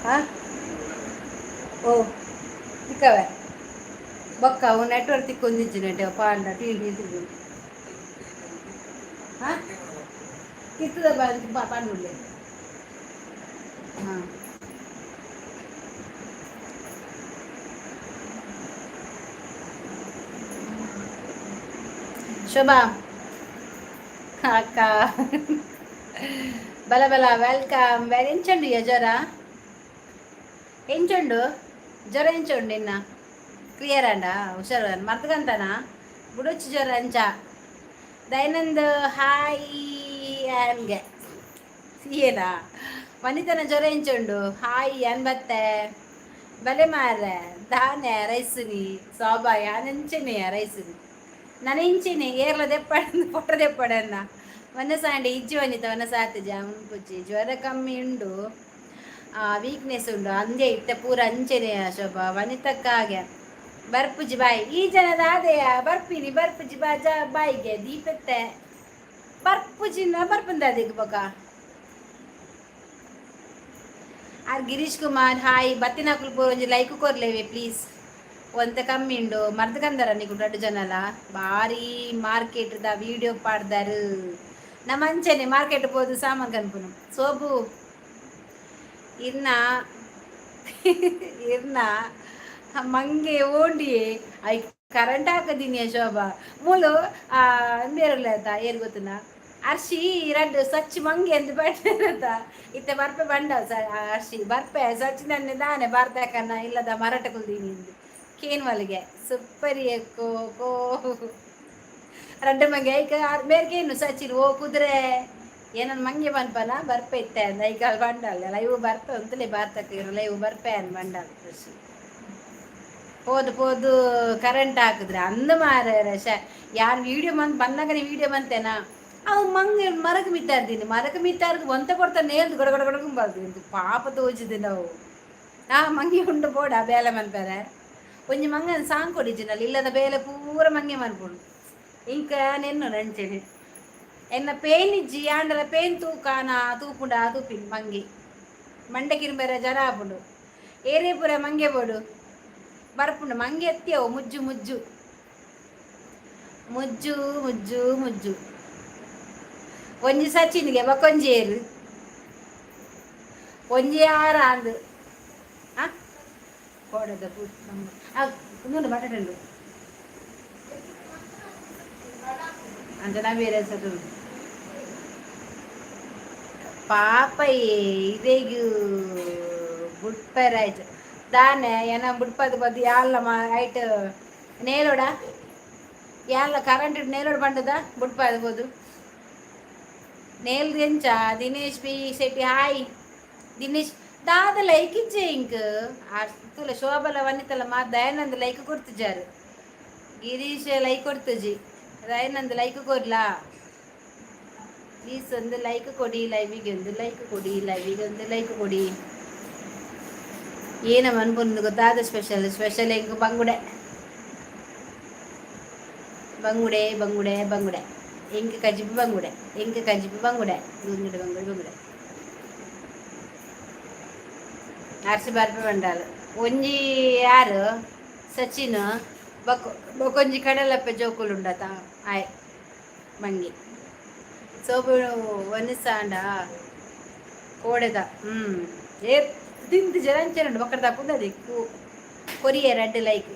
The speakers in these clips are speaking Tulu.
ಹಾ ಓ ತಿಕ್ಕವೆ ಬೊಕ್ಕ ಅವು ನೆಟ್ವರ್ಕ್ ತಿಕ್ಕೊಂದಿಜ್ಜಿ ನೆಟ್ ಪಾಂಡ ಟಿ ಟಿ ತಿಕ್ಕು. ಹಾ, ತಿತ್ತದ ಪನ್ನುಳ್ಳೆ. ಹಾ, ಶೋಭಾ ಅಕ್ಕ, ಬಲ ಬಲ, welcome. ಎಂಚುಂಡು ಜ್ವರ? ಎಂಚುಂಡು ಜ್ವರ? ಎಂಚುಂಡು ನಿನ್ನ? ಕ್ಲಿಯರ್ ಅಂಡ? ಹುಷಾರು? ಮರ್ತಗಂತನ ಬುಡೊಚ್ಚಿ ಜ್ವರ ಅಂಚ. ದಯಾನಂದ್ ಹಾಯ್. ಆನ್ಗೆ ಸಿಯೇನಾ? ವನಿತನ ಜ್ವರ ಎಂಚುಂಡು? ಹಾಯ್ ಅನ್ಬತ್ತೆ. ಬಲೆ ಮಾರ್ರೆ, ದಾನೆ ರೈಸುನಿ ಸೋಬಾ ಯಾನೆಂಚನೆ ರೈಸುನಿ ನನೆಂಚಿನಿ ಏರ್ಲ ದೆಪ್ಪಡ ಪೊಟ್ಟ ದೆಪ್ಪಡನ್ನ. ವನ ಸಾಂಡೆ ಇಜ್ಜಿ ವನಿತ ವನ ಸಾತಿ ಜಾಮೂನ್ ಪುಜ್ಜಿ. ಜ್ವರ ಕಮ್ಮಿ ಉಂಡು, ವೀಕ್ನೆಸ್ ಉಂಡು ಅಂದೆ. ಇತ್ತೆ ಪೂರ ಅಂಚೆನೆ ಶೋಭಾ. ವನಿತಕ್ಕಾಗೆ ಬರ್ಪುಜಿ ಬಾಯಿ ಈ ಜನದ ಆದೆಯ ಬರ್ಪಿನಿ ಬರ್ಪುಜಿ ಬಾ ಜ ಬಾಯಿಗೆ ದೀಪತ್ತೆ ಬರ್ಪುಜಿನ ಬರ್ಪುಂದ ಅದಕ್ಕೆ ಬೊಕ. ಆರ್ ಗಿರೀಶ್ ಕುಮಾರ್ ಹಾಯ್. ಬತ್ತಿನಕುಲು ಪೂರ ಒಂಜಿ ಲೈಕ್ ಕೊರ್ಲೇವೆ ಪ್ಲೀಸ್. ಒಂತೆ ಕಮ್ಮಿ ಉಂಡು. ಮರ್ದ್ ಕಂದರ ನಿಕು ರಡ್ಡ್ ಜನಲ ಬಾರಿ ಮಾರ್ಕೆಟ್ ದ ವಿಡಿಯೋ ಪಾಡ್ದಾರು. ನಮ್ಮ ಅಂಚನೆ ಮಾರ್ಕೆಟ್ ಪೋದು ಸಾಮಾನ್ ಕನ್ಪುನು. ಸೋಬು ಇರ್ನ ಇರ್ನ ಮಂಗೆ ಓಂಡಿಯೇ I current ಹಾಕದಿನಿ ಶೋಭಾ. ಮೂಲು ಬೇರೆಲ್ಲ ಏರ್ ಗೊತ್ತುನ ಅರ್ಶಿ ರಡ್ಡ್ ಸಚ್ಚಿ ಮಂಗೆ ಅಂದ್ ಪಂಡೆರತ. ಇತ್ತೆ ಬರ್ಪೆ ಬಂಡ ಅರ್ಶಿ ಬರ್ಪೆ ಸಚ್ಚಿನನ್ನೆ ದಾನೆ ಬಾರ್ದಾಕನ್ನ ಇಲ್ಲದ ಮರಟ ಕುಲ್ದೀನಿ ಇಂದು ಕೇನ್ ಮಲ್ಲಿಗೆ ಸೂಪರ್ ಕೋ ಕೋ ರಡ್ಡ್ ಮಂಗೆ ಐಕ ಮೇರ್ಗೇನು ಸಚಿನ್ ಓ ಕುದುರೆ ಏನನ್ ಮಂಗೆ ಪನ್ಪನ ಬರ್ಪೆ ಇತ್ತೆ ಅಂದ. ಐಕ ಬಂಡಲ್ ಲೈವ್ ಬರ್ಪೆ ಅಂತಲೇ ಬಾರ್ತಕ ಲೈವ್ ಬರ್ಪೆ ಅನ್ ಬಂಡಲ್ ಖುಷಿ. ಪೋದು ಪೋದು ಕರೆಂಟ್ ಹಾಕಿದ್ರೆ ಅಂದ ಮಾರ. ಯಾರು ವಿಡಿಯೋ ಬಂದು ಬಂದಾಗ ವಿಡಿಯೋ ಬಂತೇನಾ? ಅವು ಮಂಗೆ ಮರಕ್ ಮಿತ್ತಾರ್ದೀನಿ, ಮರಕ್ ಮಿತ್ತಾರ್ದು ಒಂತೆ ಕೊಡ್ತಾನೆ ನೇಲ್ದು ಗಡ ಗಡ ಗಡಗುಂಬಾರ್ದು. ಪಾಪ ತೋಜಿದೆ ನಾವು. ಆ ಮಂಗೆ ಉಂಡು ಬೋಡ ಬೇಲೆ ಮನ್ಪರೆ. ಒಂಜಿ ಮಂಗನ ಸಾಂಗ್ ಕೊಡಿಜಿನಲ್ಲಿ ಇಲ್ಲದ ಬೇಲೆ ಪೂರ ಮಂಗೆ ಮನ್ಪುಂಡು. ಇಂಕ ನೆನ್ನು ನಂಚೆನೆ ಎನ್ನ ಪೇನ್ ಇಜ್ಜಿ ಆಂಡಲ ಪೇನ್ ತೂಕಾನ ತೂಪುಂಡ ತೂಪಿನ್ ಮಂಗೆ ಮಂಡೆ ಕಿರುಬೇರೆ ಜರ ಆಪುಂಡು. ಏರೇ ಪೂರ ಮಂಗೆ ಬೋಡು ಬರ್ಪುಂಡು. ಮಂಗೆ ಎತ್ತಿಯವು ಮುಜ್ಜು ಮುಜ್ಜು ಮುಜ್ಜು ಮುಜ್ಜು ಮುಜ್ಜು. ಒಂಜಿ ಸಚಿನ್ಗೆ ಬಕ್ಕೊಂಜಿ ಏರು ಒಂಜಿ ಆರ ಅಂದು ಆ ಕೋಡದ ಪೂ ಬಟಾಟೆ ಉಂಡು ಅಂಚನ ಬೇರೆ ಸತು ಪಾಪ ಇದೇಗ್ ಬುಡ್ಪೆರಾಯ್ತು ದಾನೆ ಏನ ಬುಡ್ಪದ ಬದ್ದು ಯಾಲ್ಲ ಮಾ ಐಟ್ ನೇಲೋಡ ಯಾಲ್ಲ ಕರೆಂಟ್ ನೇಲೋಡ್ ಬಂಡದ ಬುಡ್ಪದ ನೇಲ್ ಎಂಚ. Dinesh B Shetty hi. ದಿನೇಶ್ ದಾದ ಲೈಕ್ ಇಜ್ಜೆ ಇಂಕ್ ತೂಲ. ಶೋಭಲ ವನಿತಲ ಮಾ ದಯಾನಂದ್ ಲೈಕ್ ಕೊಡ್ತಿಜಾರು. ಗಿರೀಶ್ ಲೈಕ್ ಕೊಡ್ತುಜಿ. ದಯಾನಂದ್ ಲೈಕ್ ಕೊರ್ಲಾ ಪ್ಲೀಸ್. ಒಂದು ಲೈಕ್ ಕೊಡಿ ಲೈವಿಗೆ, ಒಂದು ಲೈಕ್ ಕೊಡಿ ಲೈವಿಗೆ, ಒಂದು ಲೈಕ್ ಕೊಡಿ. ಏನ ಮನ್ಪುಂದು ಗೊತ್ತಾದ? ಸ್ಪೆಷಲ್ ಸ್ಪೆಷಲ್ ಎಂಕ್ ಬಂಗುಡೆ ಬಂಗುಡೆ ಬಂಗುಡೆ ಬಂಗುಡೆ. ಎಂಕ್ ಕಜಿಪು ಬಂಗುಡೆ, ಎಂಕ್ ಕಜಿಪು ಬಂಗುಡೆ, ಬಂಗುಡೆ ಬಂಗುಡೆ ಬಂಗುಡೆ. ಅರ್ಸಿ ಬರ್ಪೆ ಬಂಡಾಲು. ಒಂಜಿ ಯಾರು ಸಚಿನ್ ಬೊಕ ಬೊಕೊಂಜಿ ಕಡಲಪ್ಪೆ ಜೋಕುಲು ಉಂಡತ ಆಯ್ ಮಂಗಿ ಸೋಬು ಒನಿಸಾಂಡ ಕೋಡೆದ. ಏ ತಿಂದು ಜನ ಅಂಚನೆ ಬೊಕ್ಕಡ ತಪ್ಪುಂದದಿ ಕೊರಿಯೆ ರಡ್ಡ್ ಲೈಕ್.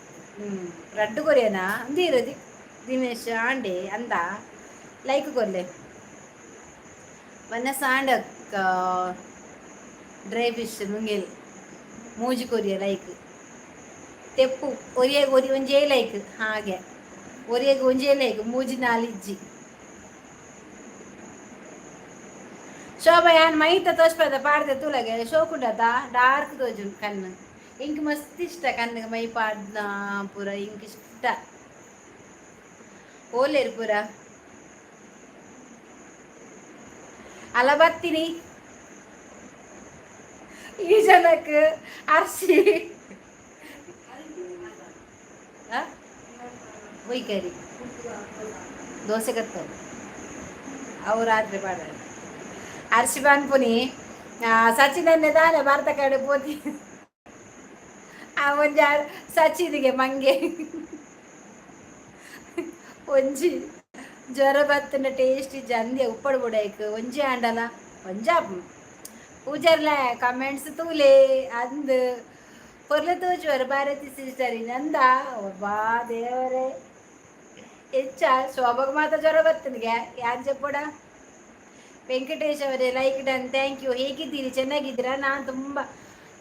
ರಡ್ಡ್ ಕೊರಿಯನಾ ಅಂದಿರದಿ. ದಿನೇಶ್ ಆಂಡೆ ಅಂದ ಲೈಕ್ ಕೊರ್ಲೆ. ವನಸಾಂಡ ಡ್ರೈ ಫಿಶ್ ನುಂಗೆಲ್ ಮೂಜಿ ಕೊರಿಯ ಲೈಕ್. ತೆಪ್ಪು ಒರಿಯಗ್ ಒರಿ ಒಂಜೇ ಲೈಕ್. ಹಾಗೆ ಒರಿಯಗ್ ಒಂಜೇ ಲೈಕ್, ಮೂಜಿ ನಾಲ್ ಇಜ್ಜಿ. ಶೋಭಾ ಯಾನ್ ಮೈತ ತೋಜ್ಪದ ಪಾಡ್ದೆ ತೂಲಗೆ ಶೋಕುಂಡತ ಡಾರ್ಕ್ ತೋಜುಂಡು ಕಣ್ಣು. ಇಂಕ್ ಮಸ್ತ್ ಇಷ್ಟ ಕಣ್ಣಿಗೆ ಮೈ ಪಾಡ್ನ ಪೂರ ಇಂಕ್ ಇಷ್ಟ. ಓಲೇರು ಪೂರ ಅಲ ಬತ್ತೀನಿ ಈ ಜನಕ್ಕೆ ಅರ್ಶಿ ಒಯ್ಕರಿ ದೋಸೆ ಕತ್ತರು ಅವು ರಾತ್ರಿ ಪಾಡ. ಅರ್ಶಿ ಪನ್ಪುನಿ ಸಚಿನನ್ನೇ ದಾನೆ ಭಾರತ ಕಡೆ ಪೋತಿ. ಆ ಒಂಜಿ ಸಚಿನ್ಗೆ ಮಂಗೆ. ಒಂಜಿ ಜ್ವರ ಬತ್ತಿನ ಟೇಸ್ಟ್ ಜಂದೆ ಉಪ್ಪಡು ಬುಡೈಕ್ ಒಂಜಿ ಆಂಡಲ ಒಂಜಾಪ್ ಪೂಜಾರ್ಲ ಕಮೆಂಟ್ಸ್ ತೂಲೆ ಅಂದ್ ಪೊರ್ಲು ತೂಜುವರು ಭಾರತಿ ಸಿಸ್ಟರ್ ನಂದ. ಒಬ್ಬಾ ದೇವರೇ, ಹೆಚ್ಚ ಶೋಭಗ್ ಮಾತ್ರ ಜ್ವರ ಬತ್ತನಿಗೆ ಯಾನ್ ಚೆಪ್ಪಡ. ವೆಂಕಟೇಶ್ ಅವರೇ, ಲೈಕ್ ಡನ್, thank you. ಹೇಗಿದ್ದೀರಿ? ಚೆನ್ನಾಗಿದ್ದೀರಾ? ನಾನು ತುಂಬ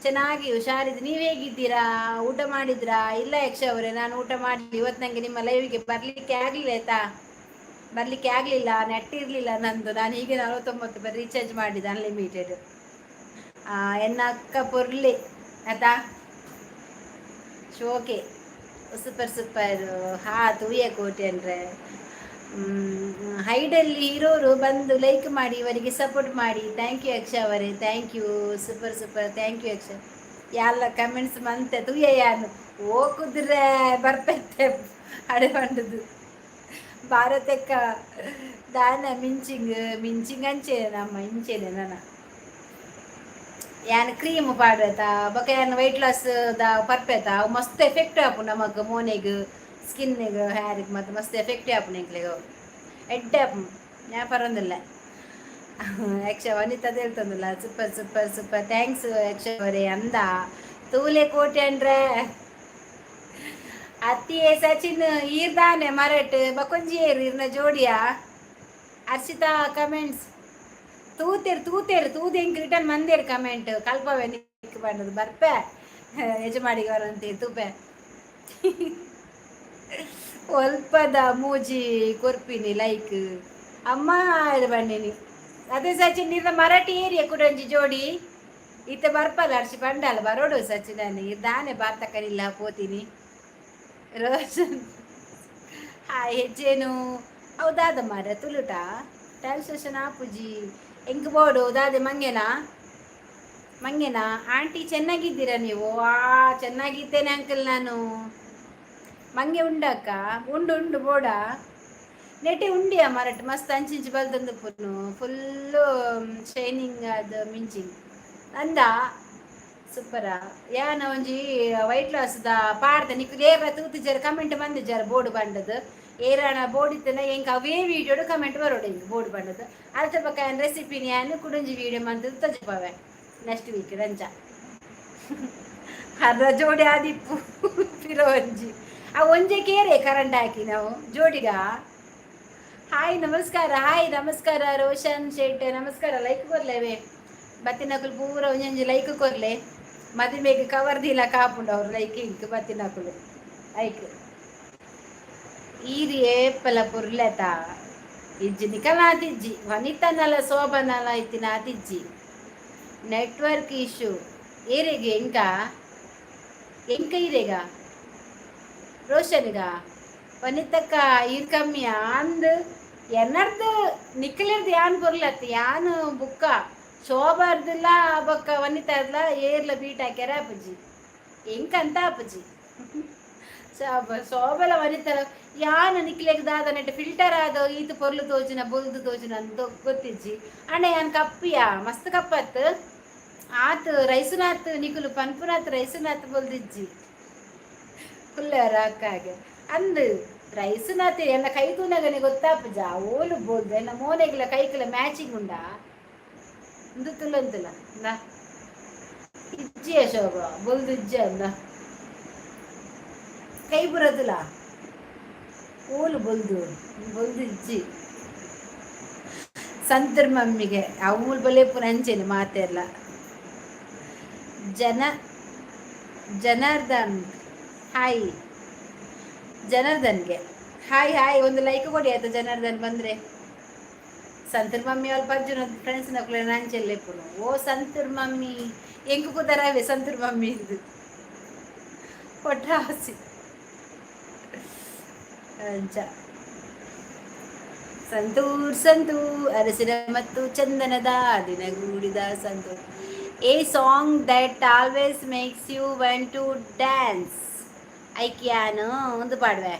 ಚೆನ್ನಾಗಿ ಹುಷಾರಿದ್ದೀನಿ. ನೀವು ಹೇಗಿದ್ದೀರಾ? ಊಟ ಮಾಡಿದ್ರಾ? ಇಲ್ಲ ಯಕ್ಷ ಅವರೇ, ನಾನು ಊಟ ಮಾಡಿ ಇವತ್ತು ನನಗೆ ನಿಮ್ಮ ಲೈವ್ಗೆ ಬರಲಿಕ್ಕೆ ಆಗಲಿಲ್ಲ ಆಯ್ತಾ? ಬರಲಿಕ್ಕೆ ಆಗಲಿಲ್ಲ, ನೆಟ್ ಇರಲಿಲ್ಲ ನಂದು. ನಾನು ಹೀಗೆ 49 ರೂಪಾಯಿ ರೀಚಾರ್ಜ್ ಮಾಡಿದ್ದೆ, ಅನ್ಲಿಮಿಟೆಡ್. ಎನ್ನ ಅಕ್ಕ ಪೊರ್ಲಿ ಆಯ್ತಾ? ಶೋಕೆ, ಸೂಪರ್ ಸೂಪರ್. ಹಾ, ತೂಯ ಕೋಟೆ ಅಂದರೆ ಹೈಡಲ್ಲಿ ಇರೋರು ಬಂದು ಲೈಕ್ ಮಾಡಿ, ಇವರಿಗೆ ಸಪೋರ್ಟ್ ಮಾಡಿ. Thank you ಯಕ್ಷ ಅವರೇ, thank you. Super super, thank you ಯಕ್ಷ. ಎಲ್ಲ ಕಮೆಂಟ್ಸ್ ಮಂತೆ ತೂಯ ಯಾನು ಓ ಕುದುರೆ ಬರ್ಪೆತ್ತೆ ಅಡೆ ಬಂಡದು. ಭಾರತಕ್ಕ ದಾನ ಮಿಂಚಿಂಗ್ ಮಿಂಚಿಂಗ್ ಅಂಚೆ ನಮ್ಮ ಇಂಚೆನೆ. ನನ್ನ ಯಾನ್ ಕ್ರೀಮ್ ಪಾಡ್ವೆತ ಬೊಕ ಯಾನ್ ವೈಟ್ ಲಾಸ್ the ಪರ್ಪೆತ, ಅವು ಮಸ್ತ್ ಎಫೆಕ್ಟ್ ಆಪು ನಮಕ್, ಮೋನೆಗ್, ಸ್ಕಿನ್ನಿಗ್, ಹೇರಿಗೆ ಮತ್ತು ಮಸ್ತ್ ಎಫೆಕ್ಟ್ ಆಪುಂಡು ಎಂಕ್ಲೆಗ್. ಎಡ್ಡೆ ಆಪುಂಡು. ಯಾ ಪರೊಂದಿಲ್ಲ ಯಕ್ಷ. ವನಿತಾ ಹೇಳ್ತಂದಿಲ್ಲ, ಸೂಪರ್ ಸೂಪರ್ ಸೂಪರ್. Thanks ಯಕ್ಷ ಅವರೇ. ಅಂದ ತೂಲೆ ಕೋಟೆ ಅಂದ್ರೆ ಅತ್ತಿಯೇ ಸಚಿನ್ ಈರ್ದಾನೆ ಮರಟ್ ಬಕೊಂಜಿ ಏರು ಇರ್ನ ಜೋಡಿಯಾ. ಅರ್ಷಿತಾ, ಕಮೆಂಟ್ಸ್ ತೂತೇರು ತೂತೇರು ತೂದು ಎಂಕ್ ರಿಟರ್ನ್ ಮಂದೇರು ಕಮೆಂಟ್ ಕಲ್ಪವೆ ನಿಕ್ ಬಂದದು ಬರ್ಪೆ ಯಜಮಾಡಿಗೆ ಬರಂತೆ ತೂಪೆ. ಒಲ್ಪದ ಮೂಜಿ ಕೊರ್ಪಿನಿ ಲೈಕ್ ಅಮ್ಮ ಇದು ಬನ್ನಿನಿ. ಅದೇ ಸಚಿನ್ ಇರ್ನ ಮರಾಠಿ ಏರಿಯಾ ಕುಡಂಜಿ ಜೋಡಿ ಇತ್ತ ಬರ್ಪಲ್ಲ. ಅರ್ಷಿ ಬಂಡಲ್ಲ ಬರೋಡು ಸಚಿನ್ ಇದ್ದಾನೆ ಬಾರ್ತಕನಿಲ್ಲ ಪೋತೀನಿ. ರೋಷನ್ ಹಾಯ್. ಹೆಜ್ಜೇನು ಹೌದಾದ ಮಾರ ತುಳುಟ ಟ್ರಾನ್ಸ್ಲೇಷನ್ ಆಪುಜಿ ಎಂಕ್ ಬೋಡು ದಾದೆ. ಮಂಗೆನಾ ಮಂಗೆನಾ? ಆಂಟಿ, ಚೆನ್ನಾಗಿದ್ದೀರಾ ನೀವು? ಆ, ಚೆನ್ನಾಗಿದ್ದೇನೆ ಅಂಕಲ್ ನಾನು. ಮಂಗೆ ಉಂಡಕ್ಕ? ಉಂಡು ಉಂಡು ಬೋಡ ನೆಟೆ ಉಂಡಿಯ ಮರಟ್ ಮಸ್ತ್ ಅಂಚಿಂಚಿ ಬಲ್ತಂದು ಪುನ್ನು ಫುಲ್ಲು ಶೈನಿಂಗ್ ಅದು ಮಿಂಚಿಂಗ್ ಅಂದ. ಸೂಪರಾ. ಯಾನ ಒಂಜಿ ವೈಟ್ ಲಾಸ್ ದ ಪಾಡ್ದ ನಿಕ್ ಏರ ತೂತಿಜಾರ, ಕಮೆಂಟ್ ಬಂದಿಜಾರ ಬೋರ್ಡ್ ಬಂಡದು. ಏರಾಣ ಬೋರ್ಡ್ ಇತ್ತನ ಎಂಕ್ ಅವೇ ವೀಡಿಯೋಡು ಕಮೆಂಟ್ ಬರೋಡು ಇಂಕ್ ಬೋರ್ಡ್ ಬಂಡದು. ಅರ್ಥ ಪಕ್ಕ ರೆಸಿಪಿ ಯಾನು ಕುಡಂಜಿ ವೀಡಿಯೋ ಮಂತದ್ದು ತಜಪಾವೆ ನೆಕ್ಸ್ಟ್ ವೀಕ್ ರಂಜ. ಅರ್ಧ ಜೋಡಿ ಆದಿಪ್ಪು ಪಿರ ಒಂಜಿ ಆ ಒಂಜೆ ಕೇರೆ ಕರಂಟ್ ಹಾಕಿ ನಾವು ಜೋಡಿಗ. ಹಾಯ್, ನಮಸ್ಕಾರ. ಹಾಯ್, ನಮಸ್ಕಾರ ರೋಷನ್ ಶೆಟ್, ನಮಸ್ಕಾರ. ಲೈಕ್ ಕೊರ್ಲೇವೆ ಬತ್ತಿನಕುಲು ಪೂರ, ಒಂಜೊಂಜಿ ಲೈಕ್ ಕೊರ್ಲೆ. ಮದಿಮೆಗೆ ಕವರ್ ದೀಲ ಕಾಪುಂಡು ಅವ್ರು ಲೈಕ್ ಇಂಕ್ ಬತ್ತಿನಕುಲು ಲೈಕ್. ಈರ್ ಏಪಲ ಪುರ್ಲೆತ ಇಜ್ಜಿ ನಿಕಲಾತಿಜ್ಜಿ ವನಿತನಲ ಶೋಭನಲ ಇತ್ತಿನಾತಿಜ್ಜಿ. Network issue ಏರೆಗೆ? ಎಂಕ ಎಂಕ ಇರೇಗ ರೋಷನ್ಗ? ವನಿತಕ್ಕ ಈರ್ ಕಮ್ಮಿಯ ಅಂದ್ ಎನ್ನರ್ದು ನಿಕ್ಕಲಿರ್ದು ಯಾನ್ ಪೊರ್ಲತ್ ಯಾನ್ ಬುಕ್ಕ ಶೋಭಾರ್ದಿಲ್ಲ ಬೊಕ್ಕ ವನಿತಾರ್ಲ ಏರ್ಲ ಬೀಟ್ ಹಾಕ್ಯಾರ ಅಪ್ಪುಜಿ ಎಂಕಂತ ಅಪ್ಪುಜಿ. ಶೋಭ ಶೋಭಲ ವನಿತರ ಯಾನ್ ನಿಕ್ಲೆಗ್ ದಾದ ನೆಟ್ ಫಿಲ್ಟರ್ ಆದ ಈತ್ ಪೊರ್ಲು ತೋಜುನ ಬೊಲ್ದು ತೋಜುನ ಅಂತ ಗೊತ್ತಿಜ್ಜಿ ಅಣ್ಣ. ಯಾನ್ ಕಪ್ಪಿಯ, ಮಸ್ತ್ ಕಪ್ಪತ್ ಆತ್ ರೈಸುನಾಥ್ ನಿಕುಲು ಪನ್ಪುನಾಥ್ ರೈಸುನಾಥ್ ಬೊಲ್ದಿಜ್ಜಿ ಕುಲ್ಲಾರ ಅಕ್ಕಾಗೆ ಅಂದ್ ರೈಸುನಾಥ್. ಎನ್ನ ಕೈ ತೂನಗನೆ ಗೊತ್ತಾಪುಜ ಓಲು ಬೋಲ್ದು. ಎನ್ನ ಮೋನೆಗ್ಲ ಕೈಕುಲ ಮ್ಯಾಚಿಂಗ್ ಉಂಡಾ? ಇಂದು ತುಲಂತುಲ ಇಂದಾ ಇಜ್ಜಿಯ ಶೋಭ ಬೊಲ್ದು ಇಜ್ಜ ಅಂದ ಕೈ ಬುರದುಲ ಓಲು ಬೊಲ್ದು ಬೊಲ್ದು ಇಜ್ಜಿ. ಸಂತರ್ ಮಮ್ಮಿಗೆ ಅವು ಬಲೇಪುನ ಅಂಚೆನೆ ಮಾತೆರ್ಲ. ಜನ ಜನಾರ್ದನ್ ಹಾಯ್. ಜನಾರ್ದನ್ಗೆ ಹಾಯ್ ಹಾಯ್. ಒಂದು ಲೈಕ್ ಕೊಡಿ ಆಯ್ತಾ ಜನಾರ್ದನ್ ಬಂದ್ರೆ. ಸಂತೂರ್ ಮಮ್ಮಿ ಅಲ್ಪ ಅರ್ಜುನ ಫ್ರೆಂಡ್ಸ್ ನಕುಲೆ ನಂಚೆಲ್ಲೆಪ್ಪುನು. ಓ ಸಂತೂರ್ ಮಮ್ಮಿ ಎಂಕು ಕುದರವೆ ಸಂತೂರ್ ಮಮ್ಮಿ ಇಂದು ಪೊಟ್ರಾಸಿ ಅಂಚ. ಸಂತೂರ್ ಸಂತೂರ್ ಅರಸಿನ ಮತ್ತು ಚಂದನದ ದಿನಗೂಡಿದ santoor. A song that always makes you want to dance? ಐಕ್ಯಾನು ಒಂದು ಪಾಡುವೆ.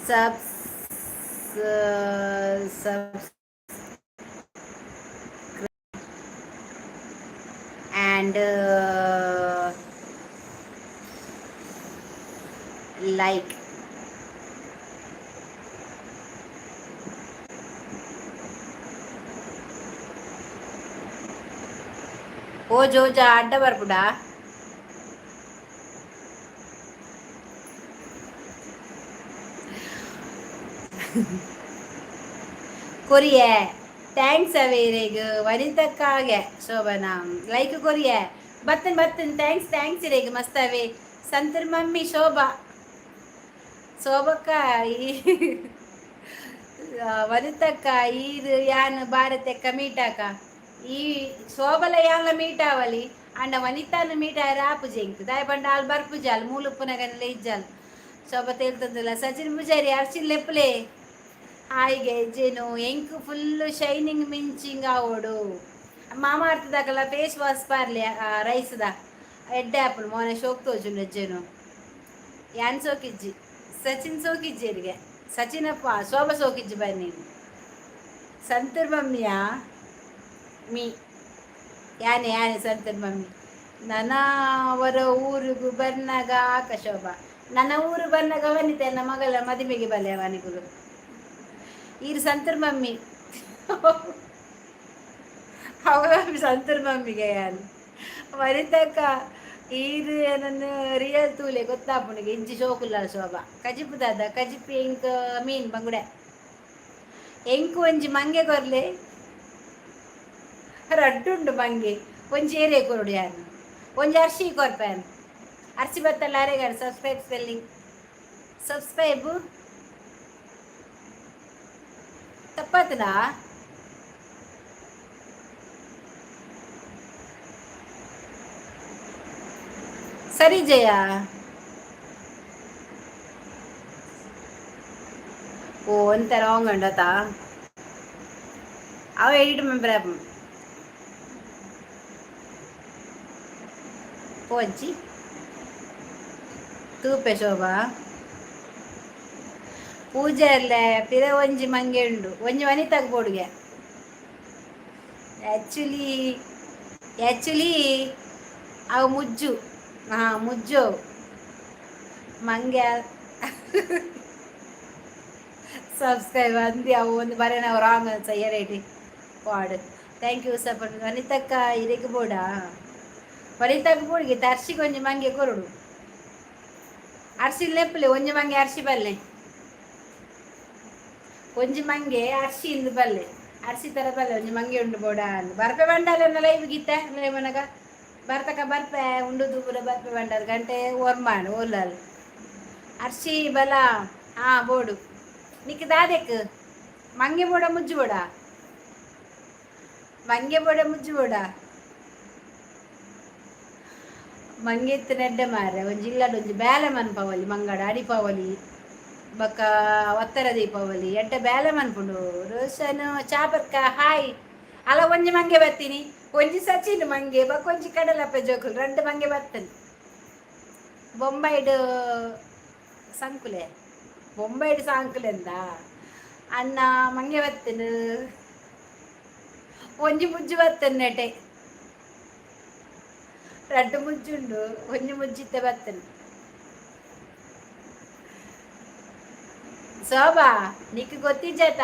Subs And like. ಓ ಜೋಜ ಅಡ್ಡ ಬರ್ಪುಡಾ? ಕೊರಿಯೆ thanks ಅವೇರೆಗ್ ವನಿತಕ್ಕಾಗೆ. ಶೋಭನಾ ಲೈಕ್ ಕೊರಿಯೆ. ಬತ್ತನ್ ಬತ್ತನ್, thanks thanks ಇರೆಗ್ ಮಸ್ತ್ ಅವೇ. ಸಂತರ್ ಮಮ್ಮಿ ಶೋಭಾ, ಶೋಭಕ್ಕ ಈ ವನಿತಕ್ಕ ಈರ್ ಯಾನ್ ಭಾರತೆಕ್ಕ ಮೀಟಾಕ. ಈ ಶೋಭಲ ಯಾನ್ಲ ಮೀಟ್ ಆವಲಿ, ಅಂಡ ವನಿತಾನ ಮೀಟ್ ಆಯರ ಆಪುಜಿ ಎಂಕ್. ದಾಯೆ ಪಂಡ ಆಲ್ ಬರ್ಪುಜಾಲ್, ಮೂಲು ಉಪ್ಪುನಗನೆಲ್ಲ ಇಜ್ಜಾಲ್. ಶೋಭ ತೇಲ್ತಂದುಲ್ಲ. ಸಚಿನ್ ಪೂಜಾರಿ ಅರ್ಚಿನ್ ಲೆಪ್ಪುಲೆ. ಹಾಯ್ಗೆ ಜೇನು ಎಂಕ್ ಫುಲ್ ಶೈನಿಂಗ್ ಮಿಂಚಿಂಗ್ ಆವೊಡು. ಮಾಮ ಅರ್ಥದಾಕಲ್ಲ ಫೇಸ್ ವಾಶ್ ಪಾರ್ಲೆ ರೈಸ್ದ ಎಡ್ಡೆ ಆಪುಂಡು. ಮೋನೆ ಶೋಕ್ ತೋಜುಂಡು ಅಜ್ಜೇನು. ಯಾನ್ ಸೋಕಿಜ್ಜಿ, ಸಚಿನ್ ಸೋಕಿಜ್ಜಿ ಎರಿಗೆ ಸಚಿನಪ್ಪ. ಶೋಭ ಸೋಕಿಜ್ಜಿ ಬನ್ನಿ. ಸಂತೂರ್ ಮಮ್ಮಿಯಾ ಮೀ ಯಾನೆ ಯಾನೆ ಸಂತೂರ್ ಮಮ್ಮಿ. ನನ್ನ ಅವರ ಊರಿಗೂ ಬರ್ನಾಗ ಆಕ ಶೋಭಾ. ನನ್ನ ಊರು ಬರ್ನಾಗ ವನಿತೆ ನನ್ನ ಮಗಳ ಮದಿಮೆಗೆ ಬಲ್ಲೆ ಅವನಿಗುಲು. ಈರು ಸಂತೂರ್ ಮಮ್ಮಿ ಹೌದಾ? ಸಂತೂರ್ ಮಮ್ಮಿಗೆ ಯಾನು. ವನಿತಕ್ಕ ಈರು ನನ್ನ ರಿಯಲ್ ತೂಲೆ ಗೊತ್ತಾಪುಣಿಗೆ ಇಂಚಿ ಶೋಕುಲ್ಲ. ಶೋಭಾ ಕಜಿಪು ದಾದ? ಕಜಿಪು ಎಂಕ್ ಮೀನ್ ಬಂಗುಡೆ. ಎಂಕ್ ಒಂಜಿ ಮಂಗೆ ಕೊರ್ಲೆ. ರಡ್ಡುಂಡು ಮಂಗೆ, ಒಂಜಿ ಏರೇ ಕೊರಡು ಯಾನು, ಒಂಜಿ ಅರ್ಶಿ ಕೊರ್ಪೇನು. ಅರ್ಶಿ ಬತ್ತಲ್ಲ ಅರೆಗಾರ. ಸಬ್ಸ್ಕ್ರೈಬ್ ಸ್ಪೆಲ್ಲಿಂಗ್ ಸಬ್ಸ್ಕ್ರೈಬ್ ತಪ್ಪಾತನಾ? ಸರಿ ಜಯ. ಓ ಒಂಥರ ರಾಂಗ್ ಉಂಡತಾ? ಅವ ಎಡಿಟ್ ಮೆಂಬರ್ ಪೋಂಚಿ ತೂಪೆ. ಶೋಭಾ ಪೂಜೆ ಅಲ್ಲೇ ಪಿರ ಒಂಜಿ ಮಂಗೆ ಉಂಡು, ಒಂಜಿ ವನಿತಾಗ ಬೋಡುಗೆ. ಆ್ಯಕ್ಚುಲಿ ಆ್ಯಕ್ಚುಲಿ ಅವು ಮುಜ್ಜು, ಹಾಂ ಮುಜ್ಜು ಅವು ಮಂಗೆ. ಸಬ್ಸ್ಕ್ರೈಬ್ ಅಂದು ಅವು ಒಂದು ಬರೇನ ರಾಂಗ್ ಸಯ್ಯರೇಟಿ ಪಾಡು. Thank you support. ವನಿತಕ್ಕ ಇರೆಗ್ ಬೋಡಾ? ವನಿತಕ್ಕ ಬೋಡಿಗೆ ಅರ್ಶಿಗೆ ಒಂಜಿ ಮಂಗೆ ಕೊರಡು. ಅರ್ಶಿ ಲೆಪ್ಪಲೆ, ಒಂಜಿ ಮಂಗೆ ಅರ್ಶಿ ಬಲ್ಲೆ, ಒಂಜಿ ಮಂಗೆ ಅರ್ಶಿ ಇಂದು ಬಲ್ಲೆ, ಅರ್ಶಿ ತರ ಬಲ್ಲೆ. ಒಂಜಿ ಮಂಗೆ ಉಂಡು ಬೋಡ ಅಂದು ಬರ್ಪೆ ಬಂಡಾಲ ಲೈವ್ ಗೀತೆ ಮನಗ ಬರ್ತಕ ಬರ್ಪೆ ಉಂಡು ದೂರ ಬರ್ಪೆ ಬಂಡಾಲ ಗಂಟೆ ಓರ್ಮಾನು ಓಲಾಲ್. ಅರ್ಶಿ ಬಲ ಹಾ ಬೋಡು. ನಿಕ್ ದಾದೆಕ್ ಮಂಗೆ ಬೋಡ ಮುಜ್ಜು ಬೋಡ? ಮಂಗೆ ಬೋಡ ಮುಜ್ಜು ಬೋಡ? ಮಂಗೆ ಇತ್ತು ನೆಡ್ಡೆ ಮಾರೆ. ಒಂಜಿ ಇಲ್ಲಡ್ ಒಂಜಿ ಬೇಲೆ ಮನ್ಪವಲಿ, ಮಂಗಡ ಅಡಿಪಾವಲಿ, ಬೊಕ್ಕ ಒತ್ತರ ದೀಪಾವಳಿ ಎಡ್ಡೆ ಬೇಲೆ ಮನ್ಪುಂಡು. ರೋಷನ್ ಚಾಪರ್ಕ ಹಾಯ್. ಅಲ್ಲ ಒಂಜಿ ಮಂಗೆ ಬರ್ತೀನಿ, ಒಂಜಿ ಸಚಿನ್ ಮಂಗೆ, ಬೊಕ್ಕ ಒಂಜಿ ಕಡಲಪ್ಪೆ ಜೋಕುಲು ರಡ್ಡ್ ಮಂಗೆ ಬರ್ತೇನೆ. ಬೊಂಬೈಡ್ ಸಂಕುಲೆ, ಬೊಂಬೈಡ್ ಸಾಂಕುಲೆಂದ ಅಣ್ಣ ಮಂಗೆ ಬರ್ತೇನೆ, ಒಂಜಿ ಮುಜ್ಜು ಬರ್ತೇನೆ ನೆಟೆ. ರಡ್ಡ್ ಮುಜ್ಜುಂಡು, ಒಂಜಿ ಮುಜ್ಜಿತ್ತೆ ಬರ್ತೇನೆ. ಶೋಭಾ ನಿಕ್ ಗೊತ್ತಿಜ್ಜಾತ?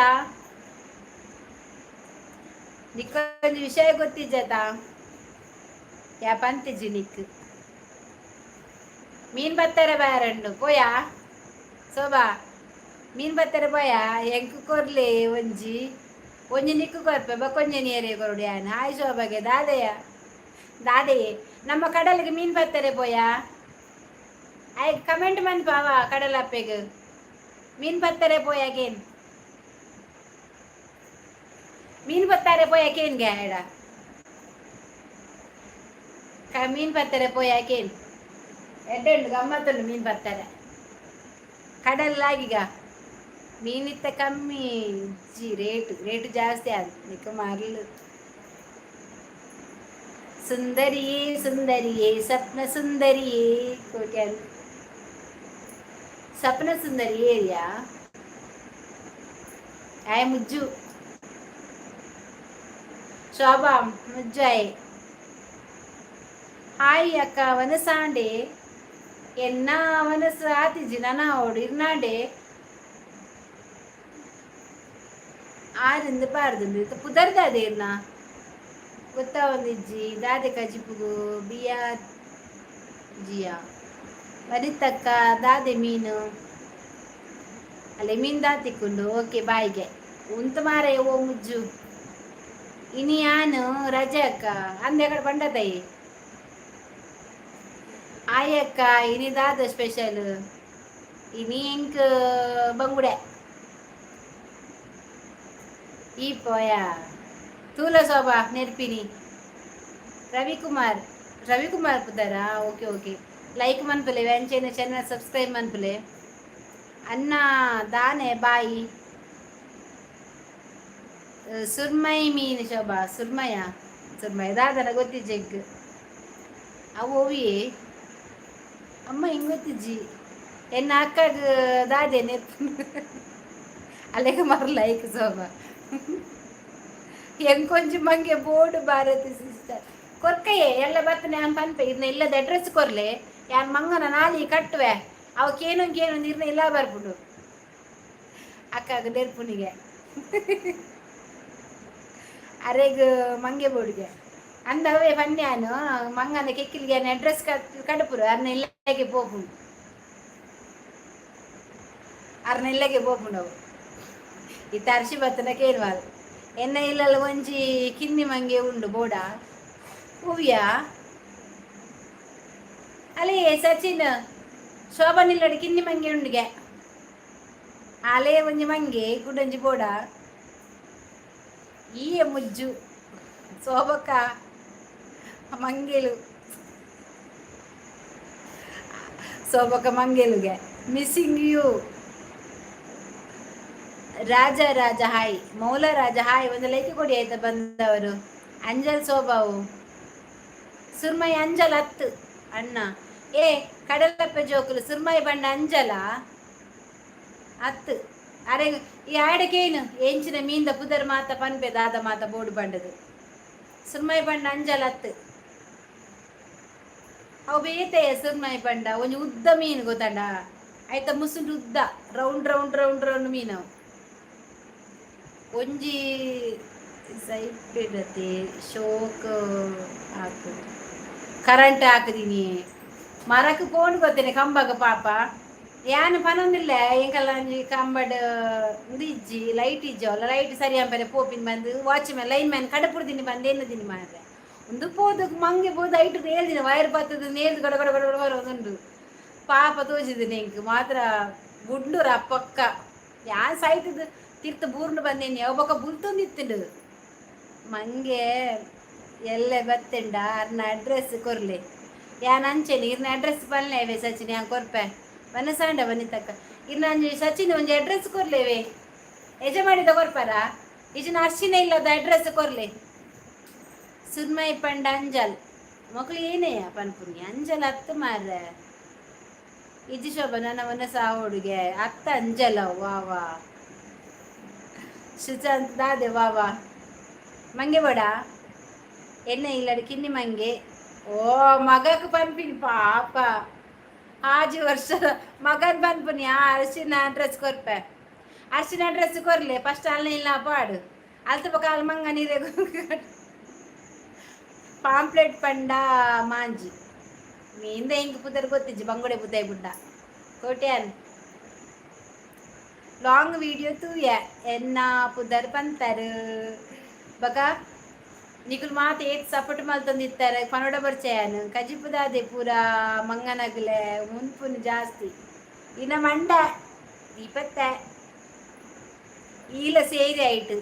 ನಿಕ್ಕೊಂಜಿ ವಿಷಯ ಗೊತ್ತಿಜ್ಜಾತ? ಯಾ ಪಂತಿಜಿ ನಿಕ್ ಮೀನ್ ಬತ್ತಾರೆ ಬಾರಂಡು ಪೋಯಾ? ಶೋಭಾ ಮೀನ್ ಬತ್ತಾರೆ ಪೋಯಾ? ಎಂಕ್ ಕೊರ್ಲೆ ಒಂಜಿ, ಒಂಜಿ ನಿಕ್ಕು ಕೊರ್ಪೆ, ಬೊಕೊಂಜಿ ನೀರೇ ಕೊರಡು ಯಾನ್. ಹಾಯ್ ಶೋಭಾಗೆ. ದಾದೆಯ ದಾದೆಯೇ ನಮ್ಮ ಕಡಲಿಗೆ ಮೀನ್ ಬತ್ತಾರೆ ಪೋಯಾ? I comment ಮನ್ಪಾವ ಕಡಲಪ್ಪೆಗ್ ಮೀನ್ ಬತ್ತಾರೆ ಪೋಯಾಗೇನ್? ಮೀನ್ ಬತ್ತಾರೆ ಪೋಯಾಕೇನ್ ಗೆ ಮೀನ್ ಬತ್ತಾರೆ ಪೋಯಾಕೇನ್? ಎಡ್ಡೆ ಉಂಡು, ಗಮ್ಮತ್ತುಂಡು ಮೀನ್ ಬರ್ತಾರೆ ಕಡಲಾಗಿಗ. ಮೀನಿತ್ತ ಕಮ್ಮಿ ಇಜ್ಜಿ, ರೇಟ್ ರೇಟ್ ಜಾಸ್ತಿ ಆದ್ ನಿಕ್ಕ ಮಾರ್ಲು. ಸುಂದರಿಯೇ ಸುಂದರಿಯೇ ಸ್ವಪ್ನ ಸುಂದರಿಯೇ ಕೋಟ್ಯಾನ್ ಸ್ವಪ್ನ ಸುಂದರಿ ಏರಿಯಾ ಆಯ್ ಮುಜ್ಜು. ಶೋಭಾ ಮುಜ್ಜು ಆಯ್. ಹಾಯ್ ಅಕ್ಕ, ವನಸಾಂಡೆ. ಎನ್ನ ವನಸು ಆತಿಜಿ, ನನ ಓಡು ಇರ್ನಾಂಡೆ. ಆರಿಂದ ಪಾರ್ದುಂಡು ಪುದರ್ದಾದೆ ಇರ್ನ ಗೊತ್ತಾವೊಂದಿಜ್ಜಿ. ದಾದೆ ಕಜಿಪುಗು? ಬಿಯಾ ಜಿಯಾ. ವನಿತಕ್ಕ, ದಾದೆ ಮೀನು? ಅಲ್ಲೇ ಮೀನು ದಾತಿಕ್ಕುಂಡು. ಓಕೆ, ಬಾಯ್ಗೆ ಉಂತು ಮಾರೆ. ಓ ಮುಜ್ಜು, ಇನಿ ಯಾನು ರಜೆ ಅಕ್ಕ. ಅಂದೆ ಕಡೆ ಬಂಡತೈ. ಆಯಕ್ಕ, ಇನಿ ದಾದ ಸ್ಪೆಷಲ್? ಇನಿ ಎಂಕ್ ಬಂಗುಡೆ. ಈ ಪೋಯ ತೂಲ ಶೋಭಾ ನೆರ್ಪಿನಿ. ರವಿಕುಮಾರ್, ರವಿಕುಮಾರ್ ಪುದರಾ? ಓಕೆ ಓಕೆ, ಲೈಕ್ ಮನ್ಪುಲೆ, ಅಂಚೆನೆ ಚಾನಲ್ ಸಬ್ಸ್ಕ್ರೈಬ್ ಮನ್ಪುಲೆ. ಅನ್ನ ದಾನೆ ಬಾಯಿ. ಸುರ್ಮೈ ಮೀನು ಶೋಭಾ. ಸುರ್ಮಯ, ಸುರ್ಮಯ ದಾದನ ಗೊತ್ತಿಜ್ಜೆಗ್. ಅವು ಒವಿಯೇ ಅಮ್ಮ? ಹಿಂಗ್ ಗೊತ್ತಿಜ್ಜಿ. ಎನ್ನ ಅಕ್ಕಗ್ ದಾದೆ ನೆರ್ಪುನು? ಅಲೆಗ್ ಮರ್ ಲೈಕ್ ಶೋಭಾ. ಎಂಕೊಂಜಿ ಮಂಗೆ ಬೋಡು ಭಾರತಿ ಸಿಸ್ಟರ್. ಕೊರ್ಕಯೆ ಎಲ್ಲ ಬತ್ತನೆ. ಯಾನ್ ಪನ್ಪೆ, ಇರ್ನ ಇಲ್ಲದ ಅಡ್ರೆಸ್ ಕೊರ್ಲೆ, ಯಾನ್ ಮಂಗನ ನಾಲಿ ಕಟ್ಟುವೆ. ಅವ ಕೇನು ಕೇನು ಇರ್ನ ಇಲ್ಲ ಬರ್ಪುಂಡು. ಅಕ್ಕಾಗ ನೆರ್ಪುನಿಗೆ ಅರೆಗ್ ಮಂಗೆ ಬೋಡಿಗೆ ಅಂದವೇ ಪನ್ಯಾನು. ಮಂಗನ ಕೆಕ್ಕಿಲ್ಗೆ ಅಡ್ರೆಸ್ ಕಡಪುರು, ಅರ್ನ ಇಲ್ಲಗೆ ಪೋಪುಂಡು, ಅರ್ನ ಇಲ್ಲಗೆ ಪೋಪುಂಡು ಅವು. ಇತ್ತ ಅರ್ಶಿ ಬತ್ತನ ಕೇನುವಾಲ್. ಎನ್ನ ಇಲ್ಲಲ್ಲ ಒಂಜಿ ಕಿನ್ನಿ ಮಂಗೆ ಉಂಡು, ಬೋಡ ಹೂವಿಯಾ? ಅಲೇ ಸಚಿನ್, ಶೋಭನ್ ಇಲ್ಲಡಿ ಕಿನ್ನಿ ಮಂಗೆ ಉಂಡುಗೆ. ಅಲೇ ಒಂಜಿ ಮಂಗೆ ಕುಡೊಂಜಿ ಬೋಡ. ಈಯ ಮುಜ್ಜು ಶೋಭಕ್ಕ ಮಂಗೆಲು, ಶೋಭಕ್ಕ ಮಂಗೆಲುಗೆ. Missing you Raja. Raja hi, ಮೌಲ ರಾಜ ಹಾಯ್. ಒಂದು ಲೈಕ್ ಕೊಡಿ ಆಯ್ತಾ ಬಂದವರು. ಅಂಜಲ್ ಶೋಭಾವು, ಸುರ್ಮೈ ಅಂಜಲ್ ಹತ್ತು ಅಣ್ಣ. ಏ ಕಡಲಪ್ಪ ಜೋಕುಲು, ಸುರ್ಮೈ ಬಂಡ ಅಂಜಲ ಹತ್ತು. ಅರೆ, ಈ ಆಡಕೇನು ಎಂಚಿನ ಮೀಂದ ಪುದರ್ ಮಾತ ಪನ್ಪೆ ದಾದ ಮಾತ ಬೋಡು ಬಂಡದು. ಸುರ್ಮೈ ಬಂಡ ಅಂಜಲ್ ಹತ್ತು. ಅವು ಬೇತೆಯ. ಸುರ್ಮೈ ಬಂಡ ಒಂಜಿ ಉದ್ದ ಮೀನು ಗೊತ್ತಂಡ? ಆಯ್ತ ಮುಸುಂಡು ಉದ್ದ ರೌಂಡ್ ರೌಂಡ್ ರೌಂಡ್ ರೌಂಡ್ ಮೀನು ಅವು. ಒಂಜಿ ಸೈಪಿಡತೆ ಶೋಕ್ ಹಾಕು, ಕರೆಂಟ್ ಹಾಕದೀನಿ ಮರಕ್ ಪೋಂಡು ಗೊತ್ತೇನೆ ಕಂಬಗ. ಪಾಪ ಯಾನ್ ಪನೊಂದಿಲ್ಲ. ಎಂಕಲ್ಲ ಒಂಜಿ ಕಂಬಡ್ ಉಂದು ಇಜ್ಜಿ, ಲೈಟ್ ಇಜ್ಜಿ. ಅಲ್ಲ, ಲೈಟ್ ಸರಿ ಅಂಪರೆ ಪೋಪಿನ ಬಂದು ವಾಚ್ ಮ್ಯಾನ್ ಲೈನ್ ಮ್ಯಾನ್ ಕಡಪುಡ್ದಿನಿ ಬಂದು ಎನ್ನದಿನಿ ಮಾರ್ರೆ. ಒಂದು ಪೋದು ಮಂಗೆ ಪೋದು ಐಟು ನೇಲ್ದಿನ ವೈರ್ ಬತ್ತದ ನೇಲ್ದು ಗಡ ಗಡ ಗಡ ಗಡ ಬರೋದುಂಡು. ಪಾಪ ತೋಜಿದಿನಿ ಎಂಕ್ ಮಾತ್ರ ಬುಡ್ಡುರ ಪಕ್ಕ. ಯಾನ್ ಸಾಯ್ತದ ತಿರ್ತು ಬೂರ್ಂಡು ಬಂದೇನಿ. ಅವು ಬೊಕ ಬುಲ್ತೊಂದಿತ್ತುಂಡು ಮಂಗೆ. ಎಲ್ಲೆ ಬತ್ತೆಂಡ ಅರ್ನ ಅಡ್ರೆಸ್ ಕೊರ್ಲೆ. ಯಾನ್ ಅಂಚೆನೆ ಇರ್ನ ಅಡ್ರೆಸ್ ಪನ್ಲೇವೆ ಸಚಿನ್, ಯಾನ್ ಕೊರ್ಪೆ. ವನಸಾಂಡ ವನಿತಕ್ಕ, ಇರ್ನ ಅಂಜಿ ಸಚಿನ್ ಒಂಜಿ ಅಡ್ರೆಸ್ ಕೊರ್ಲೇವೆ. ಯಜಮಾನಿದ ಕೊರ್ಪರ ಇಜಿನ ಅರ್ಶಿನ ಇಲ್ಲದ ಅಡ್ರೆಸ್ ಕೊರ್ಲೆ. ಸುರ್ಮೈ ಪಂಡ ಅಂಜಲ್. ಮೊಕಲು ಏನೆಯ ಪನ್ಪುನಿ? ಅಂಜಲ್ ಹತ್ತು ಮಾರ್ರೆ. ಇಜ್ಜಿ ಶೋಭ, ನನ್ನ ಮನಸ್ಸು ಹುಡುಗೆ ಅತ್ತ ಅಂಜಲ. ವಾ ವಾ ಸುಶಾಂತ್ ದಾದೆ? ವಾ ವಾ ಮಂಗೆ ಬೇಡ. ಎಣ್ಣೆ ಇಲ್ಲಡಿ ಕಿನ್ನಿ ಮಂಗೆ. ಓ ಮಗಕ್ ಪನ್ಪಿನಿ, ಪಾಪ ಆಜಿ ವರ್ಷದ ಮಗನ್ ಪನ್ಪಿನಿ. ಆ ಅರ್ಶಿನ ಅಡ್ರೆಸ್ ಕೊರ್ಪೆ, ಅರ್ಶಿನ ಅಡ್ರೆಸ್ ಕೊರ್ಲೆ. ಫಸ್ಟ್ ಅಲ್ಲ ಇಲ್ಲ ಪಾಡು ಅಲ್ತ ಬೊಕ ಅಲ್ ಮಂಗ ನೀರೆ. ಪಾಂಪ್ಲೆಟ್ ಪಂಡ ಮಾಂಜಿ ಮೀಂದ ಇಂಕ್ ಪುದರ್ ಗೊತ್ತಿಜ್ಜಿ. ಬಂಗುಡೆ ಪುದೈ ಬುಡ್ಡ ಕೋಟ್ಯಾನ್ ಲಾಂಗ್ ವಿಡಿಯೋ ತೂಯ. ಎನ್ನ ಪುದರ್ ಪಂತರು ಬಕ ನಿಕುಲು ಮಾತ ಏತ್ ಸಪೋರ್ಟ್ ಮಲ್ತೊಂದಿತ್ತಾರೆ ಪನೋಡ ಬರ್ಚಯಾನು. ಕಜಿಪುದಾದೆ ಪೂರ ಮಂಗನಗಲೆ ಮುನ್ಪುನು ಜಾಸ್ತಿ ಇನ್ನ ಮಂಡ ಇಪತ್ತೆ ಈಲ ಸೇರಿ ಆಯ್ತು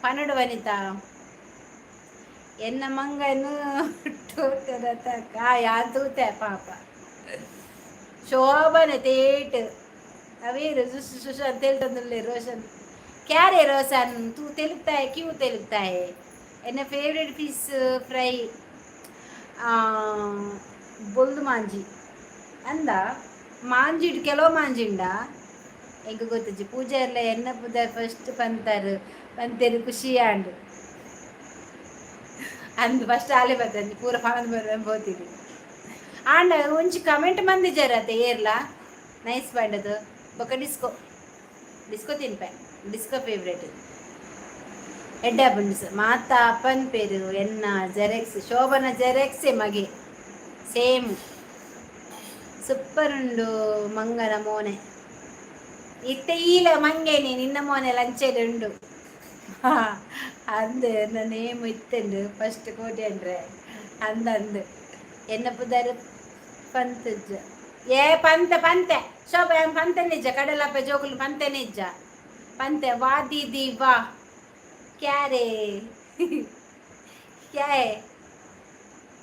ಪನಡು. ವನಿತಾ, ಎನ್ನ ಮಂಗನು ಯಾನ್ ತೂತೆ. ಪಾಪ ಶೋಭನೆ ತೇಟ್ ಅವೇರು ಸುಶಾಂತ್ ತೆಲ್ತಂದುಲ್ಲೆ. ರೋಷನ್ क्या रे रोशन, तू तेलुगता है? क्यों तेलुगता है? ಎನ್ನ ಫೇವ್ರೆಟ್ ಫಿಶ್ ಫ್ರೈ ಬೊಲ್ದು ಮಾಂಜಿ ಅಂದ. ಮಾಂಜಿಡ್ ಕೆಲವು ಮಾಂಜಿಂಡ ಎಂಕ್ ಗೊತ್ತಿಜ್ಜಿ. ಪೂಜೆ ಎಲ್ಲ ಎನ್ನ ಪುದರ್ ಫಸ್ಟ್ ಪಂತಾರು ಪಂತೇರು ಖುಷಿ ಆಂಡ್. ಅಂದ್ ಫಸ್ಟ್ ಆಲೆ ಬತ್ತಂಜಿ ಪೂರ ಪನೊಂದು ಬರುವೆ ಪೋತಿನಿ. ಆಂಡ ಒಂಜಿ ಕಮೆಂಟ್ ಮಂದಿಜಾರ ಅತ್ತೆ ಏರ್ಲಾ ನೈಸ್ ಪಂಡದು. ಬೊಕ ಡಿಸ್ಕೋ ಡಿಸ್ಕೋ ತಿನ್ಪೆ, ಡಿಸ್ಕೋ ಫೇವ್ರೇಟ್. ಎಡ್ಡೆ ಆಪುಂಡು. ಮಾತ ಪನ್ಪೇರು ಎನ್ನ ಜೆರೆಕ್ಸ್, ಶೋಭನ ಜೆರೆಕ್ಸೆ ಮಗೆ ಸೇಮ್. ಸೂಪರ್ ಉಂಡು ಮಂಗನ ಮೋನೆ. ಇತ್ತೆ ಈಲ ಮಂಗೇನಿ ನಿನ್ನ ಮೋನೆ ಲಂಚೆಡ್ ಉಂಡು. ಅಂದ್ ಎನ್ನ ನೇಮ್ ಇತ್ತೆಂಡು ಫಸ್ಟ್ ಕೋಟಿ ಅಂದ್ರೆ ಅಂದ ಅಂದ್ ಎನ್ನ ಪುದರ್ ಪಂತಜ್ಜ. ಏ ಪಂತೆ ಪಂತೆ ಶೋಭ ಪಂತೆ ನಿಜ ಕಡಲಪ್ಪ ಜೋಕುಲು ಪಂತೆ ನಿಜ ಪಂತೆ. ವಾ ದೀದಿ ವಾ, ಕ್ಯಾರೆ ಕ್ಯಾ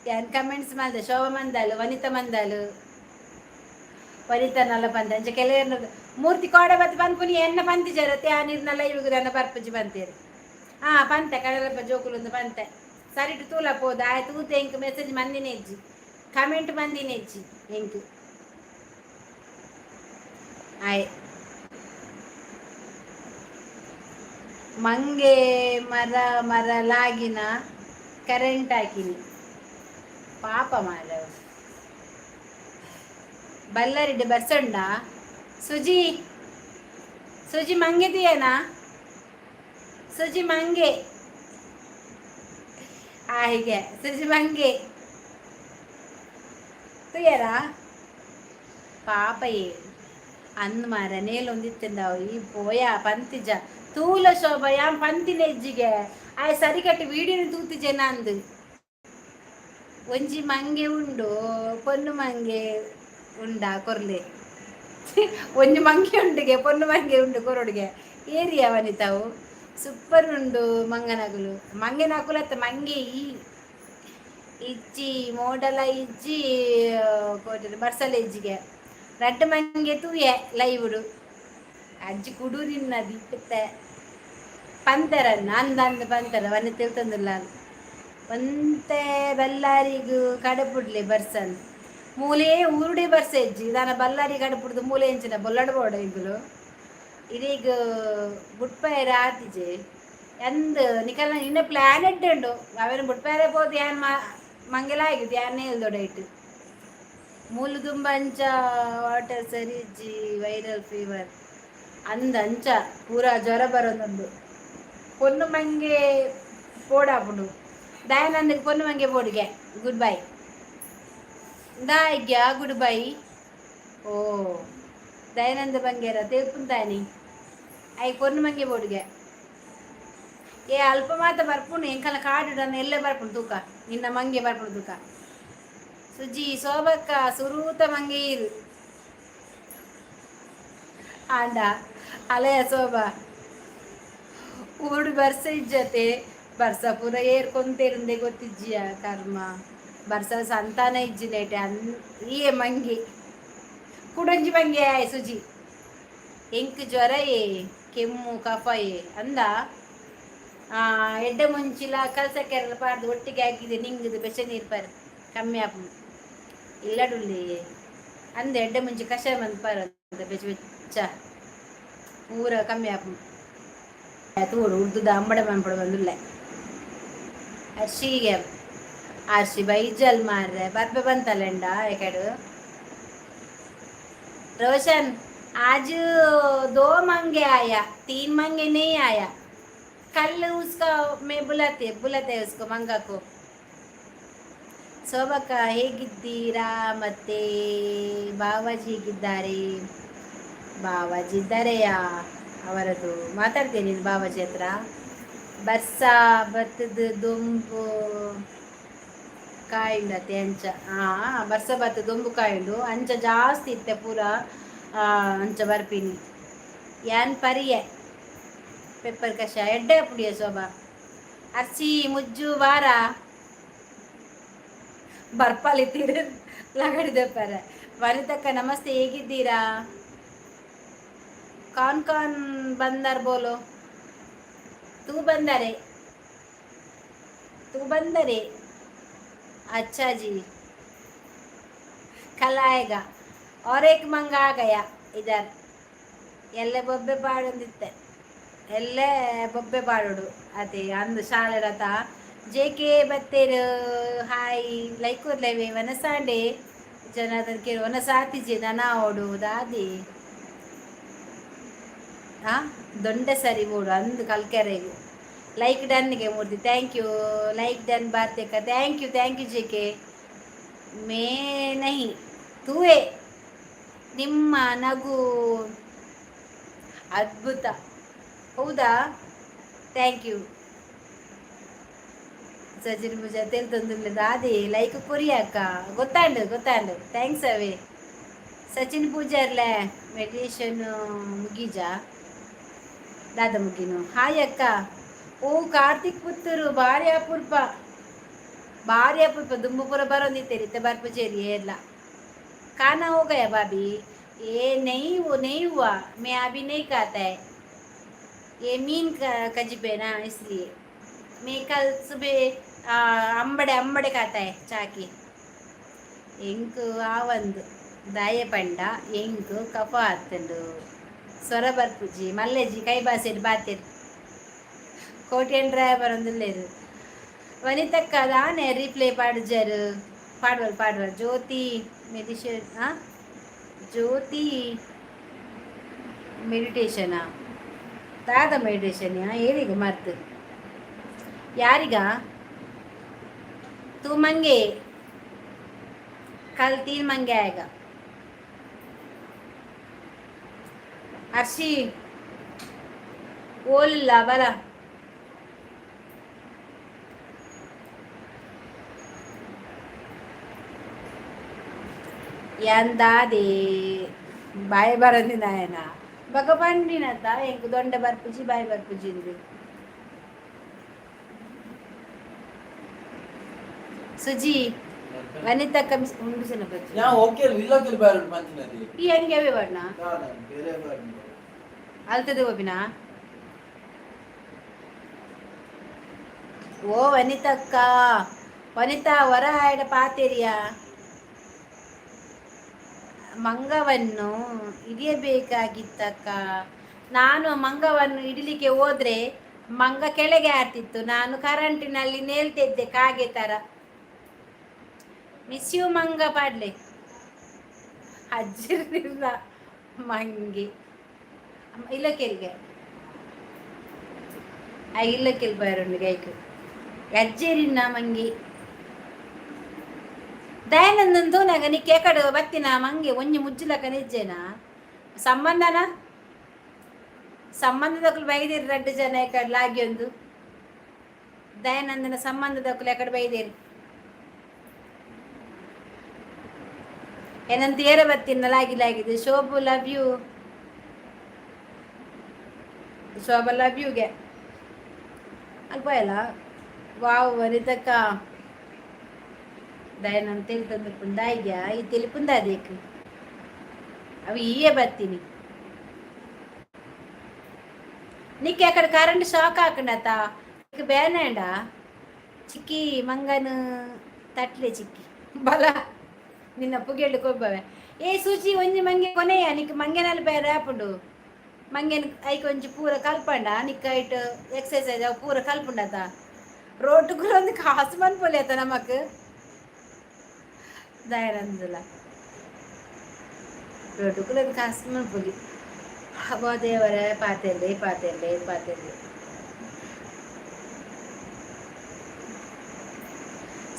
ಯಾನ್ ಕಮೆಂಟ್ಸ್ ಮಲ್ದೆ. ಶೋಭಾ ಮಂದಾಲು, ವನಿತಾ ಮಂದಾಲು, ವನಿತಾ ನಲ್ಲ ಪಂತೆ. ಅಂಚ ಕೆಲವರು ಮೂರ್ತಿ ಕೋಡೆ ಬತ್ತಿ ಪನ್ಪುನಿ ಎನ್ನ ಪಂತಿ ಜರತೆ ಆ ನೀರ್ನಲ್ಲ ಇವಾಗ ನನ್ನ ಬರ್ಪುಜಿ ಪಂತೇರು. ಹಾ, ಪಂತೆ ಕಡಲಪ್ಪ ಜೋಕುಲುಂದು ಪಂತೆ. ಸರಿಟು ತೂಲ ಪೋದು ಆಯ್ತು. ತೂತೆ ಎಂಕ್ ಮೆಸೇಜ್ ಮಂದಿನ ಹೆಜ್ಜಿ, ಕಮೆಂಟ್ ಮಂದಿನ ಹೆಜ್ಜಿ ಎಂಕ್ ಆಯ್. ಮಂಗೆ ಮರ ಮರ ಲಾಗಿನ ಕರೆಂಟ್ ಹಾಕಿನಿ ಪಾಪ ಮಾರ. ಬಲ್ಲರಿಡ್ ಬರ್ಸೊಂಡ ಸುಜಿ ಸುಜಿ ಮಂಗೆ ತೀಯನಾ ಸುಜಿ ಮಂಗೆ ಆ ಹೀಗೆ ಸುಜಿ ಮಂಗೆ ತುಯರಾ ಪಾಪ. ಏ ಅಂದ್ ಮಾರ ನೇಲೊಂದಿತ್ತಂದಾವು ಈ ಪೋಯ ಪಂತಿಜ ತೂಲ ಶೋಭ ಯಾನ್ ಪಂತಿನ ಹೆಜ್ಜಿಗೆ ಆಯ್ ಸರಿಕಟ್ಟಿ ವೀಡಿಯೋನ ತೂತಿಜೆ ನಂದು. ಒಂಜಿ ಮಂಗೆ ಉಂಡು, ಪೊನ್ನು ಮಂಗೆ ಉಂಡಾ ಕೊರ್ಲೆ. ಒಂಜಿ ಮಂಗೆ ಉಂಡುಗೆ, ಪೊನ್ನು ಮಂಗೆ ಉಂಡು ಕೊರೊಡುಗೆ. ಏರಿಯಾ ವನಿತಾವು ಸೂಪರ್ ಉಂಡು ಮಂಗನಗುಲು. ಮಂಗೆನಕುಲತ್ತ ಮಂಗೆ ಈ ಇಜ್ಜಿ ಮೋಡಲ ಇಜ್ಜಿ ಕೋಟೆ ಬರ್ಸಲ ಇಜ್ಜಿಗೆ. ರಡ್ಡ್ ಮಂಗೆ ತೂಯೆ ಲೈವುಡು. ಅಜ್ಜಿ ಕುಡು ನಿನ್ನ ದೀಪತ್ತೆ ಪಂತೆರನ್ನ ಅಂದ ಅಂದ ಪಂತೆರ ವನಿ ತಿಳ್ತಂದಿಲ್ಲ. ಒಂತೆ ಬಲ್ಲಾರಿಗು ಕಡಪುಡ್ಲಿ ಬರ್ಸನ್. ಮೂಲೆ ಊರುಡೆ ಬರ್ಸ ಇಜ್ಜಿ ದಾನ ಬಲ್ಲಾರಿ ಕಡಪುಡ್ದು ಮೂಲೆ ಎಂಚಿನ ಬೊಲ್ಲಡ ಬೋಡ ಇಂಗುಲು ಇದೀಗ ಬುಟ್ಪಾಯರ ಆತಿಜೆ ಎಂದ್ ನಿಕಲ್ನ ಇನ್ನ ಪ್ಲಾನ್ ಎಡ್ಡೆ ಉಂಡು. ಅವೆನ್ ಬುಟ್ಪಾಯರೆ ಪೋದು ಯಾನ್ ಮಂಗೆಲ ಆಗಿದೆ ಯಾನ್ ದೊಡ ಇಟ್ಟು ಮೂಲು ದುಂಬ ಅಂಚ ವಾಟರ್ ಸರಿ ಇಜ್ಜಿ, ವೈರಲ್ ಫೀವರ್ ಅಂದ ಅಂಚ ಪೂರಾ ಜ್ವರ ಬರೋದೊಂದು. ಪೊನ್ನು ಮಂಗೆ ಪೋಡಾಪುಂಡು ದಯಾನಂದಗೆ. ಪೊನ್ನು ಮಂಗೆ ಬೋಡಿಗೆ ಗುಡ್ ಬೈ ದಾಯ್ಗ್ಯಾ ಗುಡ್ ಬೈ. ಓ ದಯಾನಂದ ಬಂಗೇರ ತೇಲ್ಪುಂತಾನಿ I ಪೊನ್ನು ಮಂಗೆ ಬೋಡಿಗೆ. ಏ ಅಲ್ಪ ಮಾತ ಬರ್ಪುಂಡು ಎಂಕಲ ಕಾಡು ಎಲ್ಲೇ ಬರ್ಪುಂಡು ತೂಕ. ನಿನ್ನ ಮಂಗೆ ಬರ್ಪುಂಡು ತೂಕ. ಸುಜಿ ಸೋಬಕ್ಕ ಸುರೂತ ಮಂಗೆ ಇರು ಆಂಡ ಅಲೆಯ ಸೋಬ ಊಡು ಬರ್ಸ ಇಜ್ಜತೆ. ಬರ್ಸ ಪೂರ ಏರ್ಕೊಂತೇರುಂದೆ ಗೊತ್ತಿಜ್ಜಿಯ ಕರ್ಮ. ಬರ್ಸ ಸಂತಾನ ಇಜ್ಜಿನೇಟೆ ಅನ್ ಈಯೆ ಮಂಗೆ ಕುಡೊಂಜಿ ಮಂಗೆ ಆಯ್ ಸುಜಿ. ಎಂಕ್ ಜ್ವರ ಏ, ಕೆಮ್ಮು ಕಫ ಏ ಅಂದ. ಎಡ್ಡೆ ಮುಂಚಿಲ ಕಲ್ಸಕ್ಕೆರೆಲ್ಲ ಪಾಡ್ದು ಒಟ್ಟಿಗೆ ಹಾಕಿದೆ ನಿಂಗದು ಬೆಚ್ಚ ನೀರು ಪಾರು ಕಮ್ಮಿ ಆಪುಂಡು. ಇಲ್ಲಡುಲ್ಲಿ ಅಂದ ಎಡ್ಡೆ ಮುಂಚಿ ಕಷಾಯ ಮಂದ್ ಪಾರು ಅಂದ ಬೆಚ್ಚ ಬೆಚ್ಚ ಪೂರ ಕಮ್ಮಿ ಆಪುಂಡು. ತೂಡು ಉರ್ದುದ ಅಂಬಡೆ ಮನ್ಪಡ ಬಂದುಲ್ಲೆ ಅರ್ಶಿಗೆ. ಅರ್ಶಿ ಬೈಜಲ್ ಮಾರ್ರೆ ಬರ್ಬೆ ಬಂತಲೆಂಡ ಎಕಡು. रोशन, आज दो मंगे आया, तीन मंगे नहीं आया. कल उसका मैं बुलाते बुलाते उसको मंगा को. ಶೋಭಕ್ಕ ಹೇಗಿದ್ದೀರಾ? ಮತ್ತೆ ಬಾವಾಜಿ ಹೇಗಿದ್ದಾರೆ? ಬಾವಾಜಿ ಇದ್ದಾರೆಯಾ? ಅವರದು ಮಾತಾಡ್ತೇನೆ ನೀನು ಬಾವಾಜಿ ಹತ್ರ. ಬರ್ಸ ಬತ್ತದ ದೊಂಬು ಕಾಯುಂಡತೆ ಅಂಚ. ಹಾಂ, ಬರ್ಸ ಬತ್ತ ದೊಂಬು ಕಾಯುಂಡು ಅಂಚ ಜಾಸ್ತಿ ಇತ್ತೆ ಪೂರ ಅಂಚ ಬರ್ಪಿನಿ. ಯಾನ್ ಪರಿಯೆ ಪೆಪ್ಪರ್ ಕಷಾಯ ಎಡ್ಡೆ ಪುಡಿಯ ಶೋಭಾ. ಅರ್ಚಿ ಮುಜ್ಜು ಬಾರ ಬರ್ಪಾಲಿತ್ತೀರ ಲಗಡಿದಪ್ಪರ. ವನಿತಕ್ಕ ನಮಸ್ತೆ, ಹೇಗಿದ್ದೀರಾ? कौन कौन बंदर बोलो. तू बंदर है, तू बंदर है. अच्छा जी, कल आएगा. और एक मंगा आ गया इधर. ಎಲ್ಲೆ ಬೊಬ್ಬೆ ಪಾಡೊಂದಿತ್ತೆ, ಎಲ್ಲೆ ಬೊಬ್ಬೆ ಪಾಡೋಡು ಅದೇ ಅಂದು ಶಾಲೆ ರಥ. ಜೆ ಕೆ ಬತ್ತೇರು. ಹಾಯ್, ಲೈಕ್ ಕೊರ್ಲೆವೆ. ವನಸಾಂಡೆ ಜನಾರ್ದನ್ ಕೇಳು, ವನಸಾತಿಜೆ ನನ ಓಡು ದಾದಿ ಆ ದೊಂಡೆ ಸರಿ ಬೋಡು ಅಂದು ಕಲ್ಕೆರೆಗ್. ಲೈಕ್ ಡನ್ಗೆ Murthy, thank you. Like done ಭಾರತಕ್ಕ, thank you, thank you J K. May ನಹಿ ತೂವೆ, ನಿಮ್ಮ ನಗು ಅದ್ಭುತ. ಹೌದಾ? Thank you. Sajjan ಪೂಜಾ ತೆಲ್ತೊಂದುಲ್ಲೆ ದಾದೆ? ಲೈಕ್ ಕೊರಿಯಾಕ ಗೊತ್ತಾಂಡು, ಗೊತ್ತಾಂಡು, thanks ಅವೇ. ಸಚಿನ್ ಪೂಜಾರ್ಲೆ, ಮೆಡಿಟೇಷನ್ ಮುಗೀಜಾ? ದಾದ ಮುಗಿನು? ಹಾಯ್ ಅಕ್ಕ. ಓ ಕಾರ್ತಿಕ್ ಪುತ್ತೂರು, ಭಾರಿ ಅಪೂರ್ಪ, ಭಾರಿ ಅಪೂರ್ಪ. ದುಂಬುಪುರ ಬರೋಂದಿತ್ತೇರಿ, ಇತ್ತೆ ಬರ್ಪುಜೇರಿ ಏರ್ಲ. खाना हो गया भाभी? ये नहीं, वो नहीं हुआ। मैं अभी नहीं खाता है। ये मीन का कजिबे ना, इसलिए मैं कल सुबह ಅಂಬಡೆ ಅಂಬಡೆ खाता है ಚಾಕಿ. ಎಂಕ್ ಆವಂದು ದಾಯೆ ಪಂಡ ಎಂಕ್ ಕಫ ಆತುಂಡು, ಸ್ವರ ಬರ್ಪುಜಿ. ಮಲ್ಲೆಜಿ ಕೈ ಬಾಸೆಡ್ ಬಾತೆರ್ ಕೋಟ್ಯನ್ ಡ್ರೈವರ್ ಬರೊಂದುಲ್ಲೆರ್. ವನಿತಕ್ಕ ದಾನೆ ರಿಪ್ಲೈ ಪಾಡುಜರ್? ಪಾಡ್ವಲ್, ಪಾಡ್ವಲ್. ಜ್ಯೋತಿ ಮೆಡಿಟೇಷನ್, ಆ ಜ್ಯೋತಿ ಮೆಡಿಟೇಷನಾ? ದಾದ ಮೆಡಿಟೇಷನ್ ಏರಿಗ ಮರ್ತು ಯಾರಿಗ? तू मंगे, कल तीन मंगे आएगा। ಹರ್ಷಿ ಓಲಿಲ್ಲ ಬಲ. ಯಾಂದಾದೆ ಬಾಯಿ ಬರಂದಿನಾಯನ ಬಕ ಪಂಡಿನತ ಎಂಕ್ ದೊಂಡೆ ಬರ್ಪುಜಿ, ಬಾಯಿ ಬರ್ಪುಜಿ. ಸುಜಿ, ವನಿತಕ್ಕ ಮಿಸ್ ಉಂಡು ಬಜ್ಜಿ. ಯಾ ಓಕೆ, ಇಲ್ಲೊಕೆಲ್ ಬಾರು ಪಂಚಿನದಿ. ಈ ಹಂಗೆ ಅವೇ ಬಣ್ಣ. ಬೇರೆ ಬಾರು. ಅಲ್ತದೆ ಒಬಿನ. ಓ ವನಿತಕ್ಕ, ವನಿತಾ ವರ ಆಯ್ಡ ಪಾತೆರಿಯಾ. ಮಂಗವನ್ನು ಹಿಡಿಯಬೇಕಾಗಿತ್ತಕ್ಕ. ನಾನು ಮಂಗವನ್ನು ಹಿಡಿಲಿಕ್ಕೆ ಹೋದ್ರೆ ಮಂಗ ಕೆಳಗೆ ಆಡ್ತಿತ್ತು, ನಾನು ಕರೆಂಟಿನಲ್ಲಿ ನೇಲ್ತಿದ್ದೆ ಕಾಗೆ ಥರ. ಮಿಸ್ you ಮಂಗ ಪಾಡ್ಲೆ. ಅಜ್ಜಿರ್ಲಿಲ್ಲ ಮಂಗಿ ಇಲ್ಲಕೆಲ್ಗೆ ಆ ಇಲ್ಲಕೆಲ್ ಬೈರುಂಡು ಗೈಕ್ ಅಜ್ಜೇರಿನ ಮಂಗಿ. ದಯಾನಂದನ್ ತೂನಾಗ ನಿಕ್ಕೆ ಎಕಡೆ ಬತ್ತಿನ ಮಂಗೆ ಒಂಜಿ ಮುಜ್ಜುಲಕ ನಿಜ್ಜೆನಾ? ಸಂಬಂಧನ ಸಂಬಂಧದಕ್ಕಲು ಬೈದಿರಿ ರಡ್ಡು ಜನ ಎಕಡೆ ಲಾಗಿಯೊಂದು. ದಯಾನಂದನ ಸಂಬಂಧದಕ್ಕಲು ಎಕಡೆ ಬೈದಿರಿ. ಏನಂತ ಏರ ಬತ್ತಿನ ಲಾಗಿ ಲಾಗಿದೆ. Shobu love you, Shobha love ಯುಗೆ ಅಲ್ಪ ಎಲ್ಲ. ವಾವ್ ವನಿತಕ್ಕ, ದಯಾನಂದ ತೆಲಿತಂದು ದಾಯಿಗ್ಯಾ ಈ ತೆಲಿಪುಂದ ಅದೇಕ್ ಅవి ಈಯೇ ಬತ್ತೀನಿ. నీకు అక్కడ కరెంట్ షాక్ ఆకండత నీకు బేనండా. ಚಿಕ್ಕಿ ಮಂಗನ ತಟ್ಲೆ ಚಿಕ್ಕಿ ಬಲ ನಿನ್ನ ಪುಗೆಳ್ಳು ಕೊಬ್ಬವೆ. ಏ ಸೂಚಿ, ಒಂಜಿ ಮಂಗೆ ಕೊನೆಯ ನಿಕ್ ಮಂಗೆನಲ್ಲಿ ಬೇರೆ ಆಪುಂಡು. ಮಂಗೆನ ಐಕ್ ಒಂಜಿ ಪೂರ ಕಲ್ಪಂಡ ನಿಕ್ ಐಟ್ ಎಕ್ಸರ್ಸೈಸ್ ಅವು ಪೂರ ಕಲ್ಪುಂಡತ. ರೋಟು ಒಂದು ಕಾಸು ಮನ್ಪೊಲಿ ಆತ ನಮಕ್ ದಯಾನಂದಲ. ರೋಟು ಒಂದು ಕಾಸು ಮನ್ಪೊಲಿ. ಅಬ್ಬಾ ದೇವರೇ, ಪಾತೆರ್ಲೆ ಪಾತೆರ್ಲೆ ಪಾತೆರ್ಲೆ.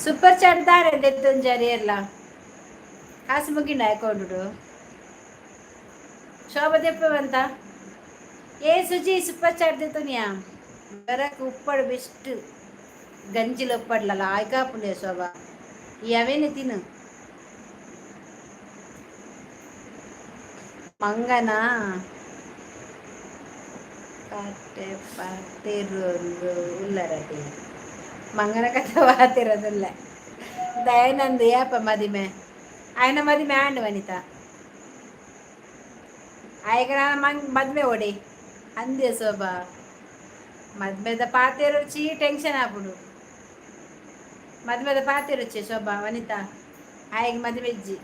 ಸೂಪರ್ ಚಾಟ್ ದಾರೆ ದೆತ್ತೊಂಜಾರಿ ಏರ್ಲ ಕಾಸು ಮುಗಿಂಡ ಅಕೌಂಟು. ಶೋಭ ದೆಪ್ಪವಂತ. ಏ ಸುಜಿ, ಸೂಪರ್ ಚಾಟ್ ದೆತ್ತೊನಿಯಾ? ಬರಕ್ ಉಪ್ಪಡು ಬೆಸ್ಟ್ ಗಂಜಿಲ ಉಪ್ಪಡ್ಲಲ್ಲ ಆಯ್ಕಾಪುಂಡೆ. ಶೋಭ, ಈ ಅವೇನೆ ತಿನ್ನು. ಮಂಗನ ಕಟ್ಟೆ ಪಾತಿರೊಂದು ಉಲ್ಲರಟಿ ಮಂಗನ ಕತೆ ಪಾತಿರೋದಿಲ್ಲ. ದಯಾನಂದ್ ಏಪ ಮದಿಮೆ? ఆయన ಮದಿಮೆ ಆಂಡ್ ವನಿತಾ. ಆಯ್ಗ ಮಂಗ್ ಮದ್ಮೆ ಓಡಿ ಅಂದೆ ಶೋಭಾ. ಮದ್ಮೆದ ಪಾತೆರುಚಿ ಟೆನ್ಷನ್ ಆಪುಂಡು. ಮದ್ಮೆದ ಪಾತೆರುಚಿ ಶೋಭಾ. ವನಿತಾ ಆಯ್ಗ ಮದಿಮೆ ಇಜ್ಜಿ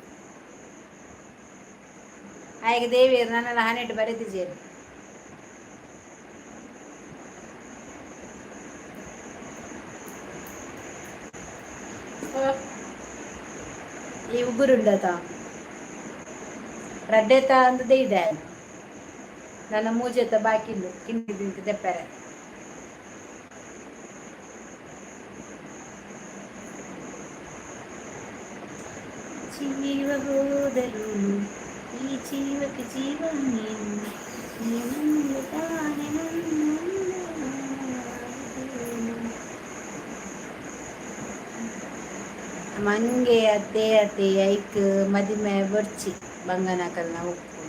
ಆಯ್ಗ. ದೇವಿಯರು ನನ್ನೆಲ್ಲ ಹನೆಟ್ಟು ಬರೆದಿದ್ದೇನೆ. ಈ ಉಗುರುಂಡತ ರಡ್ಡೆತ ಅಂದದೇ ಇದೆ. ನನ್ನ ಮೂಜೆತ ಬಾಕಿ ಉಂಡು ಕಿಂಡಿ ದಿಂತ ದೆಪ್ಪರೆ. ಜೀವ ಹೋದರು ಈ ಜೀವಕ್ಕೆ ಜೀವ ನೀನು, ನೀನಂದು ತಾನೆ ನನ್ನನ್ನು. ಮಂಗೆ ಅತ್ತೆ ಅತ್ತೆ ಐಕ್ ಮದಿಮೆ ಬೊರ್ಚಿ ಬಂಗನಕಲ್ನ ಉಪ್ಪು.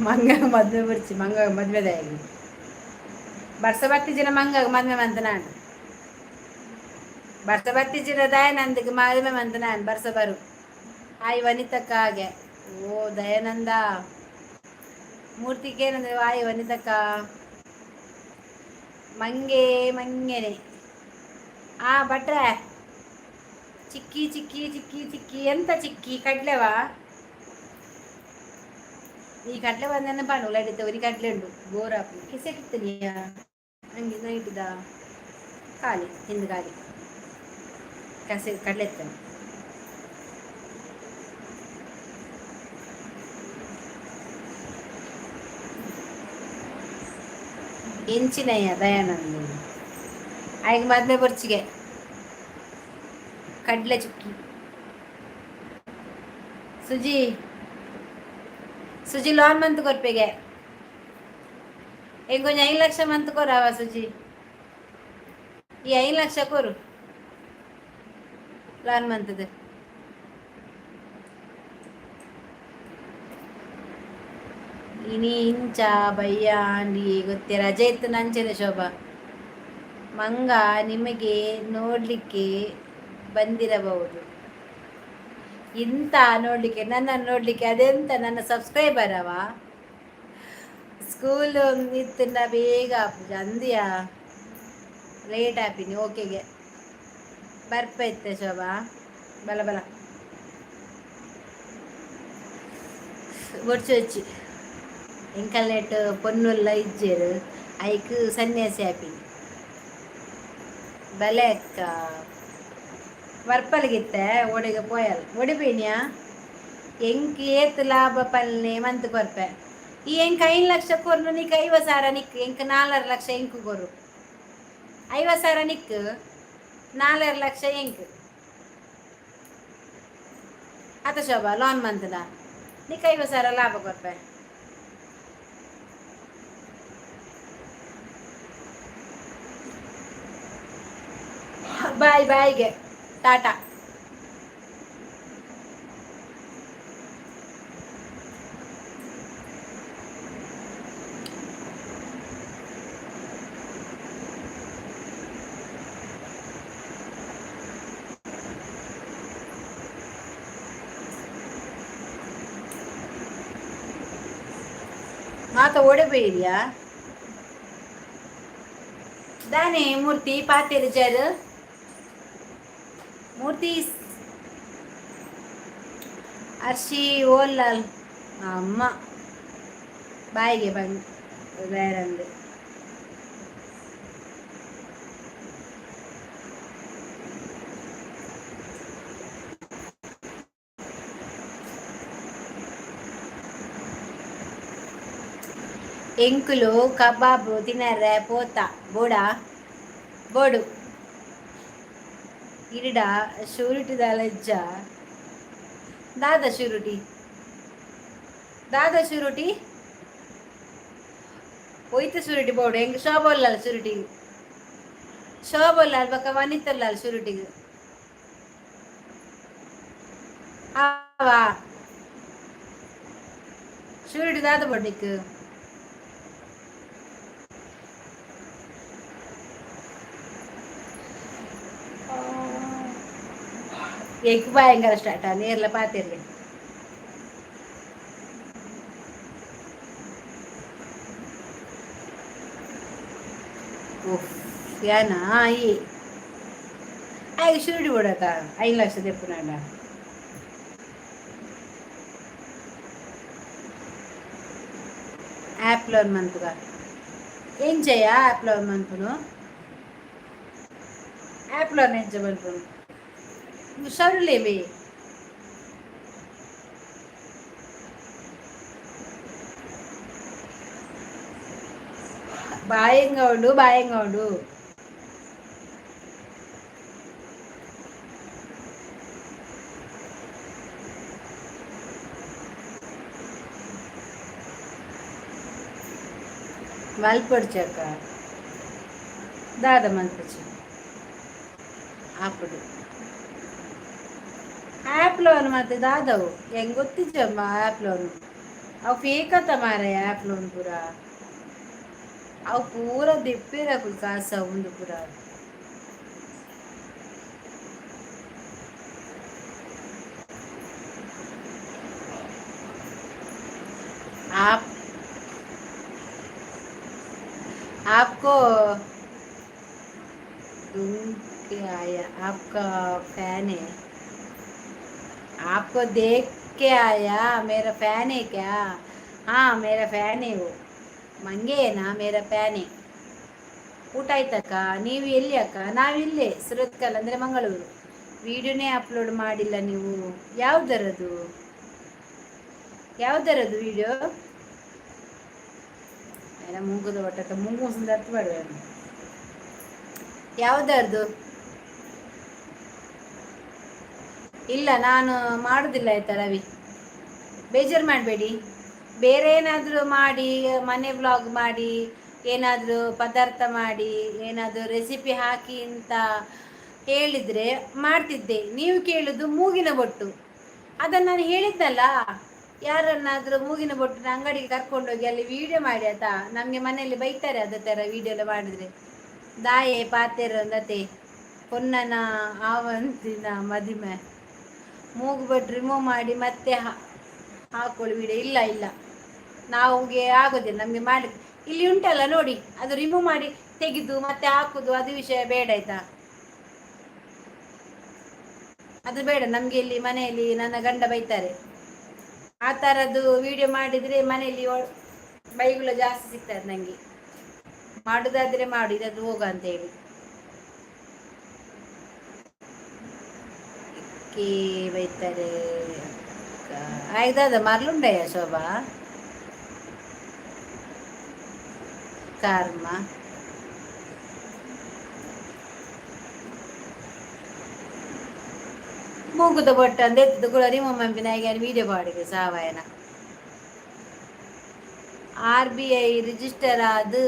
ಮಂಗ ಮದ್ವೆ ಬೊರ್ಚಿ, ಮಂಗ ಮದ್ವೆದಾಗಿ ಬರ್ಸ ಬತ್ತಿ ಜನ ಮಂಗ ಮದ್ವೆ ಮಂತ ನಾನು. ಬರ್ಸ ಬತ್ತಿ ಜನ ದಯಾನಂದಗೆ ಮದ್ವೆ ಮಂತ ನಾನು ಬರ್ಸ ಬರು. ಆಯ್ ವನಿತಕ್ಕ ಹಾಗೆ. ಓ ದಯಾನಂದ ಮೂರ್ತಿಗೆ ಏನಂದ್ರೆ ಆಯ್ ವನಿತಕ್ಕ. ಮಂಗೆ ಮಂಗೆನೆ ಆ ಭಟ್ರೆ. ಚಿಕ್ಕಿ ಚಿಕ್ಕಿ ಚಿಕ್ಕಿ ಚಿಕ್ಕಿ ಎಂತ ಚಿಕ್ಕಿ ಕಡ್ಲೆವಾ? ಈ ಕಡ್ಲೆ ಬಂದನೆ ಪಣ್ಣು ಲೈಟ್ ಒರಿ ಕಡ್ಲೆ ಉಂಡು ಬೋರಾಪು ಕಿಸೆಟ್ಟಿತ್ತನಿಯ ಹಂಗೆ ನೈಟ್ದ ಖಾಲಿ ತಿಂದು ಖಾಲಿ ಕಸೆ ಕಡ್ಲೆ ಎತ್ತನು. ಎಂಚಿನಯ್ಯ ದಯಾನಂದ ಆಯ್ಕೆ ಮದ್ವೆ ಬರ್ಚಿಗೆ ಕಡ್ಲೆ ಚುಕ್ಕಿ. ಸುಜಿ ಸುಜಿ ಲೋನ್ ಮಂತ್ ಕೊರ್ಪೆಗೆ ಎಂಕೊಂಜಿ 5 ಲಕ್ಷ ಮಂತ್ ಕೊರವ ಸುಜಿ. ಈ 5 ಲಕ್ಷ ಕೊರು ಲೋನ್ ಮಂತದ. ಇನಿ ಇಂಚ ಬಯ್ಯ ಅಂಡಿ ಗೊತ್ತೇ ರಜೆ ಇತ್ತು ನಂಚೆನೆ. ಶೋಭಾ ಮಂಗ ನಿಮಗೆ ನೋಡ್ಲಿಕ್ಕೆ ಬಂದಿರಬಹುದು. ಇಂತ ನೋಡ್ಲಿಕ್ಕೆ, ನನ್ನನ್ನು ನೋಡ್ಲಿಕ್ಕೆ? ಅದೆಂತ ನನ್ನ ಸಬ್ಸ್ಕ್ರೈಬರ್ ಅವ. ಸ್ಕೂಲ್ ಇತ್ತಿಂದ ಬೇಗ ಅಂದಿಯ ಲೇಟ್ ಆಪಿನಿ ಓಕೆಗೆ ಬರ್ಪ ಇತ್ತೆ ಶೋಭಾ. ಬಲ ಬಲ ಬೊಡ್ಚು ಹಚ್ಚಿ ಎಂಕಲ್ನೆಟ್ ಪೊನ್ನುಲ್ಲ ಇಜ್ಜೆರು ಐಕ್ ಸನ್ಯಾಸಿ ಆಪಿನಿ. ಬಲೆ ಅಕ್ಕ ಬರ್ಪಲ್ಗಿತ್ತೆ ಓಡೆಗೆ ಪೋಯಲ್ ಒಡಿಪೇನಿಯಾ. ಎಂಕ್ ಏತ್ ಲಾಭ ಪಲ್ನೆ ಮಂತ್ ಕೊರ್ಪೆ. ಈ ಎಂಕ್ 5 ಲಕ್ಷ ಕೊರ್ನು ನಿಕ್ 50,000 ನಿಕ್, ಎಂಕ್ 4.5 ಲಕ್ಷ ಎಂಕ್ ಕೊರು. 50,000 ನಿಕ್, 4.5 ಲಕ್ಷ ಎಂಕ್ ಅತ ಶೋಭಾ. ಲೋನ್ ಮಂತ್ದ ನಿಕ್ 50,000 ಲಾಭ ಕೊರ್ಪೆ. ಬಾಯ್ ಬಾಯ್ಗೆ ಟಾಟಾ. ಮಾತ ಓಡಬೇಡಿಯಾ ದಾನೆ ಮೂರ್ತಿ ಪಾತೆರು ಜರ್ ಮೂರ್ತಿ ಅರ್ಶಿ ಓಲ್ಲಾಲ್ ಅಮ್ಮ ಬಾಯಿಗೆ ಬಂದ್ ಬೇರಂದು. ಎಂಕುಲು ಕಬಾಬ್ ತಿನ್ನರೆ ಪೋತ ಬೋಡಾ ಬೋಡು ಇರಿಡ ಶೂರಿಟಿ ದಾಲಜ್ಜ ದಾದ ಶೂರಿಟಿ ದಾದ ಶೂರಿಟಿ ಒಯ್ತ ಶೂರಿಟಿ ಬೋಡು. ಎಂಕ್ ಶೋಭ ಶೂರಿಟಿ ಶೋಭ ಬೊಕ್ಕ ವನಿತಲ್ಲಾಲ್ ಶೂರಿಟಿಗ್ ಆವಾ ಶೂರಿಟಿ ದಾದ ಬೋಡು ನಿಕ್. ಎಂಕ್ ಭಯಂಕರ ಸ್ಟಾರ್ಟ್ ನೇರ್ಲ ಪಾತಿರ್ಲಿ. ಉಫ್ ಯಾನಾ ಈ ಆಯ್ ಶೂರಿಟಿ ಬೋಡತ 5 ಲಕ್ಷ ದೆಪ್ಪುನಾಂಡ. ಆ್ಯಪ್ ಲೋನ್ ಮನ್ಪುಗ ಎಂಚಯ್ಯ? ಆ್ಯಪ್ ಲೋನ್ ಮನ್ಪುನು ಆ್ಯಪ್ಲೋನ್ ಎಂಚ ಮನ್ಪುನು ಹುಷಾರುಲೇ ಬೇ. ಭయంగా ఉండు, భయంగా ఉండు. ಮಲ್ಪೊಡ್ಚಕ್ಕ ದಾದ ಮಲ್ಪೊಚ್ಚಿ ಅప్పుడు ಆ್ಯಪ್ಲೋನ್ ಮತ್ತೆ ದಾದವು ಹೆಂಗ್ ಗೊತ್ತಿಜ್ಜಮ್ಮ ಆ್ಯಪ್ಲೋನ್ ಅವು ಫೇಕ್ ಅತ್ತ ಮಾರಾಯ. ಆ್ಯಪ್ಲೋನ್ ಪೂರ ಅವು ಪೂರ ದೆಪ್ಪೇರು ಕಾಸು ಉಂದು ಪೂರ. आप आपको ढूंढ के आया, आपका फैन है, आपको देख के आया। मेरा फैन है क्या? हाँ, मेरा फैन है वो। ಮಂಗೆ ನಾ ಮೇರಾ ಫ್ಯಾನ್ है. ಊಟ ಆಯ್ತಕ್ಕ? ನೀವು ಎಲ್ಲಿ ಅಕ್ಕ? ನಾವಿಲ್ಲೇ ಸುರತ್ಕಲ್, ಅಂದರೆ ಮಂಗಳೂರು. ವಿಡಿಯೋನೇ ಅಪ್ಲೋಡ್ ಮಾಡಿಲ್ಲ ನೀವು. ಯಾವುದರದು, ಯಾವುದರದು ವಿಡಿಯೋ? ಏನ ಮೂಗುದ ಒಟ್ಟಕ್ಕ ಮೂಗು ಅರ್ಥ ಮಾಡುವ. ಯಾವುದರದು? ಇಲ್ಲ, ನಾನು ಮಾಡುದಿಲ್ಲ ಆಯ್ತಾ ರವಿ? ಬೇಜಾರು ಮಾಡಬೇಡಿ. ಬೇರೆ ಏನಾದರೂ ಮಾಡಿ, ಮನೆ ವ್ಲಾಗ್ ಮಾಡಿ, ಏನಾದರೂ ಪದಾರ್ಥ ಮಾಡಿ, ಏನಾದರೂ ರೆಸಿಪಿ ಹಾಕಿ ಅಂತ ಹೇಳಿದರೆ ಮಾಡ್ತಿದ್ದೆ. ನೀವು ಕೇಳುದು ಮೂಗಿನ ಬೊಟ್ಟು. ಅದನ್ನು ನಾನು ಹೇಳಿದ್ನಲ್ಲ, ಯಾರನ್ನಾದರೂ ಮೂಗಿನ ಬೊಟ್ಟನ್ನ ಅಂಗಡಿಗೆ ಕರ್ಕೊಂಡೋಗಿ ಅಲ್ಲಿ ವಿಡಿಯೋ ಮಾಡಿ ಆಯ್ತಾ? ನಮಗೆ ಮನೆಯಲ್ಲಿ ಬೈತಾರೆ ಅದೇ ಥರ ವಿಡಿಯೋ ಎಲ್ಲ ಮಾಡಿದರೆ. ದಾಯೆ ಪಾತೆರ ಅಂದತೆ ಪೊನ್ನನ ಆವಂತಿನ ಮದಿಮೆ. ಮೂಗು ಬೊಟ್ಟು ರಿಮೂವ್ ಮಾಡಿ ಮತ್ತೆ ಹಾಕೊಳ್ಳಿ ವಿಡಿಯೋ. ಇಲ್ಲ ಇಲ್ಲ, ನಾವುಗೆ ಆಗೋದಿಲ್ಲ ನಮಗೆ ಮಾಡಲಿಕ್ಕೆ. ಇಲ್ಲಿ ಉಂಟಲ್ಲ ನೋಡಿ, ಅದು ರಿಮೂವ್ ಮಾಡಿ ತೆಗೆದು ಮತ್ತೆ ಹಾಕುದು, ಅದು ವಿಷಯ ಬೇಡ ಆಯ್ತಾ? ಅದು ಬೇಡ ನಮಗೆ. ಇಲ್ಲಿ ಮನೆಯಲ್ಲಿ ನನ್ನ ಗಂಡ ಬೈತಾರೆ. ಆ ಥರದ್ದು ವಿಡಿಯೋ ಮಾಡಿದರೆ ಮನೆಯಲ್ಲಿ ಬೈಗುಳ ಜಾಸ್ತಿ ಸಿಗ್ತದೆ ನನಗೆ. ಮಾಡುದಾದ್ರೆ ಮಾಡು, ಇದಾದ್ರೆ ಹೋಗು ಅಂತ ಹೇಳಿ. ಕೇ ಬೈತಾರೆ. ಆಯ್ತಾದ ಮರ್ಲುಂಡಯ್ಯ ಶೋಭಾ ಕರ್ಮ. ಮೂಗುದ ಬೊಟ್ಟ ಅಂದ ಎತ್ತದ ಕೂಡ ರಿಮೂವ್ ಮಂಪಿನ ವಿಡಿಯೋ ಬಾಡಿಗೆ ಸಾವಾಯನ. ಆರ್ಬಿಐ ರಿಜಿಸ್ಟರ್ ಆದ್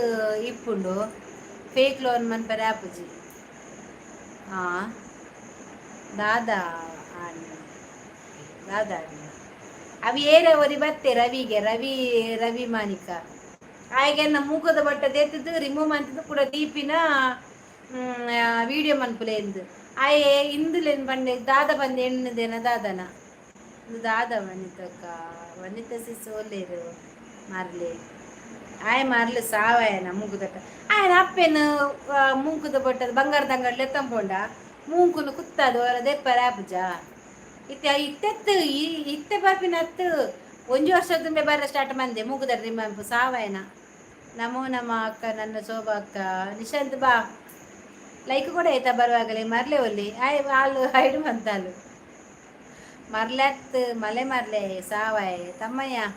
ಇಪ್ಪುಂಡು, ಫೇಕ್ ಲೋನ್ ಮನ್ಪರೆ ಆಪುಜಿ. ಹಾಂ, ದಾದಾ ಅಣ್ಣ, ದಾದಾ ಅಣ್ಣ ಅವಿ ಏರ ಒರಿ ಬತ್ತೆ ರವಿಗೆ, ರವಿ ರವಿ ಮಾನಿಕ ಆಯ್ಗೆನ್ನ ಮೂಕದ ಬಟ್ಟ ದೇತದ್ದು ರಿಮೂವ್ ಮಂತದ್ದು ಕೂಡ ದೀಪಿನ ವಿಡಿಯೋ ಮನ್ಪುಲೆ ಎಂದು ಆಯೆ ಇಂದುಲೆನ್ ಬಂಡೆ ದಾದ ಬಂದೆ ಎಣ್ಣದೇನ ದಾದನ ಇಂದು ದಾದ ವನಿತಕ್ಕ ವನಿತ ಸಿಸ್ ಒಲ್ಲೇರು ಮಾರ್ಲೆ ಆಯ್ ಮಾರ್ಲೆ ಸಾವಾಯನ ಮೂಕುದಟ್ಟ. ಆಯನ ಅಪ್ಪೆನ ಮೂಕುದ ಬಟ್ಟದ ಬಂಗಾರದ ಅಂಗಡ್ಲೆ ತಂಪೊಂಡ ಮೂಂಕುನು ಕುತ್ತದು ಅವರ ದೆಪ್ಪರ ಆಪುಜ ಇತ್ತೆ ಇತ್ತೆತ್ತು ಈ ಇತ್ತೆ ಬರ್ಪಿನತ್ತು. ಒಂಜಿ ವರ್ಷ ತುಂಬೆ ಬರ ಸ್ಟಾರ್ಟ್ ಮಂದೆ ಮೂಗುದರ ನಿಮ್ಮ ಸಾವಾಯನ. ನಮೋ ನಮ ಅಕ್ಕ, ನನ್ನ ಶೋಭಾ ಅಕ್ಕ. ನಿಶಾಂತ್ ಬಾ, ಲೈಕ್ ಕೂಡ ಆಯ್ತಾ? ಬರುವಾಗಲೇ ಮರ್ಲೆ ಒಲ್ಲಿ ಆಯ್ ಹಾಲು ಹೈಡು ಮಂತಾಲು ಮರ್ಲೆತ್ ಮಲೆ ಮರ್ಲೆ ಸಾವಾಯ್. ತಮ್ಮಯ್ಯ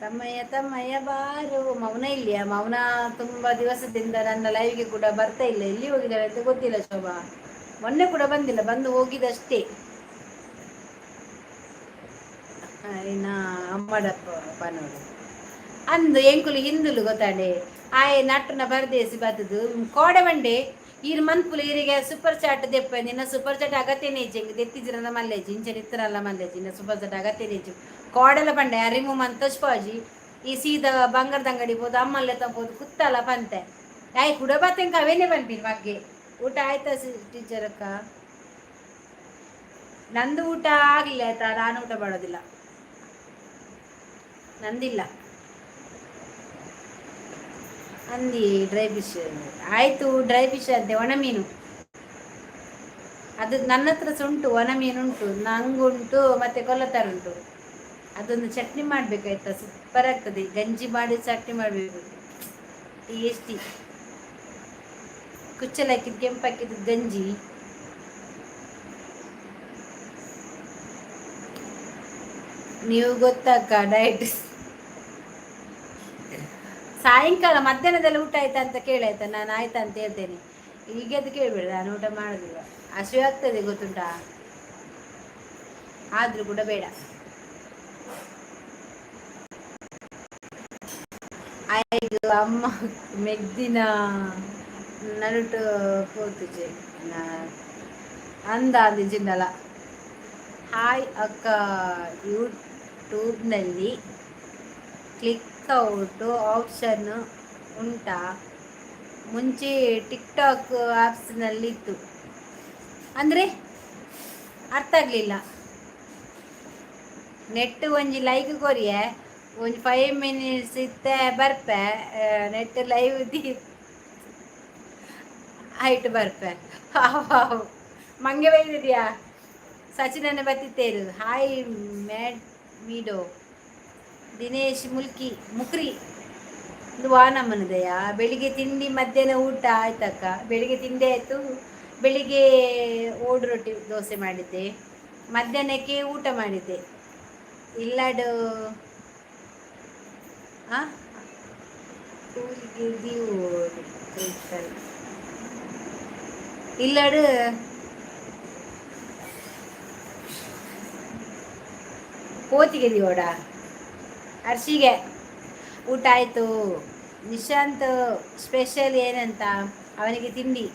ತಮ್ಮಯ್ಯ ತಮ್ಮಯ್ಯ ಬಾರು. ಮೌನ ಇಲ್ಲಿಯಾ? ಮೌನ ತುಂಬ ದಿವಸದಿಂದ ನನ್ನ ಲೈವ್ಗೆ ಕೂಡ ಬರ್ತಾ ಇಲ್ಲ. ಎಲ್ಲಿ ಹೋಗಿದ್ದಾಳೆ ಅಂತ ಗೊತ್ತಿಲ್ಲ ಶೋಭಾ. ಮೊನ್ನೆ ಕೂಡ ಬಂದಿಲ್ಲ, ಬಂದು ಹೋಗಿದಷ್ಟೇ. ಇನ್ನ ಅಮ್ಮಡಪ್ಪ ಪನೋಡು ಅಂದು ಎಂಕುಲು ಹಿಂದುಲು ಗೊತ್ತಾಂಡೆ. ಆಯೆ ನಟ್ಟುನ ಪರದೇಸಿ ಬತ್ತದು ಕೋಡೆ ಬಂಡೆ ಈರ್ ಮನ್ಪುಲು ಈರಿಗೆ ಸೂಪರ್ ಚಾಟ್ ದೆಪ್ಪ. ನಿನ್ನ ಸೂಪರ್ ಚಾಟ್ ಅಗತ್ಯನೇ ಇಜ್ಜೆ, ದೆತ್ತಿಜಿರನ ಮಲ್ಲೇಜಿ ಇಂಚ ಇತ್ತರಲ್ಲ ಮಲ್ಲೇಜಿ. ಇನ್ನ ಸೂಪರ್ ಚಾಟ್ ಅಗತ್ಯನೇ ಇಜ್ಜಿ. ಕೋಡೆಲ ಪಂಡೆ ರಿಮೂವ್ ಮಂತೋಜ್ ಈ ಸೀದಾ ಬಂಗಾರದ ಅಂಗಡಿ ಪೋದು ಅಮ್ಮಲ್ಲೇ ತಗೋದು ಕುತ್ತಲ್ಲ ಪಂತೆ ಆಯ್ ಕುಡ ಬತ್ತೆಂಕ ಅವೇನೆ ಪನ್ಪಿನ ಬಗ್ಗೆ. ಊಟ ಆಯ್ತಾ ಟೀಚರ್ ಅಕ್ಕ? ನಂದು ಊಟ ಆಗ್ಲಿಲ್ಲ ಆಯ್ತಾ? ನಾನು ಊಟ ಮಾಡೋದಿಲ್ಲ, ನಂದಿಲ್ಲ. ಅಂದಿ ಡ್ರೈ ಫಿಶ್ ಆಯಿತು. ಡ್ರೈ ಫಿಶ್ ಅಂತೆ, ಒಣ ಮೀನು ಅದು. ನನ್ನ ಹತ್ರ ಸಹ ಉಂಟು, ಒಣ ಮೀನು ಉಂಟು, ನಂಗುಂಟು ಮತ್ತು ಕೊಲ್ಲತ್ತಾರುಂಟು. ಅದೊಂದು ಚಟ್ನಿ ಮಾಡಬೇಕಾಯ್ತಾ? ಸೂಪರ್ ಆಗ್ತದೆ. ಗಂಜಿ ಮಾಡಿ ಚಟ್ನಿ ಮಾಡಬೇಕು, ಟೇಸ್ಟಿ. ಕುಚ್ಚಲಕ್ಕಿದ ಕೆಂಪಕ್ಕಿದ ಗಂಜಿ. ನೀವು ಗೊತ್ತಾಕ ಡಯಟ್. ಸಾಯಂಕಾಲ ಮಧ್ಯಾಹ್ನದಲ್ಲಿ ಊಟ ಆಯ್ತಾ ಅಂತ ಕೇಳಾಯ್ತಾ? ನಾನು ಆಯ್ತಾ ಅಂತ ಹೇಳ್ತೇನೆ. ಈಗ ಅದು ಕೇಳಬೇಡ, ನಾನು ಊಟ ಮಾಡೋದಿಲ್ಲ. ಹಸಿವೆ ಆಗ್ತದೆ ಗೊತ್ತುಂಟಾ? ಆದ್ರೂ ಕೂಡ ಬೇಡ. ಆಯ್ತು ಅಮ್ಮ ಮೆಗ್ದಿನ ನಡುಟು ಪೋತುಜೆ ಅಂದ ಅಂದಿಜಿಂದಲ. ಹಾಯ್ ಅಕ್ಕ, ಯೂಟ್ಯೂಬ್ನಲ್ಲಿ ಕ್ಲಿಕ್ ಔಟ್ ಆಪ್ಷನ್ ಉಂಟಾ? ಮುಂಚೆ ಟಿಕ್ಟಾಕ್ ಆ್ಯಪ್ಸ್ನಲ್ಲಿತ್ತು. ಅಂದರೆ ಅರ್ಥ ಆಗಲಿಲ್ಲ. ನೆಟ್ ಒಂಜಿ ಲೈಕ್ ಕೊರಿಯೆ, ಒಂಜಿ 5 ಮಿನಿಟ್ಸ್ ಇತ್ತೆ ಬರ್ಪೆ. ನೆಟ್ ಲೈವ್ the ಆಯ್ತು, ಬರ್ಪೆ. ಮಂಗೆ ಬೈದಿದ್ಯಾ? ಸಚಿನನ್ನ ಬತ್ತಿತ್ತೇರು. ಹಾಯ್ ಮ್ಯಾಡ್ ಮೀಡೋ ದಿನೇಶ್ ಮುಲ್ಕಿ ಮುಕ್ರಿ. ಇದು ವಾನಮ್ಮನದಯ. ಬೆಳಿಗ್ಗೆ ತಿಂಡಿ, ಮಧ್ಯಾಹ್ನ ಊಟ ಆಯ್ತಕ್ಕ? ಬೆಳಿಗ್ಗೆ ತಿಂಡಿ ಆಯಿತು. ಬೆಳಿಗ್ಗೆ ಓಡು ರೊಟ್ಟಿ ದೋಸೆ ಮಾಡಿದ್ದೆ. ಮಧ್ಯಾಹ್ನಕ್ಕೆ ಊಟ ಮಾಡಿದ್ದೆ. ಇಲ್ಲಾಡು ಆ ಕೂಲಿಗೆ ಓಡು ಕೈತಲ್ ಇಲ್ಲಾಡು ಕೋತಿಗೆ ದಿವೋಡ. ಅರ್ಶಿಗೆ ಊಟ ಆಯಿತು. ನಿಶಾಂತ್ ಸ್ಪೆಷಲ್ ಏನಂತ ಅವನಿಗೆ ತಿಂಡಿ.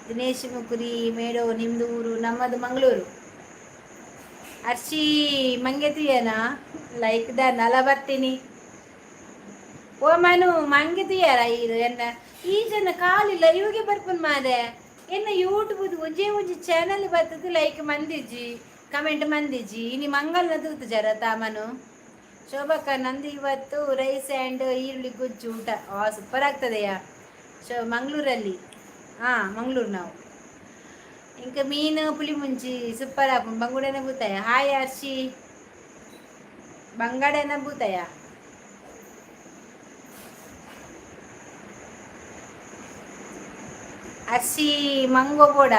ದಿನೇಶ್ ಮುಕುರಿ ಮೇಡೋ, ನಿಮ್ಮದು ಊರು? ನಮ್ಮದು ಮಂಗಳೂರು. ಅರ್ಶಿ ಮಂಗೆ ತುಯ್ಯನಾ? Like done. ಅಲ್ಲ ಬರ್ತೀನಿ. ಓ ಮನು, ಮಂಗೆ ತುಯ್ಯಾರ ಈರು? ಎನ್ನ ಈ ಜನ ಕಾಲಿಲ್ಲ ಇವಿಗೆ ಬರ್ಪುನ್ ಮಾರೆ. ಎನ್ನ ಯೂಟ್ಯೂಬ್ ಒಂಜೇ ಒಂಜಿ ಚಾನಲ್ ಬರ್ತದೆ. ಲೈಕ್ ಮಂದಿಜಿ, ಕಮೆಂಟ್ ಮಂದಿಜಿ. ಇನಿ ಮಂಗಲ್ನ ತೂತು ಜರ ತಾಮನು. ಶೋಭಕ್ಕ, ನಂದು ಇವತ್ತು ರೈಸ್ ಆ್ಯಂಡ್ ಈರುಳ್ಳಿ ಗೊಜ್ಜು ಊಟ. ಆ ಸೂಪರ್ ಆಗ್ತದೆಯಾ. ಶೋ ಮಂಗಳೂರಲ್ಲಿ. ಹಾಂ, ಮಂಗಳೂರು ನಾವು. ಇಂಕ ಮೀನು ಪುಳಿ ಮುಂಚಿ ಸೂಪರ್ ಆಪುಂಡು. ಬಂಗುಡೆನ ಬೂತಾಯ. ಹಾಯ್ ಅರ್ಶಿ, ಬಂಗಡೆನ ಬೂತಾಯ. ಅರ್ಶಿ ಮಂಗೋ ಬೋಡ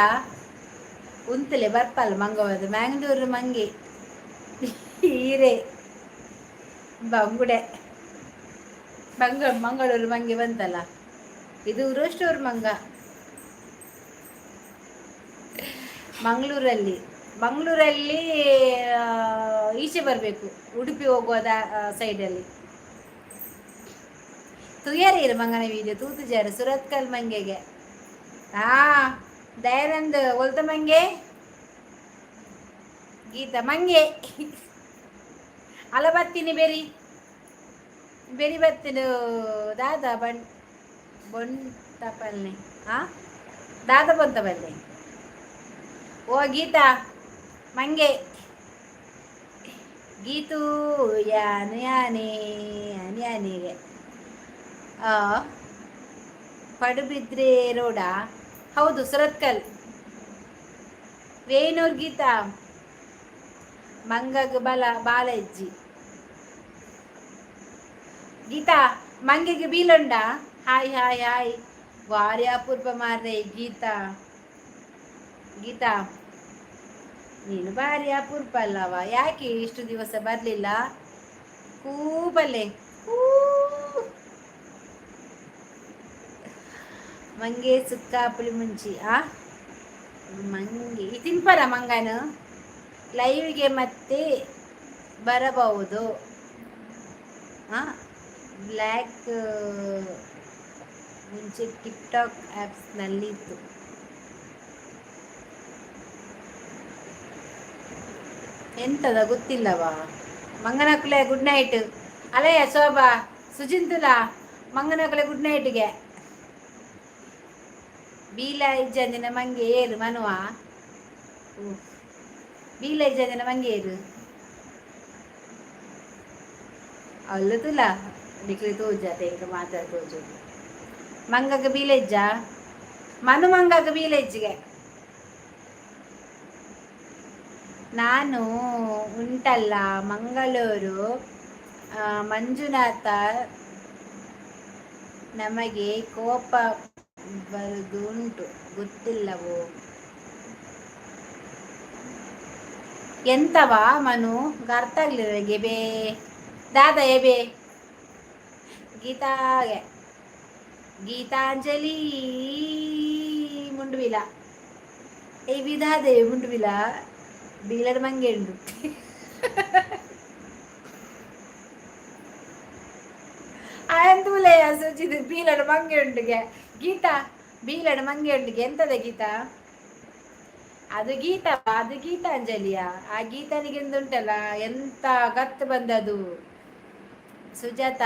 ಉಂತಲೆ ಬರ್ಪಲ್ಲ. ಮಂಗೋ ಅದು ಮ್ಯಾಂಗ್ಳೂರು ಮಂಗೆ ಹೀರೆ ಬಂಗುಡೆ. ಮಂಗಳೂರು ಮಂಗೆ ಬಂತಲ್ಲ, ಇದು ರೋಸ್ಟೋರ್ ಮಂಗ. ಮಂಗಳೂರಲ್ಲಿ ಮಂಗಳೂರಲ್ಲಿ ಈಚೆ ಬರಬೇಕು, ಉಡುಪಿ ಹೋಗುವ ಸೈಡಲ್ಲಿ. ತುಯ್ಯಾರ ಮಂಗನ ವೀಡಿಯೋ ತೂತು ಜಾರ. ಸುರತ್ಕಲ್ ಮಂಗೆಗೆ. ಹಾ ದಯಾನಂದ್ ಒಲ್ತ ಮಂಗೆ. ಗೀತಾ ಮಂಗೆ ಅಲ್ಲ, ಬರ್ತೀನಿ. ಬೆರಿ ಬೆರಿ ಬರ್ತೀನಿ. ದಾದಾ ಬನ್ ಬೊಂತ ಪಲ್ಲೆ. ಹಾ ದಾದಾ ಬೊಂತ ಪಲ್ಲೆ. ಓ ಗೀತಾ ಮಂಗೆ. ಗೀತು ಯಾನು ಯಾನೇ ಯಾನು ಯಾನಿಗೆ. ಪಡುಬಿದ್ರೆ ರೋಡಾ? ಹೌದು, ಸುರತ್ಕಲ್ ವೇಣೂರ್. ಗೀತಾ ಮಂಗಗ್ ಬಲ ಬಾಲಜ್ಜಿ. ಗೀತಾ ಮಂಗೆಗೆ ಬೀಲೊಂಡ. Hi hi hi. ಭಾರಿ ಅಪೂರ್ವ ಮಾರ್ರೆ ಗೀತಾ. ಗೀತಾ, ನೀನು ಭಾರಿ ಅಪೂರ್ವ ಅಲ್ಲವ? ಯಾಕೆ ಇಷ್ಟು ದಿವಸ ಬರಲಿಲ್ಲ? ಕೂಬಲ್ಲೆ ಕೂ. ಮಂಗೆ ಸುಕ್ಕ ಪುಳಿ ಮುಂಚಿ. ಆ ಮಂಗೆ ಈ ತಿನ್ಪರ ಮಂಗನ. ಲೈವ್ಗೆ ಮತ್ತೆ ಬರಬಹುದು. ಬ್ಲ್ಯಾಕ್ ಮುಂಚೆ ಟಿಕ್ಟಾಕ್ ಆ್ಯಪ್ಸ್ನಲ್ಲಿ ಇತ್ತು. ಎಂತದ ಗೊತ್ತಿಲ್ಲವಾ? ಮಂಗನಕುಲೆ ಗುಡ್ ನೈಟ್. ಅಲಯ ಶೋಭಾ ಸುಜಿಂತುಲ ಮಂಗನಕುಲೆ ಗುಡ್ ನೈಟ್ಗೆ. ಬೀಲ ಇಜ್ಜಂದಿನ ಮಂಗೆ ಏರು ಮನುವ? ಬೀಲ ಇಜ್ಜಂದಿನ ಮಂಗೆ ಏರು? ಅಲ್ಲ ತುಲ ನಿಕ್ಲೆ ತೋಜಾತೆ ಇಂಕ ಮಾತ್ರ ತೋಜು. ಮಂಗಗ ಬೀಲೆಜ್ಜ ಮನು? ಮಂಗಗ ಬೀಲೆಜ್ಜಿಗೆ. ನಾನು ಉಂಟಲ್ಲ ಮಂಗಳೂರು ಮಂಜುನಾಥ. ನಮಗೆ ಕೋಪ ಬರುದು ಉಂಟು, ಗೊತ್ತಿಲ್ಲವೋ? ಎಂತವಾ ಮನು, ಅರ್ಥ ಆಗ್ಲಿಲ್ಲ. ಎಬೆ ದಾದಾ ಎಬೆ ಗೀತಾಗೆ ಗೀತಾಂಜಲಿ ಮುಂಡುವಿಲ ಏ ವಿಧಾದೆ ಮುಂಡುವಿಲ ಬೀಲಡ್ ಮಂಗೆ ಉಂಡು. ಆಯಂತೂಲೆಯ ಸುಜಿದ್ ಬೀಲಡ್ ಮಂಗೆ ಉಂಡುಗೆ. ಗೀತಾ, ಬೀಲಡ್ ಮಂಗೆ ಉಂಡುಗೆ. ಎಂತದ ಗೀತಾ ಅದು? ಗೀತಾ ಅದು ಗೀತಾಂಜಲಿಯ. ಆ ಗೀತನಿಗೆ ಉಂಟಲ್ಲ, ಎಂತ ಗತ್ತು ಬಂದದು. ಸುಜಾತ,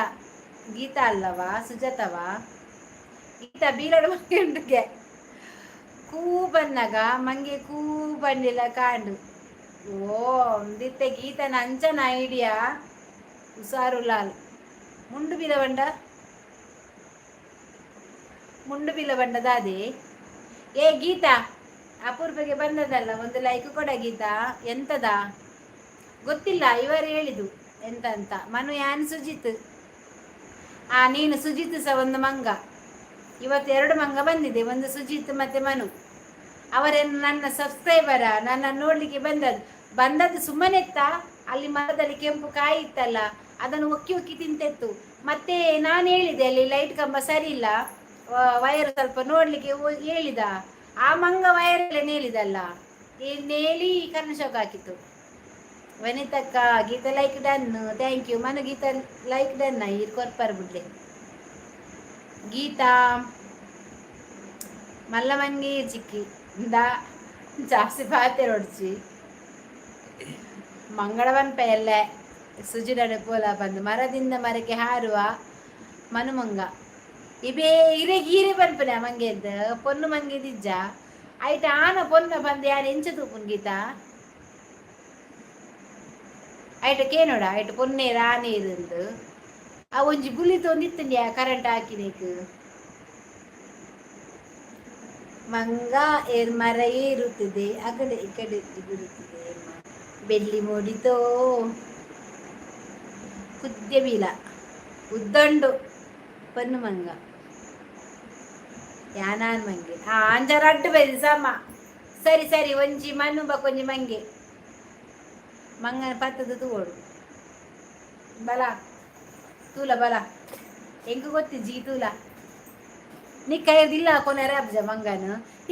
ಗೀತಾ ಅಲ್ಲವಾ, ಸುಜಾತವಾ? ಗೀತಾ, ಬೀಲಡ್ ಮಂಗೆ ಉಂಡುಗೆ. ಕೂ ಬನ್ನಗ ಮಂಗೆ ಕೂ ಬಂದಿಲ್ಲ ಕಾಂಡು. ಓ ಒಂದಿತ್ತೆ ಗೀತನ ಅಂಚನ ಐಡಿಯಾ. ಹುಷಾರು ಲಾಲ್. ಮುಂಡು ಬೀಲ ಬಂಡ, ಮುಂಡು ಬೀಲ ಬಂಡದಾದೆ. ಏ ಗೀತಾ, ಅಪೂರ್ವಗೆ ಬಂದದಲ್ಲ, ಒಂದು ಲೈಕ್ ಕೊಡ ಗೀತಾ. ಎಂತದ ಗೊತ್ತಿಲ್ಲ, ಇವರು ಹೇಳಿದು ಎಂತ ಅಂತ. ಮನು, ಯಾನ್ ಸುಜಿತ್. ಆ ನೀನು ಸುಜಿತ್ ಸಹ ಒಂದು ಮಂಗ. ಇವತ್ತು ಎರಡು ಮಂಗ ಬಂದಿದೆ, ಒಂದು ಸುಜಿತ್ ಮತ್ತೆ ಮನು. ಅವರೇನು ನನ್ನ ಸಬ್ಸ್ಕ್ರೈಬರ? ನನ್ನ ನೋಡ್ಲಿಕ್ಕೆ ಬಂದದ್ದು. ಬಂದದ್ದು ಸುಮ್ಮನೆ ಇತ್ತ. ಅಲ್ಲಿ ಮರದಲ್ಲಿ ಕೆಂಪು ಕಾಯಿ ಇತ್ತಲ್ಲ, ಅದನ್ನು ಒಕ್ಕಿ ಒಕ್ಕಿ ತಿಂತಿತ್ತು. ಮತ್ತೆ ನಾನು ಹೇಳಿದೆ, ಅಲ್ಲಿ ಲೈಟ್ ಕಂಬ ಸರಿ ಇಲ್ಲ, ವೈರ್ ಸ್ವಲ್ಪ ನೋಡ್ಲಿಕ್ಕೆ ಹೇಳಿದ. ಆ ಮಂಗ ವೈರ್ ಎಲ್ಲ ನೇಲಿದಲ್ಲ, ಈ ನೇಲಿ ಕರ್ಣ ಶಾಕ್ ಹಾಕಿತ್ತು. ವನಿತಕ್ಕ, Gita like done, thank you. Manu, Geetha like done. ಈರ್ ಕೊರ್ಪರ್ ಬಿಡ್ಲೆ. ಗೀತಾ, ಮಲ್ಲ ಮಂಗಿ ಚಿಕ್ಕಿ ದಾ ಜಾಸ್ತಿ ಪಾತೆ ಹೊಡ್ಚಿ. ಮಂಗಳ ಪನ್ಪೆ ಎಲ್ಲೆ ಸುಜಿಡಡೆ ಪೋಲ ಬಂದು. ಮರದಿಂದ ಮರಕ್ಕೆ ಹಾರುವ ಮನುಮಂಗ ಇಬೇ ಇರೆ ಗೀರೆ ಪನ್ಪನೆ ಮಂಗೆದ್ದು. ಪೊನ್ನು ಮಂಗೆದಿಜ್ಜ ಐಟ ಆನ ಪೊನ್ನ ಬಂದು ಯಾರು ಎಂಚ ತೂಪುನ್ ಗೀತಾ? ಐಟ ಕೇನೋಡ ಐಟ ಪೊನ್ನೇರು ಆನೇರು. ಆ ಒಂಜಿ ಗುಲಿ ತೊಂದಿತ್ತಂಡ್ಯಾ ಕರೆಂಟ್ ಹಾಕಿನೇಕ್. ಮಂಗ ಏರ್ ಮರ ಏರುತ್ತದೆ, ಅಕಡೆ ಈ ಕಡೆ ಗುರುತ್ತದೆ, ಬೆಳ್ಳಿ ಮೂಡಿತೋ. ಕುದ್ಯ ಬೀಲ ಉದ್ದಂಡು ಪೊನ್ನು ಮಂಗ ಯಾನಾನ್ ಮಂಗೆ. ಆ ಅಂಜ ರಡ್ಡು ಬೈದಿ ಸಮ. ಸರಿ ಸರಿ, ಒಂಜಿ ಮಣ್ಣು ಬಕೊಂಜಿ ಮಂಗೆ. ಮಂಗನ ಪತ್ತದ ತೂವೋಡು. ಬಲ ತೂಲ ಬಲ, ಎಂಕ್ ಗೊತ್ತಿಜ್ಜಿ. ತೂಲ ನಿಕ್ಕ ಇಲ್ಲ ಕೊನೆ ರಾಬ್ಜ ಮಂಗನ.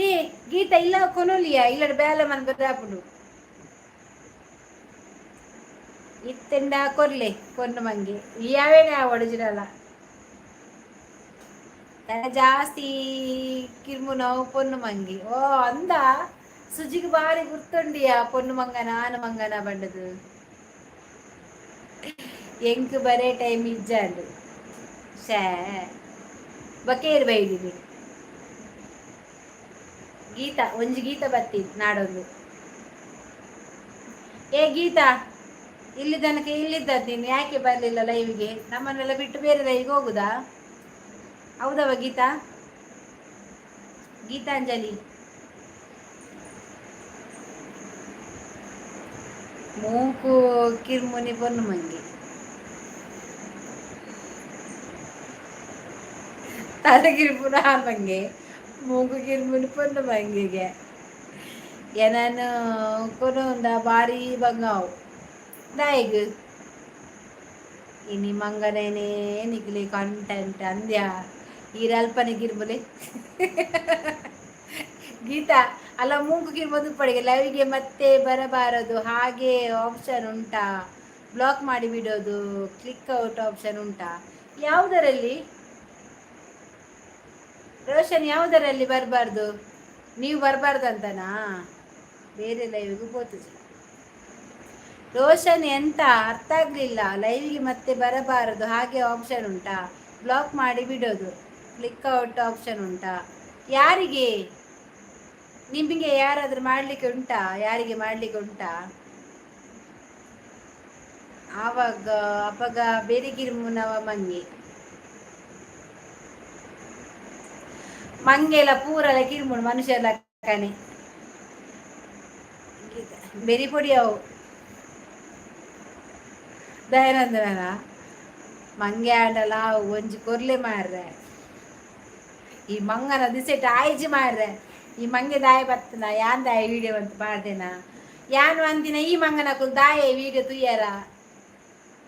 ಏ ಗೀತ, ಇಲ್ಲ ಕೊನೊಲಿಯ ಇಲ್ಲಡ ಬೇಲೆ ಮನ್ ರಾಪುಂಡು. ಇತ್ತೆಂಡ ಕೊರ್ಲೆ ಪೊನ್ನು ಮಂಗೆ. ಯಾವೇನೆ ಒಡಿಜಿನಲ್ಲ ತನ ಜಾಸ್ತಿ ಕಿರ್ಮುನವು ಪೊನ್ನು ಮಂಗಿ. ಓ ಅಂದ ಸುಜಿಗೆ ಬಾರಿ ಗುರ್ತುಂಡಿಯ ಪೊನ್ನು ಮಂಗನ ಆನು ಮಂಗನ ಬಂಡದು. ಎಂಕ್ ಬರೇ ಟೈಮ್ ಇಜ್ಜಾಂಡು. ಶೇ, ಬಕೇರ್ ಬೈದಿನಿ. ಗೀತಾ, ಒಂಜಿ ಗೀತಾ ಬತ್ತಿ ನಾಡೊಂದು. ಏ ಗೀತಾ, ಇಲ್ಲಿ ತನಕ ಇಲ್ಲಿದ್ದದ್ದು ನೀನು ಯಾಕೆ ಬರಲಿಲ್ಲ ಲೈವ್ಗೆ? ನಮ್ಮನ್ನೆಲ್ಲ ಬಿಟ್ಟು ಬೇರೆ ಲೈವ್ಗೆ ಹೋಗುದಾ? ಹೌದವ ಗೀತಾ? ಗೀತಾಂಜಲಿ, ಮೂಕು ಕಿರ್ಮುನಿ ಪೊನ್ನು ಮಂಗಿ. ತಲೆ ಕಿರ್ಪುನ ಮಂಗೆ, ಮೂಗು ಕಿರ್ಮುನಿ ಪೊನ್ನು ಮಂಗಿಗೆ. ಎನನು ಕೊನೊಂದ ಬಾರಿ ಬಂಗಾವು ದಾಯಗ್. ಇನಿ ಮಂಗನೇನೆ ನಿಕ್ಲೆ ಕಂಟೆಂಟ್ ಅಂದ್ಯ. ಈರಲ್ಪನೆ ಗಿರ್ಬುಲೆ ಗೀತಾ. ಅಲ್ಲ, ಮೂಗು ಕಿರ್ಬೋದು ಪಡಿಗೆ. ಲೈವ್ಗೆ ಮತ್ತೆ ಬರಬಾರದು ಹಾಗೆ ಆಪ್ಷನ್ ಉಂಟಾ? ಬ್ಲಾಕ್ ಮಾಡಿ ಬಿಡೋದು, ಕ್ಲಿಕ್ ಔಟ್ ಆಪ್ಷನ್ ಉಂಟಾ? ಯಾವುದರಲ್ಲಿ ರೋಷನ್? ಯಾವುದರಲ್ಲಿ ಬರಬಾರ್ದು? ನೀವು ಬರಬಾರ್ದು ಅಂತನಾ? ಬೇರೆ ಲೈವ್ಗೂ ಪೋತುಜಿ. ರೋಷನ್, ಎಂತ ಅರ್ಥ ಆಗಲಿಲ್ಲ. ಲೈವ್ಗೆ ಮತ್ತೆ ಬರಬಾರದು ಹಾಗೆ ಆಪ್ಷನ್ ಉಂಟಾ? ಬ್ಲಾಕ್ ಮಾಡಿ ಬಿಡೋದು, ಕ್ಲಿಕ್ ಔಟ್ ಆಪ್ಷನ್ ಉಂಟಾ? ಯಾರಿಗೆ? ನಿಮಗೆ ಯಾರಾದರೂ ಮಾಡಲಿಕ್ಕೆ ಉಂಟಾ? ಯಾರಿಗೆ ಮಾಡಲಿಕ್ಕೆ ಉಂಟಾ? ಆವಾಗ ಅಪಗ ಬೇರೆ ಗಿರ್ಮುನವ ಮಂಗೆ. ಮಂಗೆಲ ಪೂರಲ ಕಿರ್ಮುನು ಮನುಷ್ಯರ ಲೆಕ್ಕನೆ. ಬೆರಿ ಪೊಡಿ ಅವು. ದಯಾನಂದನ, ಮಂಗೆ ಆಂಡಲ ಅವು ಒಂಜಿ ಕೊರ್ಲೆ ಮಾರ್ರೆ. ಈ ಮಂಗನ ದಿಸೆಟ್ ಆಯ್ಜಿ ಮಾರ್ರೆ. ಈ ಮಂಗೆ ದಾಯ ಬತ್ತನ ಯಾನ್ ದಾಯ ವಿಡಿಯೋ ಅಂತ ಪಾಡ್ದೇನ ಯಾನ್ ಒಂದಿನ ಈ ಮಂಗನ ಕುಲ್ ದಾಯೆ ವಿಡಿಯೋ ತುಯ್ಯಾರ.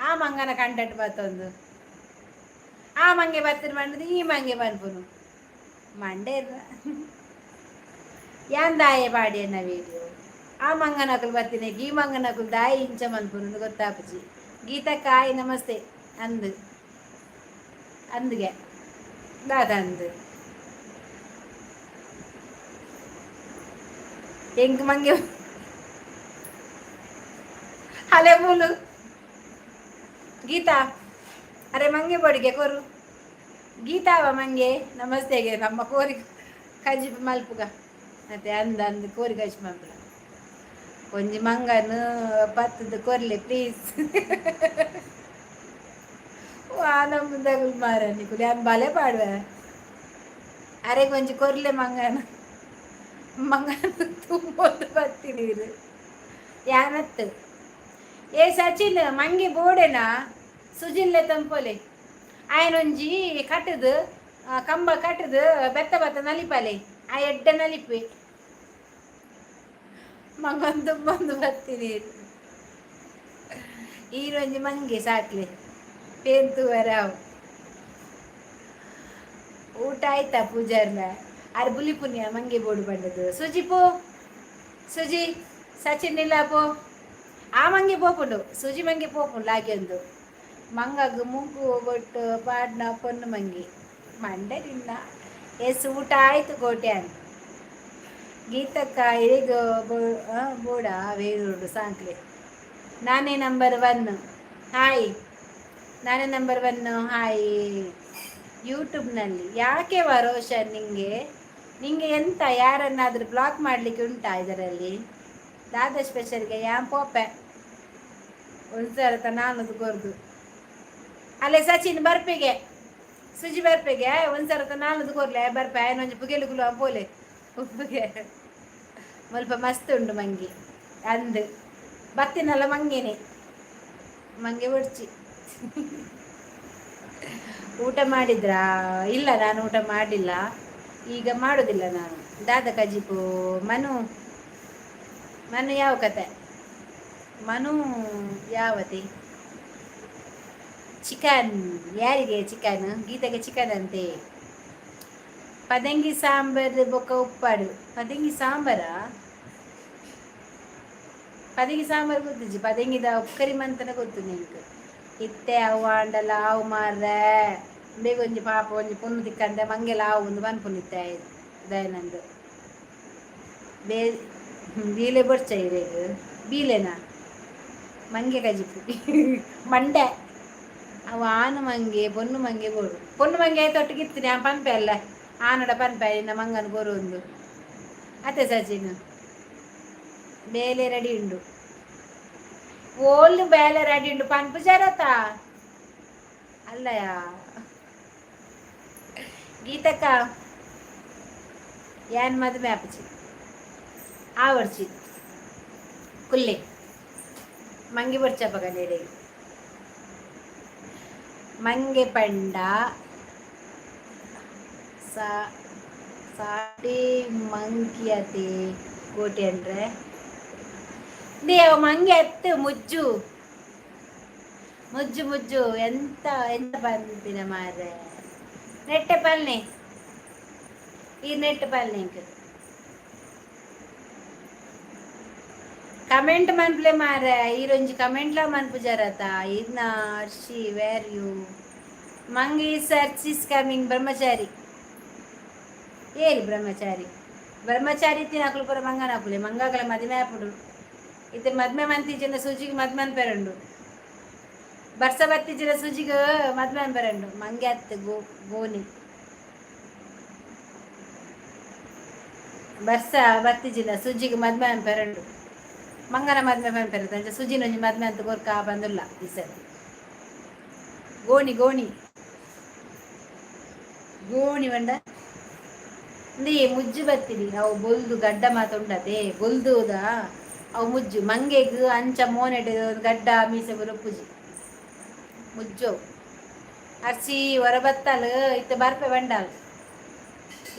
ಆ ಮಂಗನ ಕಂಟೆಂಟ್ ಬತ್ತೊಂದು ಆ ಮಂಗೆ ಬತ್ತಿನ ಮಂಡದು ಈ ಮಂಗೆ ಪನ್ಪುನು ಮಂಡೆ. ಯಾನ್ ದಾಯೆ ಪಾಡಿಯನ್ನ ವಿಡಿಯೋ? ಆ ಮಂಗನಕುಲು ಬತ್ತಿನ ಈ ಮಂಗನಕುಲು ದಾಯಿ ಇಂಚ ಮನ್ಪುನು ಗೊತ್ತಾಪುಜಿ. ಗೀತಕ್ಕಾಯ್, ನಮಸ್ತೆ. ಅಂದು ಅಂದ್ಗೆ ದಾದ ಅಂದು ಎಂಕ್ ಮಂಗೆ ಹಲೆ ಮೂಲು. ಗೀತಾ, ಅರೆ ಮಂಗೆ ಬಡಿಗೆ ಕೊರು. ಗೀತಾವ ಮಂಗೆ ನಮಸ್ತೆಗೆ. ನಮ್ಮ ಕೋರಿ ಕಜಿಪು ಮಲ್ಪುಗ ಮತ್ತೆ ಅಂದ ಅಂದ್ ಕೋರಿ ಕಜಿ ಮಲ್ಪುಗ. ಒಂಜಿ ಮಂಗನ್ ಪತ್ತದ ಕೊರ್ಲೆ ಪ್ಲೀಸ್. ವಾ ನಮ್ಮ ಮಾರ ನಿಕುಲು ಯಾನ್ ಬಲೆ ಪಾಡುವೆ. ಅರೆಗ್ ಒಂಜಿ ಕೊರ್ಲೆ ಮಂಗನ. ಮಂಗನ ತುಂಬೊಂದು ಬತ್ತಿ ನೀರು ಯಾನತ್ತು. ಏ ಸಚಿನ್, ಮಂಗೆ ಬೋಡೆನಾ? ಸುಜಿನ್ಲೆ ತಂಪೊಲೆ. ಆಯನೊಂಜಿ ಕಟ್ಟದು ಕಂಬ ಕಟ್ಟದು ಬೆತ್ತ ಬತ್ತ ನಲಿಪಲೆ. ಆ ಎಡ್ಡೆ ನಲಿಪೆ. ಮಂಗನ್ ತುಂಬೊಂದು ಬತ್ತಿ ನೀರು. ಈರೊಂಜಿ ಮಂಗೆ ಸಾಕ್ಲೆ ಪೇನ್ ತೂವರೆ ಅವು. ಊಟ ಆಯ್ತಾ ಪೂಜಾರ್ನ? ಅರ್ ಬುಲಿ ಪುಣ್ಯ ಮಂಗೆ ಬೋಡು ಬಂದದ್ದು. ಸುಜಿ ಪೋ, ಸುಜಿ ಸಚಿನ್ ಇಲ್ಲ ಪೋ. ಆ ಮಂಗೆ ಪೋಪುಂಡು, ಸುಜಿ ಮಂಗೆ ಪೋಪುಂಡು ಲಾಗಿಯೊಂದು. ಮಂಗಗ್ ಮೂಕು ಬೊಟ್ಟು ಪಾಡ್ನ ಪೊನ್ನು ಮಂಗಿ ಮಂಡೆ ತಿನ್ನ. ಎಸ್, ಊಟ ಆಯ್ತು ಕೋಟ್ಯಾನ್. ಗೀತಕ್ಕ ಇರೆಗ್ ಬೋಡ ವೇರೂರು ಸಾಂಕ್ಲೆ. ನಾನೇ ನಂಬರ್ ಒನ್ ಹಾಯ್. ನಾನೇ ನಂಬರ್ ಒನ್ ಹಾಯ್. ಯೂಟ್ಯೂಬ್ನಲ್ಲಿ ಯಾಕೆ ರೋಷನ್? ನಿಂಗೆ ನಿಂಗೆ ಎಂತ ಯಾರನ್ನಾದರೂ ಬ್ಲಾಕ್ ಮಾಡಲಿಕ್ಕೆ ಉಂಟಾ ಇದರಲ್ಲಿ? ದಾದ ಸ್ಪೆಷಲ್ಗೆ ಯಾನ್ ಪೋಪೆ ಒಂದ್ಸಲ ನಾನು ಕೊರ್ದು. ಅಲ್ಲೇ ಸಚಿನ್ ಬರ್ಪಿಗೆ, ಸುಜಿ ಬರ್ಪಿಗೆ. ಒಂದ್ಸಲ ನಾನು ಕೊರ್ಲೆ ಬರ್ಪೆ. ಒಂಜಿ ಪುಗೆಲು ಕುಲು ಪೋಲೆ ಉಪ್ಪುಗೆ. ಮುಲ್ಪ ಮಸ್ತ್ ಉಂಡು ಮಂಗಿ ಅಂದ್ ಬತ್ತಿನಲ್ಲ ಮಂಗೇನೆ. ಮಂಗೆ ಒಡ್ಚಿ. ಊಟ ಮಾಡಿದ್ರಾ? ಇಲ್ಲ, ನಾನು ಊಟ ಮಾಡಿಲ್ಲ, ಈಗ ಮಾಡೋದಿಲ್ಲ ನಾನು. ದಾದ ಕಜಿಪು ಮನು? ಮನು ಯಾವ ಕತೆ? ಮನು ಯಾವತಿ? ಚಿಕನ್. ಯಾರಿಗೆ ಚಿಕನ್? ಗೀತೆಗೆ ಚಿಕನ್ ಅಂತೆ. ಪದಂಗಿ ಸಾಂಬಾರ್ ಬೊಕ್ಕ ಉಪ್ಪಾಡು. ಪದಂಗಿ ಸಾಂಬಾರಾ? ಪದಂಗಿ ಸಾಂಬಾರ್ ಗೊತ್ತಿಜ್ಜಿ. ಪದಂಗಿದ ಉಪ್ಕರಿ ಮಂತನ ಗೊತ್ತು ನಿಂಗೆ. ಇತ್ತೆ ಅವು ಆಂಡಲ ಅವು ಮಾರ್ರೆ. ಬೇಗ ಒಂಜಿ ಪಾಪ ಒಂಜಿ ಪೊಣ್ಣು ತಿಕ್ಕಂದೆ ಮಂಗೆಲ ಆವು ಒಂದು ಪನ್ಪುನಿತ್ತೆ ದಯನಂದು. ಬೇ ಬೀಲೆ ಬೊಡ್ಚ ಇರೆಗ್ ಬೀಲೆನಾ? ಮಂಗೆ ಕಜಿಪು ಮಂಡೆ. ಅವು ಆನು ಮಂಗೆ ಪೊಣ್ಣು ಮಂಗೆ ಬೋಡು. ಪೊಣ್ಣು ಮಂಗೆ ಆಯ್ತು ಒಟ್ಟಿಗೆ ಇತ್ತು. ನಾನು ಪನ್ಪೆ ಅಲ್ಲ ಆನಡ ಪನ್ಪೆ ಇನ್ನ ಮಂಗನ ಕೊರು ಒಂದು ಅತ್ತೆ. ಸಚಿನ್, ಬೇಲೆ ರೆಡಿ ಉಂಡು. ಓಲ್ ಬೇಲೆ ರೆಡಿ ಉಂಡು ಪನ್ಪು ಜರತ ಅಲ್ಲಯ? ಗೀತಕ್ಕ, ಯಾನ್ ಮದುವೆ ಆಪುಜಿ ಆವಡ್ಚಿ. ಕುಲ್ಲೆ ಮಂಗಿ ಬೊಡ್ಚಪಗ ನೆಡೆ. ಮಂಗೆ ಪಂಡ ಸಾಟಿ ಮಂಕಿಯತೆ ಕೋಟಿ ಅಂದ್ರೆ ದೇವ ಮಂಗೆ ಅತ್ತು. ಮುಜ್ಜು ಮುಜ್ಜು ಮುಜ್ಜು. ಎಂತ ಎಂತ ಪನ್ಪಿನ ಮಾರ್ರೆ? ನೆಟ್ಟೆ ಪಲ್ನೆ ಈ ನೆಟ್ಟ ಪಲ್ನೆ. ಇಂಕ್ ಕಮೆಂಟ್ ಮನ್ಪ್ಲೆ ಮಾರ್ರೆ. ಈರೊಂಜಿ ಕಮೆಂಟ್ಲ ಮನ್ಪುಜಾರತ ಇರ್ನ. ಅರ್ಷಿ, ವೇರ್ you? ಮಂಗಿ search is coming. ಬ್ರಹ್ಮಚಾರಿ ಏರಿ ಬ್ರಹ್ಮಚಾರಿ ಬ್ರಹ್ಮಚಾರಿ ಇತ್ತಿನಕುಲು ಪೂರ ಮಂಗನಕುಲೆ. ಮಂಗಗಳ ಮದಿಮೆ ಆಪುಡು. ಇತ್ತೆ ಮದ್ಮೆ ಮಂತಿಜಿನ ಸುಜಿಗೆ ಮದ್ಮೆ ಅನ್ಪೆರಂಡು. ಬರ್ಸ ಬತ್ತಿಜಿನ ಸುಜಿಗೆ ಮದ್ಮೆ ಅನ್ಪೆರಂಡು. ಮಂಗೆ ಅತ್ತು ಗೋ ಗೋನಿ. ಬರ್ಸ ಬತ್ತಿಜಿನ ಸುಜಿಗೆ ಮದ್ಮೆ ಅನ್ಪೆರಂಡು. ಮಂಗನ ಮದ್ಮೆ ಪನ್ಪೆರ್ ಅಂಚ ಸುಜಿನೊಂಜಿ ಮದ್ಮೆ ಅಂತ ಕೊರ್ಕ ಬಂದುಲ್ಲ ಈ ಸರಿ. ಗೋಣಿ ಗೋಣಿ ಗೋಣಿ ಪಂಡ ಇಂದೇ ಮುಜ್ಜು ಬತ್ತಿನಿ. ಅವು ಬೊಲ್ದು ಗಡ್ಡ ಮಾತ ಉಂಡತೆ ಬೊಲ್ದುದ ಅವು ಮುಜ್ಜು. ಮಂಗೆಗ್ ಅಂಚ ಮೋನೆಡ್ ಗಡ್ಡ ಮೀಸೆ ಪೂರ ಉಪ್ಪುಜಿ, ಮುಜ್ಜು. ಅರ್ಚಿ ಹೊರ ಬತ್ತಲ್ ಇತ್ತೆ ಬರ್ಪೆ ಬಂಡಾಲ್.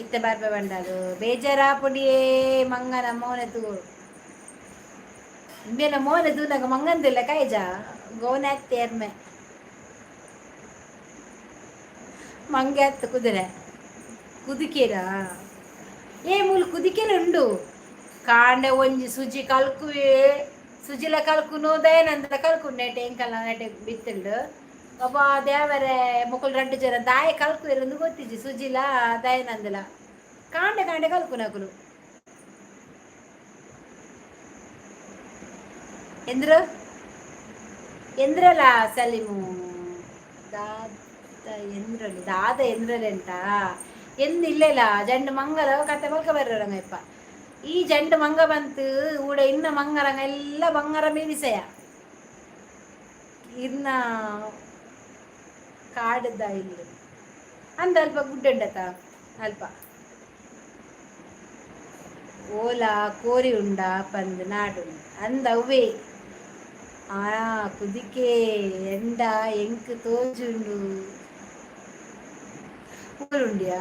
ಇತ್ತೆ ಬರ್ಪೆ ಬಂಡದು ಬೇಜಾರಾಪುಡಿಯೇ ಮಂಗನ ಮೋನೆ ತೂ ಇಂಬೇನ ಮೋನೆ ತೂನಗ ಮಂಗಂದಿಲ್ಲ ಕಾಯ್ಜ ಗೋನೆ ಅತ್ತೇರ್ಮೆ ಮಂಗೆ ಅತ್ತು ಕುದುರೆ ಕುದಿಕೇರಾ. ಏ ಮೂಲು ಕುದಿಕೆಲ ಉಂಡು ಕಾಂಡೆ ಒಂಜಿ ಸುಜಿ ಕಲ್ಕುವೆ ಸುಜಿಲ ಕಲ್ಕುನು ದಯನಂದ ಕಲ್ಕು ನೆಟೆ ಎಂಕಲ್ನ ನೆಟೆ ಬಿತ್ತುಂಡು. ಅಬ್ಬಾ ದೇವರೇ, ಮೊಕುಲು ರಡ್ಡು ಜನ ದಾಯ ಕಲ್ಕುವೆರಂದು ಗೊತ್ತಿಜ್ಜಿ. ಸುಜಿಲ ದಯನಂದಲ ಕಾಂಡೆ ಕಾಂಡೆ ಕಲ್ಕುನಕುಲು. ಎಂದ್ರು ಎಂದ್ರಲ ಸಲೀಮು ದಾದ ಎಂದ್ರಲ್ಲಿ ದಾದ ಎಂದ್ರಲೆಂಟ ಎಂದು ಇಲ್ಲೆಲ್ಲ ಜಂಡು ಮಂಗಲ ಕತೆ ಮಲ್ಕ ಬರ್ರಂಗಪ್ಪ. ಈ ಜಂಡು ಮಂಗ ಬಂತು ಊಡ ಇನ್ನ ಮಂಗರಂಗ ಎಲ್ಲ ಬಂಗಾರ ಮೀನಿಸೆಯ ಇನ್ನ ಕಾಡದ ಇಲ್ಲಿ ಅಂದ ಅಲ್ಪ ಗುಡ್ಡೆ ಉಂಡತ ಅಲ್ಪ ಓಲಾ ಕೋರಿ ಉಂಡ ಪಂದ್ ನಾಡು ಅಂದ ಅವ್ವೇ. ಆ ಕುದಿಕೆ ಎಂಡ ಎಂಕ್ ತೋಜುಂಡು. ಉಂಡ್ಯಾ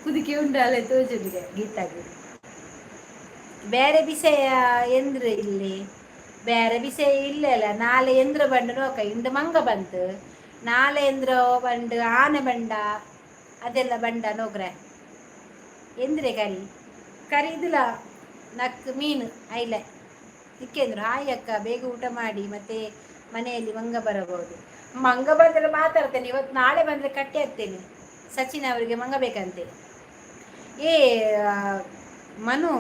ಕುದಿಕೆ ಉಂಡಾಲೆ ತೋಜುಂಡು ಗೀತಾಗ. ಬೇರೆ ಬಿಸೆಯ ಎಂದ್ರ ಇಲ್ಲಿ ಬೇರೆ ಬಿಸೆಯ ಇಲ್ಲಲ್ಲ. ನಾಳೆ ಎಂದ್ರ ಬಂಡು ನೋಕ ಇಂದು ಮಂಗ ಬಂತು. ನಾಳೆ ಎಂದ್ರ ಬಂಡು ಆನೆ ಬಂಡ ಅದೆಲ್ಲ ಬಂಡ ನೋಕ್ರೆ. ಎಂದ್ರೆ ಕರಿ ಕರಿ ಇದಿಲ್ಲ ನಕ್ ಮೀನು ಐಲೆ ನಿಕ್ಕೆಂದ್ರು. ಹಾಯ್ ಅಕ್ಕ, ಬೇಗ ಊಟ ಮಾಡಿ, ಮತ್ತೆ ಮನೆಯಲ್ಲಿ ಮಂಗ ಬರಬಹುದು. ಮಂಗ ಬಂದರೆ ಮಾತಾಡ್ತೇನೆ ಇವತ್ತು, ನಾಳೆ ಬಂದರೆ ಕಟ್ಟಿ ಹಾಕ್ತೇನೆ. ಸಚಿನ್ ಅವರಿಗೆ ಮಂಗ ಬೇಕಂತೆ. ಏ ಮನು,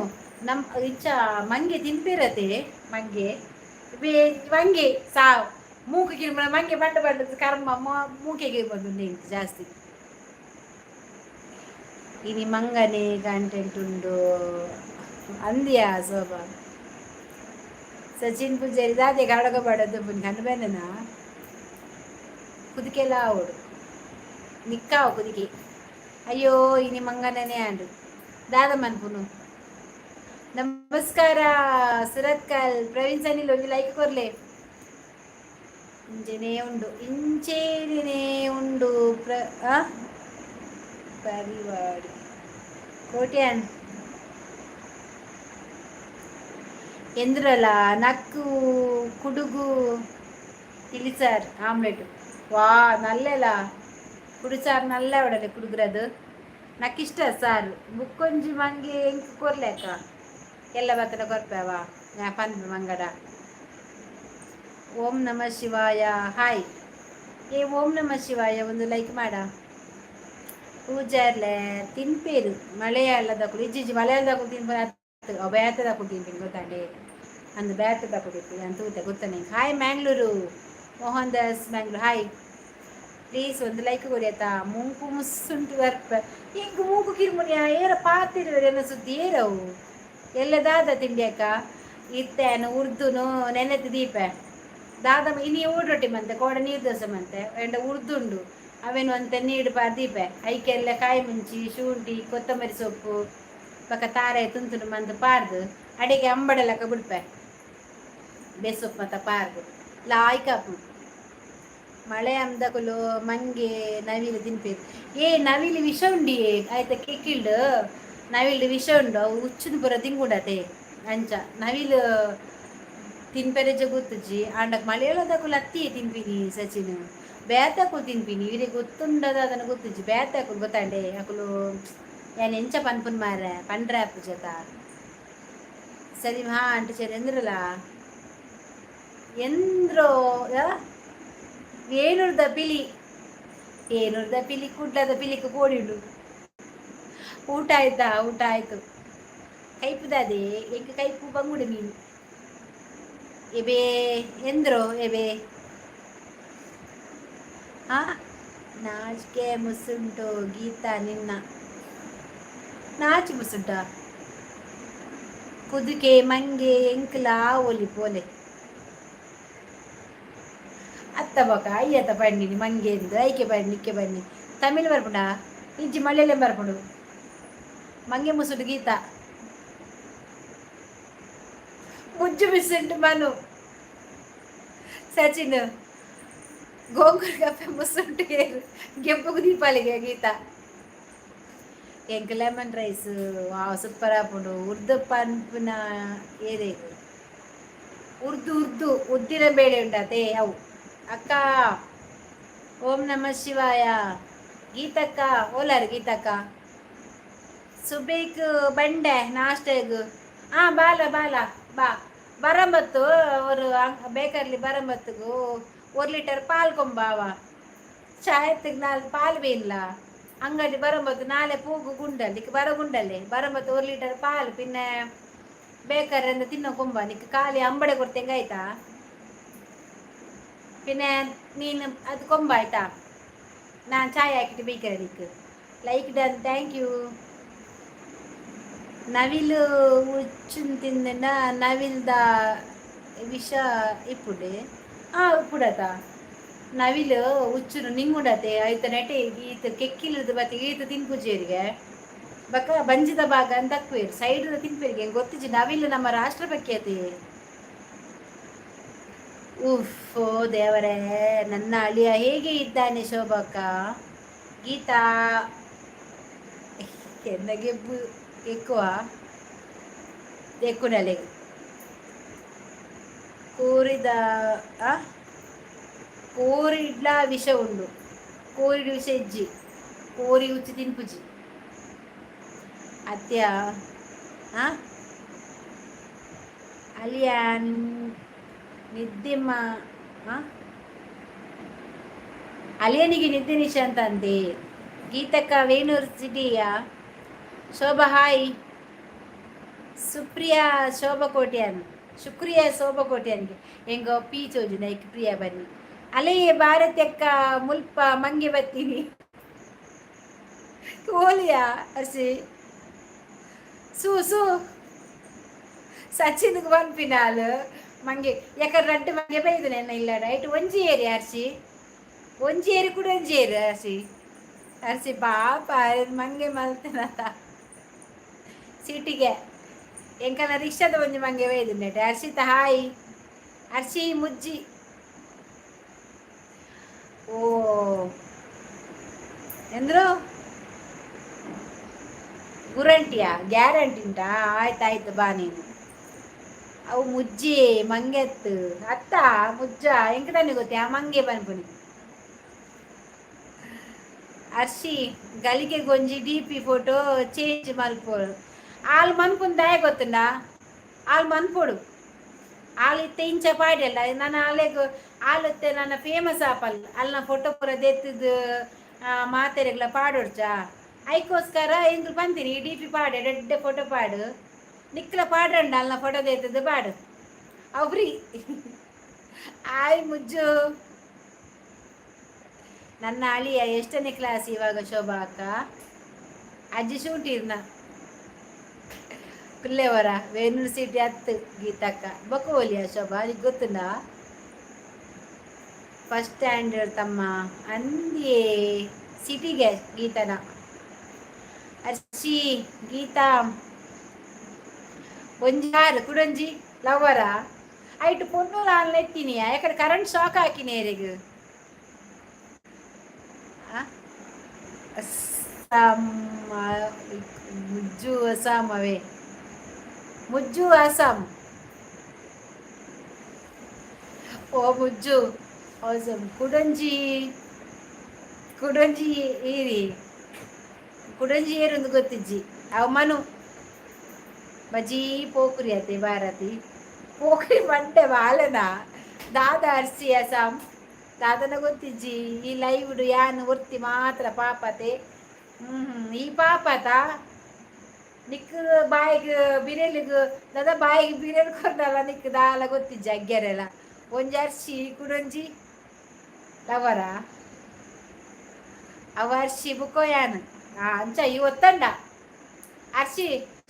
ನಮ್ಮ ಇಚ್ಚ ಮಂಗೆ ತಿನ್ಪಿರತೆ. ಮಂಗೆ ಬೇ ಮಂಗೆ ಸಾವು ಮೂಕಿಗೆ ಮಂಗೆ ಬಂಡ ಬಂಡ ಕರ್ಮ ಮೂಕೆಗೆ ಬಂದು ನಿಂತು ಜಾಸ್ತಿ. ಇನಿ ಮಂಗನೆ ಕಂಟೆಂಟ್ ಉಂಡು ಅಂದ್ಯಾ ಶೋಭಾ. ಸಚಿನ್ ಪೂಜಾರಿ ದಾದೆ ಕಡಗ ಬಡದು ಕಣ್ಣು ಬೆನ್ನನ ಕುದಿಕೆಲ್ಲ ಆವಡು ನಿಕ್ಕಾವು ಕುದಿಕೆ. ಅಯ್ಯೋ, ಇನಿ ಮಂಗನೇ ಅಂಡು ದಾದ ಮನ್ಪುನು. ನಮಸ್ಕಾರ ಸುರತ್ಕಲ್ ಪ್ರವೀಣ್ ಸನಿಲ್, ಒಂಜಿ ಲೈಕ್ ಕೊರ್ಲೆ. ಇಂಚೆನೇ ಉಂಡು ಇಂಚೇನೇ ಉಂಡು ಪ್ರ ಪರಿವಾಡಿ ಕೋಟ್ಯಾನ್ ಎಂದ್ರಲ್ಲ ನಕ್ಕು ಕುಡುಗು ತಿಳಿಸಾರ್ ಆಮ್ಲೆಟ್ ವಾ ನಲ್ಲೆಲ ಕುಡುಸಾರು ನಲ್ಲ ಅವಡಲೆ ಕುಡುಗ್ರದು ನಕ್ಕಿಷ್ಟ ಸಾರು. ಬುಕ್ಕೊಂಜಿ ಮಂಗೆ ಎಂಕ್ ಕೊರ್ಲೆಕ್ಕ ಎಲ್ಲ ಬತ್ತನ ಕೊರ್ಪೇವ ನಾ ಪನ್ಪೆ ಮಂಗಡ. ಓಂ ನಮ ಶಿವಾಯ ಹಾಯ್. ಏ ಓಂ ನಮ ಶಿವಾಯ, ಒಂದು ಲೈಕ್ ಮಾಡ. ಪೂಜಾರ್ಲೆ ತಿನ್ಪೇರು ಮಳೆಯಾಲದಕುಲು ಇಜ್ಜಿಜ್ಜಿ ಮಲಯಾಳದಕುಲು ತಿನ್ಪೇರು ಅತ್ತು ಬೇತದಕುಲು ತಿನ್ಪಿನಿ ಗೊತ್ತಾಂಡೆ ಅಂದು ಬೇತದಕುಲು ತಿನ್ಪಿನಿ ಅಂತ ತೂತೆ ಗೊತ್ತನೆ. Hi Mangaluru Mohan Das Mangalore hi. Please ಒಂದು ಲೈಕ್ ಕೊಡಿ ಆಯ್ತಾ. ಮೂಂಕು ಮುಸ್ಸುಂಟು ಬರ್ಪ ಇಂಕ್ ಮೂಂಕು ಕಿರ್ಮುನಿಯ ಏರ ಪಾತಿರುವೆರ್ ಸುದ್ದಿ ಏರವು ಎಲ್ಲ ದಾದ ತಿಂಡಿ ಅಕ್ಕ ಇತ್ತೇನು ಉರ್ದುನು ನೆನೆತು ದೀಪ ದಾದ ಇನಿ ರೊಟ್ಟಿ ಮಂತೆ ಕೋಡ ನೀರು ದೋಸೆ ಮಂತೆ ಎಂಡ ಉರ್ದುಂಡು ಅವೇನು ಅಂತ ನೀಡು ಪಾ ದೀಪ ಐಕೆಲ್ಲ ಕಾಯಿ ಮುಂಚಿ ಶುಂಠಿ ಕೊತ್ತಂಬರಿ ಸೊಪ್ಪು ಬೊಕ ತಾರೆ ತುಂತುನು ಮಂತ್ ಪಾರ್ದು ಅಡಿಗೆ ಅಂಬಡಲಕ ಬಿಡ್ಪೆ ಬೇಸೊಪ್ಪು ಮತ್ತ ಪಾರ್ದು ಲಾಯ್ಕ್. ಮಳೆ ಅಂದಕುಲು ಮಂಗೆ ನವಿಲು ತಿನ್ಪೇರು. ಏ ನವಿಲು ವಿಷ ಉಂಡಿ ಆಯ್ತ ಕೆಕ್ಕಿಲ್ಡ್ ನವಿಲು ವಿಷ ಉಂಡು ಅವು ಉಚ್ಚುನು ಪೂರ ತಿಂಗುಡತೆ ಅಂಚ ನವಿಲು ತಿನ್ಪೆರೆಜ ಗೊತ್ತುಜ್ಜಿ. ಆಂಡ ಮಲಯಾಳದಕುಲು ಅತ್ತಿ ತಿನ್ಪಿನಿ ಸಚಿನ್ ಬೇತಕುಲು ತಿನ್ಪಿನಿ ಇರೆ ಗೊತ್ತುಂಡದ ಅದನ್ನು ಗೊತ್ತುಜ್ಜಿ. ಬೇತಕುಲು ಗೊತ್ತಾಂಡೆ ಅಕುಲು ಯಾನ್ ಎಂಚ ಪನ್ಪುನ್ ಮಾರ್ರೆ ಪಂಡ್ರೆ ಜತ ಸರಿ. ಹಾ ಅಂಟು ಸರಿ ಎಂದ್ರಲ್ಲ ಎಂದ್ರೋ ವೇಣುರ್ದ ಪಿಲಿ ಏನುರ್ದ ಪಿಲಿ ಕುಡ್ಲದ ಪಿಲಿಕ್ ಪೋಡಿಂಡು. ಊಟ ಆಯ್ತಾ? ಊಟ ಆಯ್ತು. ಕೈಪುದಾದೆ ಎಂಕ್ ಕೈಪು ಬಂಗುಡೆ ಮೀನು. ಎಬೆ ಎಂದ್ರೋ ಎಬೆ ಆ ನಾಚಿಕೆ ಮುಸುಂಟು ಗೀತಾ ನಿನ್ನ ನಾಚಿ ಮುಸುಂಟ ಕುದುಕೆ ಮಂಗೆ ಎಂಕ್ಲ ಒಲಿ ಪೋಲೆ ಅತ್ತ ಬೊಕ ಅಯ್ಯತ್ತ ಪಂಡಿನಿ ಮಂಗೆ ಎಂದು ಐಕೆ ಬನ್ನಿ ಇಕ್ಕೆ ಬನ್ನಿ. ತಮಿಳ್ ಬರ್ಪುಂಡ ಇಜ್ಜಿ ಮಲಯಾಳಂ ಬರ್ಪುಂಡು. ಮಂಗೆ ಮುಸುಡು ಗೀತಾ ಮುಜ್ಜು ಮಿಸ್ಸುಂಟು ಮನು ಸಚಿನ್ ಗೋಂಗೂರ ಕಪ್ಪೆ ಮುಸುಂಟು ಏರು ಗೆಂಪುಗು ದೀಪಾಲಿಗೆ ಗೀತಾ. ಎಂಕ್ ಲೆಮನ್ ರೈಸ್ ಸೂಪರ್ ಆಪುಂಡು. ಉರ್ದು ಪನ್ಪುನ ಏರೆ? ಉರ್ದು, ಉರ್ದು, ಉದ್ದಿನ ಬೇಳೆ ಉಂಡತೆ ಅವು. ಅಕ್ಕ, ಓಂ ನಮ ಶಿವಾಯ. ಗೀತಕ್ಕ ಓಲಾರು? ಗೀತಕ್ಕ, ಸುಬೇಕ್ ಬಂಡೆ ನಾಷ್ಟೆಗ್. ಆ ಬಾಲ ಬಾಲ ಬಾ. ಬರಂಬತ್ತು ஒரு ಬೇಕರ್ಲಿ ಬರಂಬತ್ತುಗು 1 ಲೀಟರ್ ಪಾಲ್ ಕೊಂಬಾವ. ಚಾಯತ್ತಿಗೆ ನಾಲ್ ಪಾಲ್ ಬೇಯಿಲ್ಲ. ಅಂಗಡಿ ಬರಂಬತ್ತು ನಾಳೆ ಪೂಗು ಗುಂಡಲ್ ಇಕ್ ಬರ ಗುಂಡಲ್ಲಿ ಬರಂಬತ್ತು 1 ಲೀಟರ್ ಪಾಲ್, ಪಿನ್ನೆ ಬೇಕಾದ್ರೆ ಅಂದ ತಿನ್ನೋ ಕೊಂಬ. ನಿಕ್ ಖಾಲಿ ಅಂಬಡೆ ಕೊಡ್ತೇಂಗ, ಆಯ್ತಾ? പിന്നെ ನೀನು ಅದು ಕೊಂಬ, ಆಯ್ತಾ? ನಾನು ಚಾಯ್ ಹಾಕಿಟ್ಟು ಬೇಕಾರೆ ನಿಕ್. Like done, thank you. ನವಿಲು ಉಚ್ಚುನ್ ತಿಂದ ನವಿಲ್ದ ವಿಷ ಇಪ್ಪುಡೆ. ಆ ಉಪ್ಪುಡತ ನವಿಲು ಉಚ್ಚುನು ನಿಂಗುಡತೆ ಐತ ನೆಟೆ ಈತ ಕೆಕ್ಕಿಲದ ಬತ್ತಿ ಈತ ತಿನ್ಪುಜೇರಿಗೆ ಬಕ್ಕ ಬಂಜಿದ ಭಾಗ ಅಂತ ತಕ್ವೇರು, ಸೈಡ್ ತಿನ್ಪೇರಿಗೆ. ಗೊತ್ತಿಜಿ, ನವಿಲು ನಮ್ಮ ರಾಷ್ಟ್ರ ಪಕ್ಷಿ ಅತೆ. ಉಫ್, ಓ ದೇವರೇ. ನನ್ನ ಅಳಿಯ ಹೇಗೆ ಇದ್ದಾನೆ ಶೋಭಕ್ಕ? ಗೀತಾ ಎನ್ನಗೆ ఎక్కువ ఎక్కునలే ಕೋರಿದ ಕೋರಿಡ್ಲ ವಿಷ ಉಂಡು. ಕೋರಿಡ್ ವಿಷ ಇಜ್ಜಿ, ಕೋರಿ ಉಚ್ಚಿ ತಿನ್ಪುಜಿ ಅತ್ಯ. ಆ ಅಲಿಯ ನಿದ್ದೆಮ್ಮ. ಅಲಿಯನಿಗೆ ನಿದ್ದೆ ನಿಶಾಂತ ಅಂತೆ. ಗೀತಕ್ಕ ವೇಣೂರು ಸಿಟಿಯ. ಶೋಭಾ ಹಾಯ್. ಸುಪ್ರಿಯಾ ಶೋಭಾ ಕೋಟ್ಯಾನ್, ಶುಕ್ರಿಯಾ ಶೋಭಾ ಕೋಟ್ಯಾನ್ಗೆ. ಹೆಂಗೋ ಪೀ ಚೋಜು ನೈಕ್ ಪ್ರಿಯಾ ಬನ್ನಿ. ಅಲೇ ಭಾರತಕ್ಕ ಮುಲ್ಪ ಮಂಗೆ ಬತ್ತೀನಿ ಕೋಲಿಯಾ ಅರ್ಸಿ ಸೂ ಸೂ ಸಚಿನ್ಗೆ ಪನ್ಪಿನಾಲ್ ಮಂಗೆ. ಯಾಕಂದ್ರೆ ರಡ್ಡು ಮಂಗೆ ಬೈದು ನೆನ್ನ ಇಲ್ಲ ರೈಟ್. ಒಂಜಿ ಏರಿ ಅರ್ಸಿ, ಒಂಜಿ ಏರಿ ಕೂಡ ಒಂಜಿ ಏರಿ ಅರ್ಸಿ. ಅರ್ಸಿ ಪಾಪ ಮಂಗೆ ಮಲ್ತನತ ಸಿಟಿಗೆ. ಎಂಕನ ರಿಕ್ಷಾದ ಒಂಜಿ ಮಂಗೆ ಬೈದು. ಹರ್ಷಿತ ಹಾಯ್. ಹರ್ಷಿ ಮುಜ್ಜಿ. ಓ ಎಂದ್ರು ಗುರಂಟಿಯಾ? ಗ್ಯಾರಂಟಿ ಉಂಟಾ? ಆಯ್ತಾಯ್ತು, ಬಾ ನೀನು. ಅವು ಮುಜ್ಜಿ ಮಂಗೆತ್ತು ಅತ್ತ ಮುಜ್ಜ ಎಂಕ ತಾನೆ ಗೊತ್ತೆ ಆ ಮಂಗೆ ಪನ್ಪುನಿ. ಅರ್ಷಿ ಗಲಿಗೆ ಗೊಂಜಿ ಡಿ ಪಿ ಫೋಟೋ ಚೇಂಜ್ ಮಲ್ಪೋಡು. ಆಲ್ ಮನ್ಪುನ್ ದಾಯ ಗೊತ್ತುಂಡ? ಆಲ್ ಮನ್ಪೊಡು. ಆಲ್ ಇತ್ತೆ ಇಂಚ ಪಾಡ್ಯಲ್ಲ ನನ್ನ ಆಲೆಗ್ ಆಲತ್ತೆ ನನ್ನ ಫೇಮಸ್ ಆಪಲ್ ಅಲ್ನ ಫೋಟೋ ಪೂರ ದೆತ್ತದು ಮಾತೆರೆಗ್ಲ ಪಾಡೊಡ್ಚಾ. ಐಕೋಸ್ಕರ ಎಂಕ್ಲು ಪಂತೀನಿ, ಡಿ ಪಿ ಪಾಡೆ, ಎಡ್ಡೆ ಫೋಟೋ ಪಾಡು. ನಿಕ್ಲ ಪಾಡ್ರಂಡ ಅಲ್ನ ಫೋಟೋ ದೇತದ ಪಾಡು. ಅವು ಫ್ರೀ. ಆಯ್ ಮುಜ್ಜು. ನನ್ನ ಅಳಿಯ ಎಷ್ಟನೇ ಕ್ಲಾಸ್ ಇವಾಗ ಶೋಭಾ ಅಕ್ಕ? ಅಜ್ಜಿ ಶೂಟಿರ್ನ ಕುಲ್ಲೆವರ ವೇಣೂರು ಸಿಟಿ ಹತ್ತು. ಗೀತಕ್ಕ ಬೊಕ್ಕ ಶೋಭಾ ನಿಕ್ ಗೊತ್ತುಂಡಾ? ಫಸ್ಟ್ ಸ್ಟ್ಯಾಂಡರ್ಡ್ ತಮ್ಮ ಅಂದಿಯೇ ಸಿಟಿಗೆ ಗೀತನ. ಅರ್ಷಿ ಗೀತಾ ಒಂಜಾರು ಕುಡಂಜಿ ಲವ್ವರ ಐಟು ಪೊಣ್ಣು ನಾನು ಎತ್ತೀನಿ. ಯಾಕಡೆ ಕರೆಂಟ್ ಶಾಕ್ ಹಾಕಿನಿ ಏರಿಗ್. ಅಸ್ಸಾಂ ಮುಜ್ಜು, ಅಸ್ಸಾಂ ಅವೇ ಮುಜ್ಜು ಅಸ್ಸಾಂ. ಓ ಮುಜ್ಜು ಅವಸಂ. ಕುಡಂಜಿ, ಕುಡಂಜಿ ಈರಿ, ಕುಡಂಜಿ ಏರೊಂದು ಗೊತ್ತಿಜ್ಜಿ. ಅವು ಮನು ಬಜೀ ಪೋಕ್ರಿ ಅತೆ ಭಾರತಿ ಪೋಕ್ರಿ ಮಂಟೆ ಬಾಲನ ದಾದ. ಅರ್ಸಿ ಅಸಾಂ ದಾದನ ಗೊತ್ತಿಜ್ಜಿ. ಈ ಲೈವ್ ಯಾನ್ ಒರ್ತಿ ಮಾತ್ರ ಪಾಪತೆ. ಹ್ಮ್ ಈ ಪಾಪತ ನಿಕ್ ಬಾಯಿಗ್ ಬಿರೆಲಿಗ್ ದಾದ ಬಾಯಿಗೆ ಬಿರೆಲ್ ಕೊರ್ನಲ್ಲ ನಿಕ್ ದಾಲ ಗೊತ್ತಿಜ್ಜಿ ಅಗ್ಗೆರೆಲ್ಲ. ಒಂಜಿ ಅರ್ಶಿ ಕುಡೊಂಜಿ ಲವರ ಅವ ಅರ್ಶಿ ಬುಕ್ಕೋಯಾನ್. ಅಂಚ ಈ ಒತ್ತಂಡ ಅರ್ಶಿ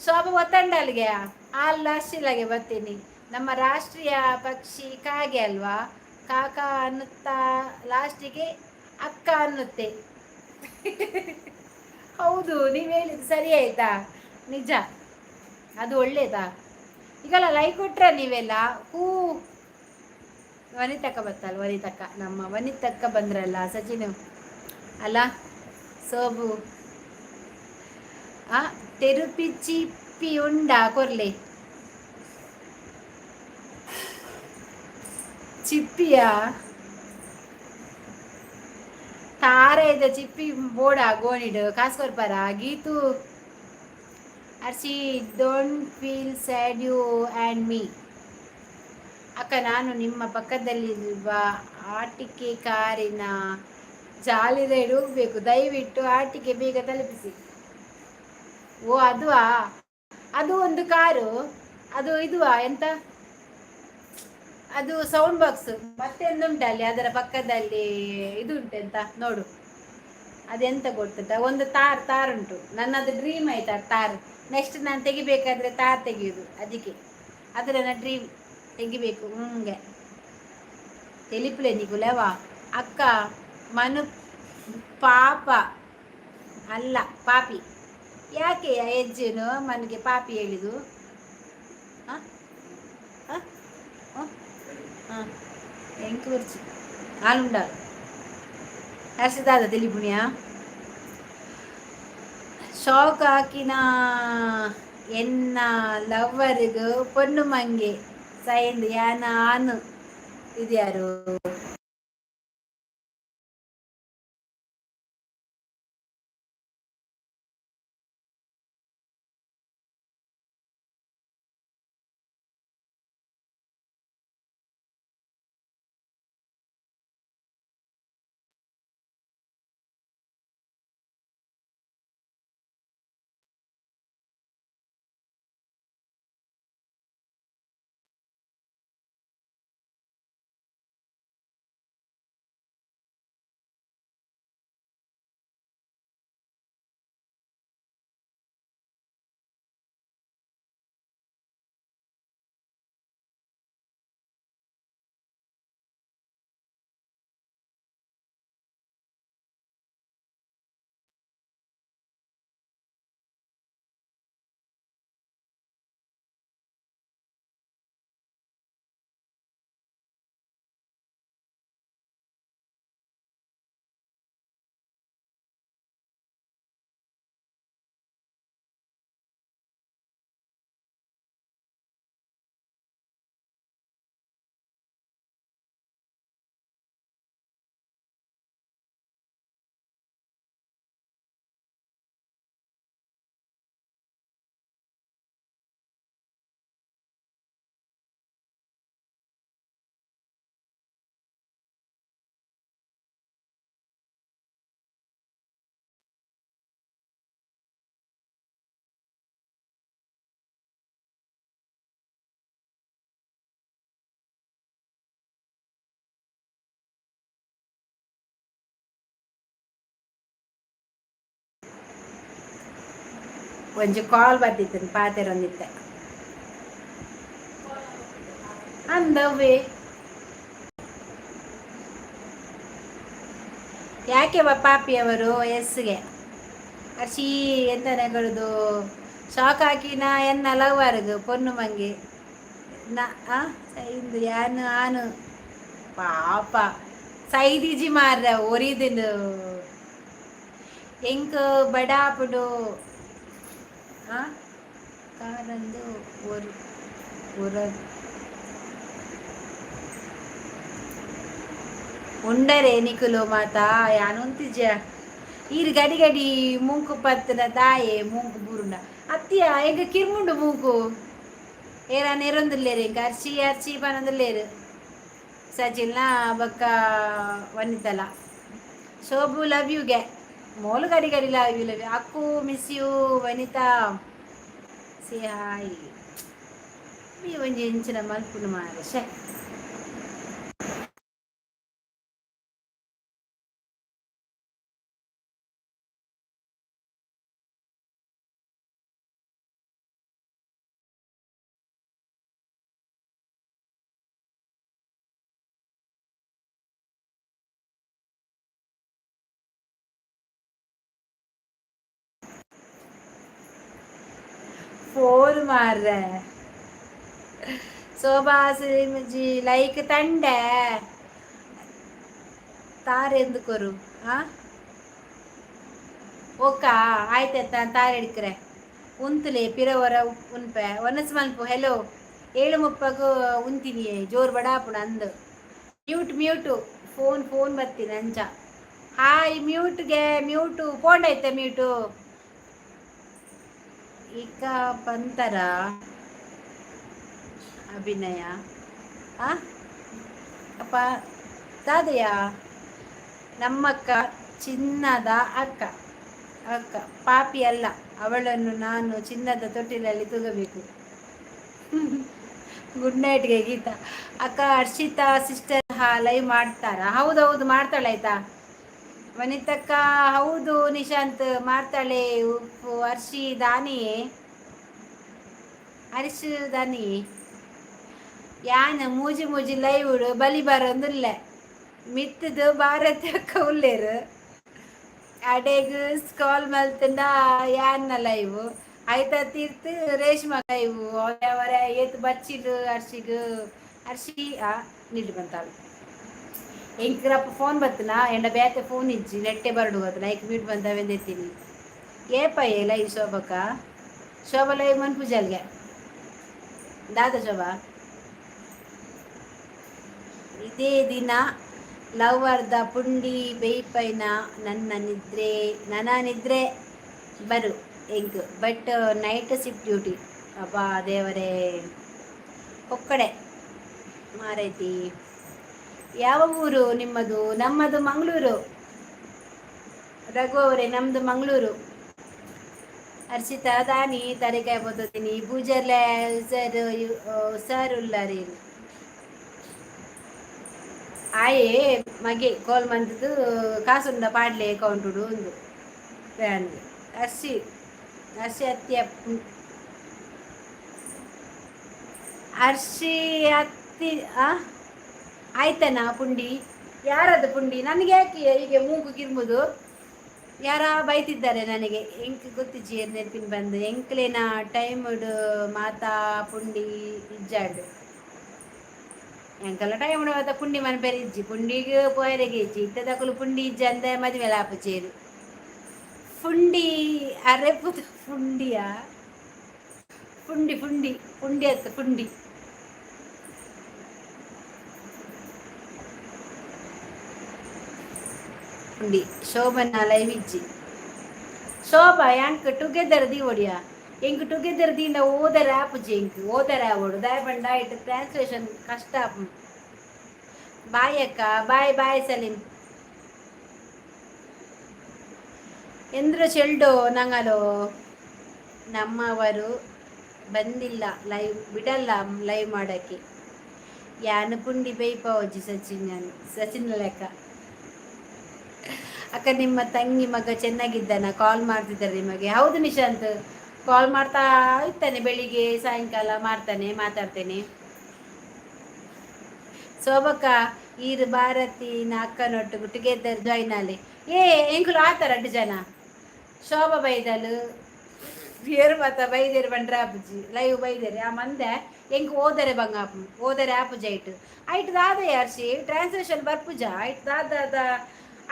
ಶೋಭ ಒತ್ತಂಡ ಅಲ್ಲಿಗೆ ಅಲ್ಲ ಅರ್ಶಿಲಾಗೆ ಬರ್ತೀನಿ. ನಮ್ಮ ರಾಷ್ಟ್ರೀಯ ಪಕ್ಷಿ ಕಾಗೆ ಅಲ್ವಾ? ಕಾಕ ಅನ್ನುತ್ತಾ ಲಾಸ್ಟಿಗೆ ಅಕ್ಕ ಅನ್ನುತ್ತೆ. ಹೌದು, ನೀವು ಹೇಳಿದ್ದು ಸರಿ ಆಯ್ತಾ? ನಿಜ, ಅದು ಒಳ್ಳೇದಾ? ಈಗಲ್ಲ ಲೈಕ್ ಕೊಟ್ರ ನೀವೆಲ್ಲ? ಹೂ ವನಿತಕ್ಕ ಬತ್ತಲ್ಲ, ವನಿತಕ್ಕ, ನಮ್ಮ ವನಿತಕ್ಕ ಬಂದ್ರಲ್ಲ. ಸಚಿನ್ ಅಲ್ಲ ಸೋಬು. ಆ ತೆರುಪಿ ಚಿಪ್ಪಿ ಉಂಡಾ ಕೊರ್ಲೆ ಚಿಪ್ಪಿಯಾ ತಾರೆದ ಚಿಪ್ಪಿ ಬೋಡ ಗೋಣಿಡು ಕಾಸು ಕೊರ್ಪಾರ Geethu. Arshi, don't feel sad, you and me. ಅಕ್ಕ, ನಾನು ನಿಮ್ಮ ಪಕ್ಕದಲ್ಲಿರುವ ಆಟಿಕೆ ಕಾರಿನ ಜಾಲಿ ರೈಡ್ ಹೋಗ್ಬೇಕು. ದಯವಿಟ್ಟು ಆಟಿಕೆ ಬೇಗ ತಲುಪಿಸಿ. ಓ, ಅದುವಾ? ಅದು ಒಂದು ಕಾರು, ಅದು ಇದುವಾ? ಎಂತ ಅದು? ಸೌಂಡ್ ಬಾಕ್ಸ್ ಮತ್ತೆ ಉಂಟು ಅಲ್ಲಿ. ಅದರ ಪಕ್ಕದಲ್ಲಿ ಇದು ಉಂಟು, ಎಂತ ನೋಡು, ಅದೆಂತ ಗೊತ್ತುಂಟ? ಒಂದು ತಾರ್ ತಾರ್ ಉಂಟು. ನನ್ನದು ಡ್ರೀಮ್ ಆಯ್ತಾ ತಾರ್. ನೆಕ್ಸ್ಟ್ ನಾನು ತೆಗಿಬೇಕಾದ್ರೆ ತಾರ್ ತೆಗೆಯುದು. ಅದಕ್ಕೆ ಅದು ನನ್ನ ಡ್ರೀಮ್, ತೆಗಿಬೇಕು. ಹಂಗೆ ತೆಲಿಪುಲೆ ನಿಕುಲೆವಾ. ಅಕ್ಕ, ಮನು ಪಾಪ ಅಲ್ಲ, ಪಾಪಿ. ಯಾಕೆ ಹೆಜ್ಜೆನು ಮನಗೆ ಪಾಪಿ ಹೇಳಿದು? ಹಾಂ ಹಾಂ ಹಾಂ, ಎಂಕ್ ಬರ್ಚಿ ಹಾಲುಂಡ ಹರ್ಷದಾದ ತೆಲಿಪುಣಿಯ. ಶಾಕ್ ಹಾಕಿನ ಎನ್ನ ಲವ್ವರ್ಗ್ ಪೊನ್ನು ಮಂಗೆ ಸೈಂದ್ ಯಾನ ಆನು. ಇದು ಯಾರು? ಒಂಜಿ ಕಾಲ್ ಬತ್ತಿತ್ತು, ಪಾತೆರೊಂದಿತ್ತೆ ಅಂದವೇ. ಯಾಕೆ ಪಾಪಿಯವರು ಎಸ್ಗೆ? ಅರ್ಶಿ, ಎಂತ ನೆಗಳುದು? ಶಾಕ್ ಹಾಕಿನ ಎನ್ನ ಲವರ್ಗ್ ಪೊನ್ನು ಮಂಗೆ ನ ಇಂದು ಯಾನು ಆನು. ಪಾಪ ಸೈದಿಜಿ ಮಾರ್ರ ಒರಿದುಂಡು. ಎಂಕ್ ಬಡಾಪುಡು ಕಾರಂದು ಒರು ಒರ ಉಂಡರೆ ನಿಕುಲು ಮಾತಾ ಯಾನುಂತಿಜ. ಈರ್ ಗಡಿ ಗಡಿ ಮೂಂಕು ಪತ್ತನ ದಾಯೆ ಮೂಂಕು ಬೂರುಂಡ ಅತ್ತಿಯ ಎಂಕ ಕಿರ್ಮುಂಡು ಮೂಂಕು. ಏರ ನೆರೊಂದುಲ್ಲೇರು ಎಂಕ ಅರ್ಚಿ ಅರ್ಚಿ ಪನೊಂದುಲ್ಲೇರು ಸಚಿಲ್ನ ಬೊಕ್ಕ ವನಿತಲ. ಶೋಭು, ಲವ್ ಯುಗೆ. ಮೋಲು ಗಡಿ ಗಡಿ love you love you. Akku, miss you. Vanitha, say hi. ಈ ಒಂಜಿ ಇಂಚಿನ ಮಲ್ಪುನು ಮಾರೆ, ಶೇ. ಫೋನ್ ಮಾರ್ರೆ. ಶೋಭಾ ಜಿ, ಲೈಕ್ ತಂಡೆ. ತಾರೆಂದು ಕೊರು. ಆ ಓಕ ಆಯ್ತಾಯ್ತಾ, ತಾರೆಡ್ಕ್ರೆ ಉಂತುಲೆ ಪಿರವರ ಉನ್ಪೆ ಒನಸ್ ಮನ್ಪು. ಹೆಲೋ, 7:30ಕ್ಕೆ ಉಂತೀನಿ, ಜೋರು ಬಡಾಪುಣ ಅಂದು. ಮ್ಯೂಟ್ ಮ್ಯೂಟು, ಫೋನ್ ಫೋನ್ ಬರ್ತೀನಿ ಅಂಚ. ಹಾಯ್, ಮ್ಯೂಟ್ಗೆ ಮ್ಯೂಟು ಫೋನ್ ಐತೆ ಮ್ಯೂಟು. ಈಗ ಬಂತರ ಅಭಿನಯ ಆ ಅಪ್ಪ ದಾದೆಯ. ನಮ್ಮಕ್ಕ ಚಿನ್ನದ ಅಕ್ಕ, ಅಕ್ಕ ಪಾಪಿ ಅಲ್ಲ, ಅವಳನ್ನು ನಾನು ಚಿನ್ನದ ತೊಟ್ಟಿಲಲ್ಲಿ ತೂಗಬೇಕು. ಗುಡ್ ನೈಟ್ಗೆ ಗೀತಾ ಅಕ್ಕ. ಹರ್ಷಿತಾ ಸಿಸ್ಟರ್ ಹಾ ಲೈವ್ ಮಾಡ್ತಾರಾ? ಹೌದೌದು, ಮಾಡ್ತಾಳೆ ಆಯ್ತಾ. ವನಿತಕ್ಕ, ಹೌದು ನಿಶಾಂತ್, ಮಾಡ್ತಾಳೆ. ಉಪ್ಪು ಹರ್ಷಿ ದಾನಿಯೇ, ಹರ್ಷ್ ದಾನಿ. ಯಾನ ಮೂಜಿ ಮೂಜಿ ಲೈವ್ ಬಲಿ ಬರೋಂದಿಲ್ಲ. ಮಿತ್ತದು ಭಾರತ ಅಕ್ಕ ಉಲ್ಲೇರು, ಅಡೆಗ್ ಸ್ಕಾಲ್ ಮಲ್ತಂಡ ಯಾನ್ನ ಲೈವ್ ಆಯ್ತಾ ತೀರ್ತು ರೇಷ್ಮಾ ಲೈವ್ ಅವರ ಏತ್ ಬಚ್ಚಿಲು ಹರ್ಷಿಗ್ ಹರ್ಷಿ ಆ ನಿಲ್ಲು ಬಂತಾಳು. ಎಂಕ್ರಪ್ಪ ಫೋನ್ ಬತ್ತನಾ ಎಂಡ ಬೇತೆ ಫೋನ್ ಇಜ್ಜಿ, ನೆಟ್ಟೆ ಬರಡು ಅದು ಲೈಕ್ ಮೀಟ್ ಬಂದವೆಂದೆತ್ತೀನಿ. ಏಪ ಏ ಲೈವ್ ಶೋಭಕ್ಕ? ಶೋಭಾ ಲೈವ್ ಮನ್ಪುಜಲ್ಗೆ ದಾದ ಶೋಭಾ? ಇದೇ ದಿನ ಲವರ್ದ ಪುಂಡಿ ಬೇಯ್ಪೈನ ನನ್ನ ನಿದ್ರೆ, ನನ್ನ ನಿದ್ರೆ ಬರು ಎಂಕ್, ಬಟ್ ನೈಟ್ ಶಿಫ್ಟ್ ಡ್ಯೂಟಿ. ಅಬ್ಬಾ ದೇವರೇ, ಒಕ್ಕಡೆ ಮಾರೈತಿ. ಯಾವ ಊರು ನಿಮ್ಮದು? ನಮ್ಮದು ಮಂಗಳೂರು ರಘು ಅವರೇ, ನಮ್ಮದು ಮಂಗಳೂರು. ಹರ್ಷಿತಾ ದಾನಿ ತರೆಕಾಯಿ ಬತ್ತತೀನಿ ಪೂಜರ್ಲೆ ಸರ್ ಸರ್ ಉಲ್ಲಾರಿ. ಆಯೆ ಮಗೆ ಕಾಲ್ ಮಂತದ್ದು ಕಾಸುಂಡ ಪಾಡ್ಲೆ ಅಕೌಂಟುಡು ಒಂದು ಫ್ಯಾನ್. ಹರ್ಷಿ ಹರ್ಷಿ ಅತ್ಯ ಹರ್ಷಿ ಅತ್ತಿ ಆ ಆಯ್ತನಾ ಪುಂಡಿ? ಯಾರದು ಪುಂಡಿ? ನನಗೆ ಯಾಕೆ ಹೀಗೆ ಮೂಗು ಕಿರ್ಮುದು? ಯಾರ ಬೈತಿದ್ದಾರೆ ನನಗೆ? ಎಂಕ್ ಗೊತ್ತಿಜ್ಜಿ ನೆನಪಿನ ಬಂದು. ಎಂಕ್ಲೇನ ಟೈಮ್ ಮಾತಾ ಪುಂಡಿ ಇಜ್ಜಾಂಡು. ಎಂಕಲ್ಲ ಟೈಮ್ ಮಾತ ಪುಂಡಿ ಮನ್ಪೆರೆ ಇಜ್ಜಿ, ಪುಂಡಿಗೆ ಪೋಯರೆಗೆ ಇಜ್ಜಿ. ಇತ್ತದಕುಲು ಪುಂಡಿ ಇಜ್ಜಿ ಅಂದೆ ಮದುವೆ ಆಪುಚೇರು. ಪುಂಡಿ ಅರೆಪುದ ಪುಂಡಿಯಾ? ಪುಂಡಿ ಪುಂಡಿ ಪುಂಡಿ ಅತ್ತ ಪುಂಡಿ. ಪುಂಡಿ ಶೋಭನ ಲೈವ್ ಇಜ್ಜಿ. ಶೋಭಾ ಯಾಂಕ್ ಟುಗೆದರ್ the ಒಡಿಯಾ. ಎಂಕ್ ಟುಗೆದರ್ ದಿಂದ ಓದರ ಆಪುಜಿ, ಎಂಕ್ ಓದರ ಆವೊಡು. ದಾಯ ಪಂಡ ಇಟ್ಟು ಟ್ರಾನ್ಸ್ಲೇಷನ್ ಕಷ್ಟ ಆಪುಂಡು. ಬಾಯ್ ಅಕ್ಕ, ಬಾಯ್ ಬಾಯ್ ಸಲೀಂ. ಎಂದ್ರ ಚೆಲ್ಡೋ ನಂಗಲೋ. ನಮ್ಮವರು ಬಂದಿಲ್ಲ, ಲೈವ್ ಬಿಡಲ್ಲ ಲೈವ್ ಮಾಡೋಕ್ಕೆ. ಯಾನು ಪುಂಡಿ ಬೇಯ್ಪವಜ್ಜಿ ಸಚಿನ್, ನಾನು ಸಚಿನ್ ಲೆಕ್ಕ. ಅಕ್ಕ, ನಿಮ್ಮ ತಂಗಿ ಮಗ ಚೆನ್ನಾಗಿದ್ದಾನ? ಕಾಲ್ ಮಾಡ್ತಿದ್ದಾರೆ ನಿಮಗೆ. ಹೌದು ನಿಶಾಂತ್, ಕಾಲ್ ಮಾಡ್ತಾ ಇರ್ತಾನೆ, ಬೆಳಿಗ್ಗೆ ಸಾಯಂಕಾಲ ಮಾಡ್ತಾನೆ, ಮಾತಾಡ್ತೇನೆ. ಶೋಭಕ್ಕ ಈರು ಭಾರತಿ ಅಕ್ಕನೊಟ್ಟಿಗೆ ಟುಗೆದರ್ ಜಾಯ್ನ್ ಅಲ್ಲಿ. ಏ ಎಂಕುಲು ಆತರ ಅಡ್ಡು ಜನ. ಶೋಭಾ ಬೈದಲು ಏರು ಮಾತ ಬೈದೇರು ಬಂಡ್ರೆ ಆಪುಜಿ ಲೈವ್ ಬೈದೇರಿ. ಆ ಮಂದೆ ಎಂಕ್ ಓದರೆ ಬಂಗ ಆಪು ಓದರೆ ಆಪುಜ. ಐಟ್ ಐಟ್ ದಾದ ಯಾರ್ಸಿ ಟ್ರಾನ್ಸ್ಲೇಷನ್ ಬರ್ಪುಜ. ಐಟ್ ದಾದ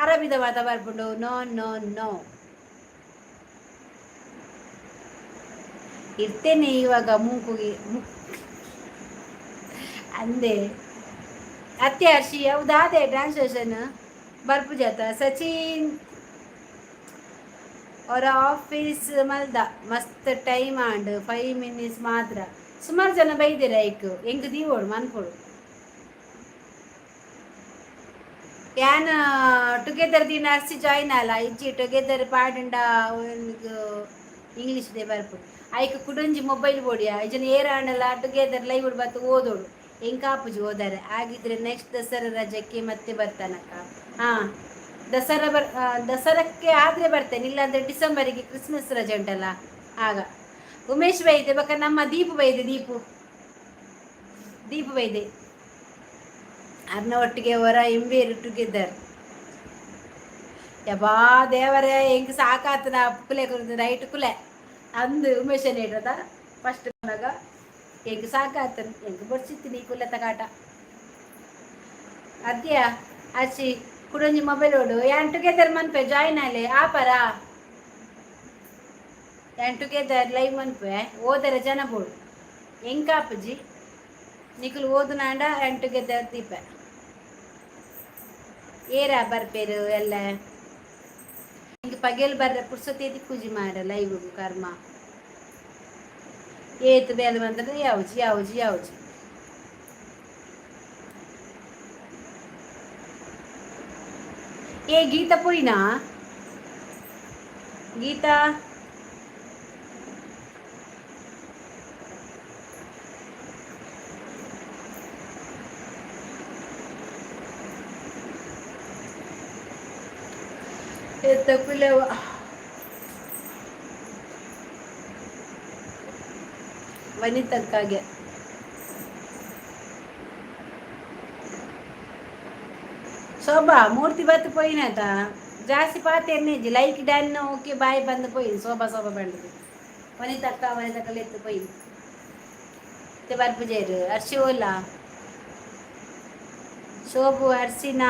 ಅರಬಿದ ಮಾತ ಬರ್ಪುಂಡು. ನೋ ನೋ ನೋ, ಇರ್ತೇನೆ ಇವಾಗ ಮೂಕುಗೆ ಅಂದೆ. ಅತ್ತೆ ಹರ್ಷಿ ಹೌದಾದೆ ಟ್ರಾನ್ಸ್ಲೇಷನ್ ಬರ್ಪುಜಾತ. ಸಚಿನ್ ಅವರ ಆಫೀಸ್ ಮಲ್ದ ಮಸ್ತ್ ಟೈಮ್ ಆಂಡ್ 5 ಮಿನಿಟ್ಸ್ ಮಾತ್ರ. ಸುಮಾರು ಜನ ಬೈದಿರ ಐಕ್ ಎಂಕ್ ದೀವೋಡು ಮನ್ಪೊಡು. ಯಾನ್ ಟುಗೆದರ್ ದಿನ ಅರ್ಸಿ ಜಾಯ್ನ್ ಅಲ್ಲ ಇಜ್ಜಿ. ಟುಗೆದರ್ ಪಾಡುಂಡ ಇಂಗ್ಲೀಷ್ they ಬರ್ಪು. ಐಕ್ ಕುಡೊಂಜಿ ಮೊಬೈಲ್ ಬೋಡಿಯಾ ಇಜನ ಏರಾಂಡಲ ಟುಗೆದರ್ ಲೈವ್ ಬತ್ತು ಓದೋಡು. ಎಂಕಾಪುಜಿ ಓದಾರೆ. ಆಗಿದ್ರೆ ನೆಕ್ಸ್ಟ್ ದಸರಾ ರಜಕ್ಕೆ ಮತ್ತೆ ಬರ್ತಾನಕ್ಕ. ಹಾಂ, ದಸರಾ ಬರ್ ದಸರಕ್ಕೆ ಆದರೆ ಬರ್ತೇನೆ, ಇಲ್ಲಾಂದ್ರೆ ಡಿಸೆಂಬರಿಗೆ ಕ್ರಿಸ್ಮಸ್ ರಜೆ ಉಂಟಲ್ಲ ಆಗ. ಉಮೇಶ್ ಬೈದೆ ಬಕ್ಕ ನಮ್ಮ ದೀಪು ಬೈದೆ, ದೀಪು ದೀಪು ಬೈದೆ ಅರ್ನ ಒಟ್ಟಿಗೆ ಹೊರ ಇಂಬೇರು ಟುಗೆದರ್. ಯಬಾ ದೇವರೇ, ಹೆಂಗ್ ಸಾಕಾತನ ಕುಲೆ ಕುರಿತು ರೈಟ್ ಕುಲೆ ಅಂದು ಉಮೇಶನ್ ಹೇಳ್ರದ ಫಸ್ಟ್ ಬಂದಾಗ. ಹೆಂಗ್ ಸಾಕಾತನ್ ಹೆಂಗ್ ಬರ್ಸಿತ್ತೀನಿ ಕುಲೆ ತಗಾಟ. ಅದ್ಯಾ ಅಚ್ಚಿ ಕುಡೊಂಜಿ ಮೊಬೈಲ್ ಓಡು. ಯಾನ್ ಟುಗೆದರ್ ಮನ್ಪೆ ಜಾಯ್ನ್ ಆಲೆ ಆಪರ. ಯಾನ್ ಟುಗೆದರ್ ಲೈವ್ ಮನ್ಪುವೆ. ಓದರೆ ಜನ ಬೋಡು. ಎಂಕಾಪುಜಿ, ನಿಕುಲು ಓದುನಾಂಡ ಯಾನ್ ಟುಗೆದರ್ ದೀಪೆ. ಏರ ಬರ್ಪೇರು ಎಲ್ಲ? ಇಂಕ್ ಪಗೆಲ್ ಬರ್ರೆ ಪುರ್ಸೊತೇ ತಿಕ್ಕುಜಿ ಮಾರ ಲೈವ್. ಕರ್ಮ, ಏತ್ ಬೇಲೆ ಬಂದ್ರೆ ಯಾವ್ಜಿ ಯಾವ್ಜಿ ಯಾವ್ಜಿ. ಏ ಗೀತಾ ಪೋಯಿನಾ? ಗೀತಾ, ಎತ್ತ ಕುಲವ. ವನಿತಕ್ಕಾಗೆ. ಶೋಭಾ ಮೂರ್ತಿ ಬತ್ತು ಪೋಯಿನಾತ. ಜಾಸ್ತಿ ಪಾತೆರ್ನೇಜಿ. ಲೈಕ್ ಡನ್, ಓಕೆ, ಬಾಯ್ ಬಂದು ಪೋಯಿನ್. ಶೋಭಾ, ಶೋಭಾ ಬಂಡದು. ವನಿತಕ್ಕ, ವನಿತಕ್ಕ ಎತ್ತು ಪೋಯಿನ್. ಇತ್ತೆ ಬರ್ಪುಜೇರು. ಅರ್ಶಿ ಓಲ? ಶೋಭು, ಅರ್ಶಿನ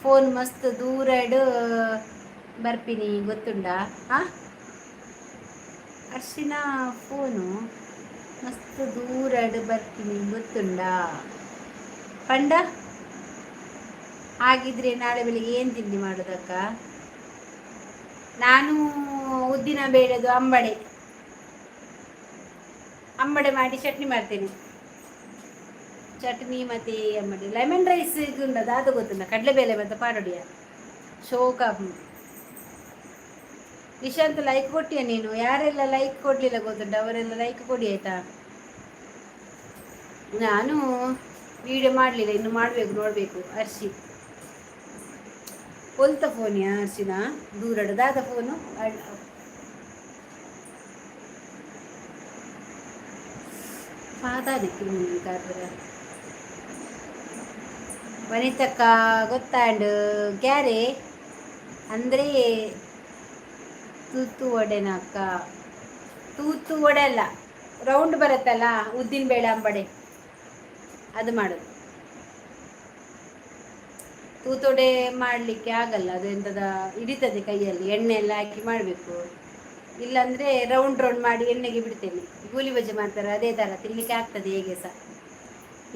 ಫೋನ್ ಮಸ್ತ್ ದೂರಡ್ ಬರ್ಪಿನಿ, ಗೊತ್ತುಂಡಾ? ಆ ಅರ್ಶಿನ ಫೋನು ಮಸ್ತ್ ದೂರಡ್ ಬರ್ಪಿನಿ, ಗೊತ್ತುಂಡಾ? ಪಂಡ ಹಾಗಿದ್ರೆ ನಾಳೆ ಬೆಳಿಗ್ಗೆ ಏನು ತಿಂಡಿ ಮಾಡೋದಕ್ಕ? ನಾನು ಉದ್ದಿನ ಬೇಳೆದು ಅಂಬಡೆ, ಅಂಬಡೆ ಮಾಡಿ ಚಟ್ನಿ ಮಾಡ್ತೇನೆ. ಚಟ್ನಿ ಮತ್ತು ಅಂಬಡೆ. ಲೆಮನ್ ರೈಸ್ ಉಂಡದ ಅದು ಗೊತ್ತುಂಡ? ಕಡಲೆಬೇಳೆ ಮತ್ತು ಪಾಡೋಡಿಯ ಶೋಕ. ನಿಶಾಂತ್, ಲೈಕ್ ಕೊಟ್ಟಿಯ ನೀನು? ಯಾರೆಲ್ಲ ಲೈಕ್ ಕೊಡಲಿಲ್ಲ ಗೊತ್ತುಂಟ? ಅವರೆಲ್ಲ ಲೈಕ್ ಕೊಡಿ, ಆಯ್ತಾ? ನಾನು ವಿಡಿಯೋ ಮಾಡಲಿಲ್ಲ, ಇನ್ನು ಮಾಡಬೇಕು, ನೋಡಬೇಕು. ಅರ್ಶಿ, ಒಲ್ತ ಫೋನ್ ಯಾ ಅರ್ಶಿನ? ದೂರಡು ದಾದ ಫೋನು? ಪಾದಾನೆ ಕಾರ್ಬರ. ವನಿತಕ್ಕ ಗೊತ್ತಾಂಡ್. ಕ್ಯಾರೆ ಅಂದರೆ ತೂತು ವಡೆನಕ್ಕ? ತೂತು ವಡೆ ಅಲ್ಲ, ರೌಂಡ್ ಬರುತ್ತಲ್ಲ ಉದ್ದಿನ ಬೇಳೆ ಅಂಬಡೆ, ಅದು ಮಾಡೋದು. ತೂತೊಡೆ ಮಾಡಲಿಕ್ಕೆ ಆಗಲ್ಲ, ಅದು ಎಂತದ ಹಿಡಿತದೆ ಕೈಯಲ್ಲಿ. ಎಣ್ಣೆ ಎಲ್ಲ ಹಾಕಿ ಮಾಡಬೇಕು. ಇಲ್ಲಾಂದ್ರೆ ರೌಂಡ್ ರೌಂಡ್ ಮಾಡಿ ಎಣ್ಣೆಗೆ ಬಿಡ್ತೇನೆ. ಗೂಲಿ ಬಜ್ಜಿ ಮಾಡ್ತಾರೆ, ಅದೇ ಥರ ತಿನ್ನಲಿಕ್ಕೆ ಆಗ್ತದೆ ಹೇಗೆ ಸಹ.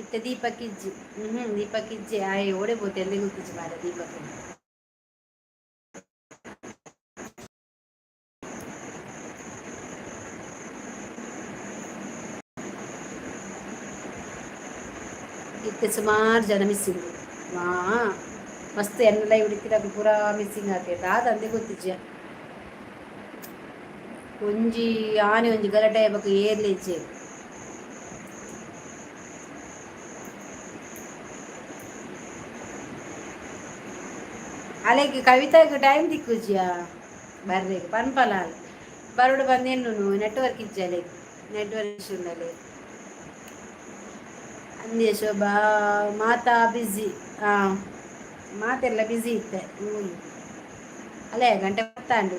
ಇತ್ತ ದೀಪಕ್ ಇಜ್ಜಿ. ಹ್ಞೂ, ದೀಪಕ್ ಇಜ್ಜಿ. ಆಯ್ ಓಡೆ ಬೋತೆ ಎಂದೇ ಗೊತ್ತಿಜ್ಜಿ ಮಾರ ದೀಪಕ್. ಇತ್ತೆ ಸುಮಾರು ಜನ ಮಿಸ್ಸಿಂಗ್. ಮಾ ಮಸ್ತ್ ಎನ್ನೆಲ್ಲ ಹಿಡಿತೀರ, ಪೂರಾ ಮಿಸ್ಸಿಂಗ್ ಆಗ್ತೈತೆ. ಆದಂದೆ ಗೊತ್ತಿಜ್ಜ. ಒಂಜಿ ಆನೆ ಒಂಜಿ ಗಲಾಟೆ ಬೊಕ ಏರ್ಲೆ ಇಜ್ಜೆ. ಅಲೆಗ್ ಕವಿತಾಗ್ ಟೈಮ್ ತಿಕ್ಕುಜಿಯಾ ಬರ್ರೆಗ್ ಪನ್ಪಲ. ಬರೋಡು ಬಂದೇನು ನೆಟ್ವರ್ಕ್ ಇಜ್ಜಿ ಅಲೆಗ್, ನೆಟ್ವರ್ಕ್ ಇಶ್ಯೂ ಉಂಡಲೆ. ಅಂದೆ ಶೋಭಾ, ಮಾತಾ ಬ್ಯುಸಿ. ಹಾಂ, ಮಾತೆಲ್ಲ ಬ್ಯುಸಿ ಇತ್ತೆ. ಹ್ಞೂ, ಅಲ್ಲೇ ಗಂಟೆ ಪತ್ತಾಂಡು.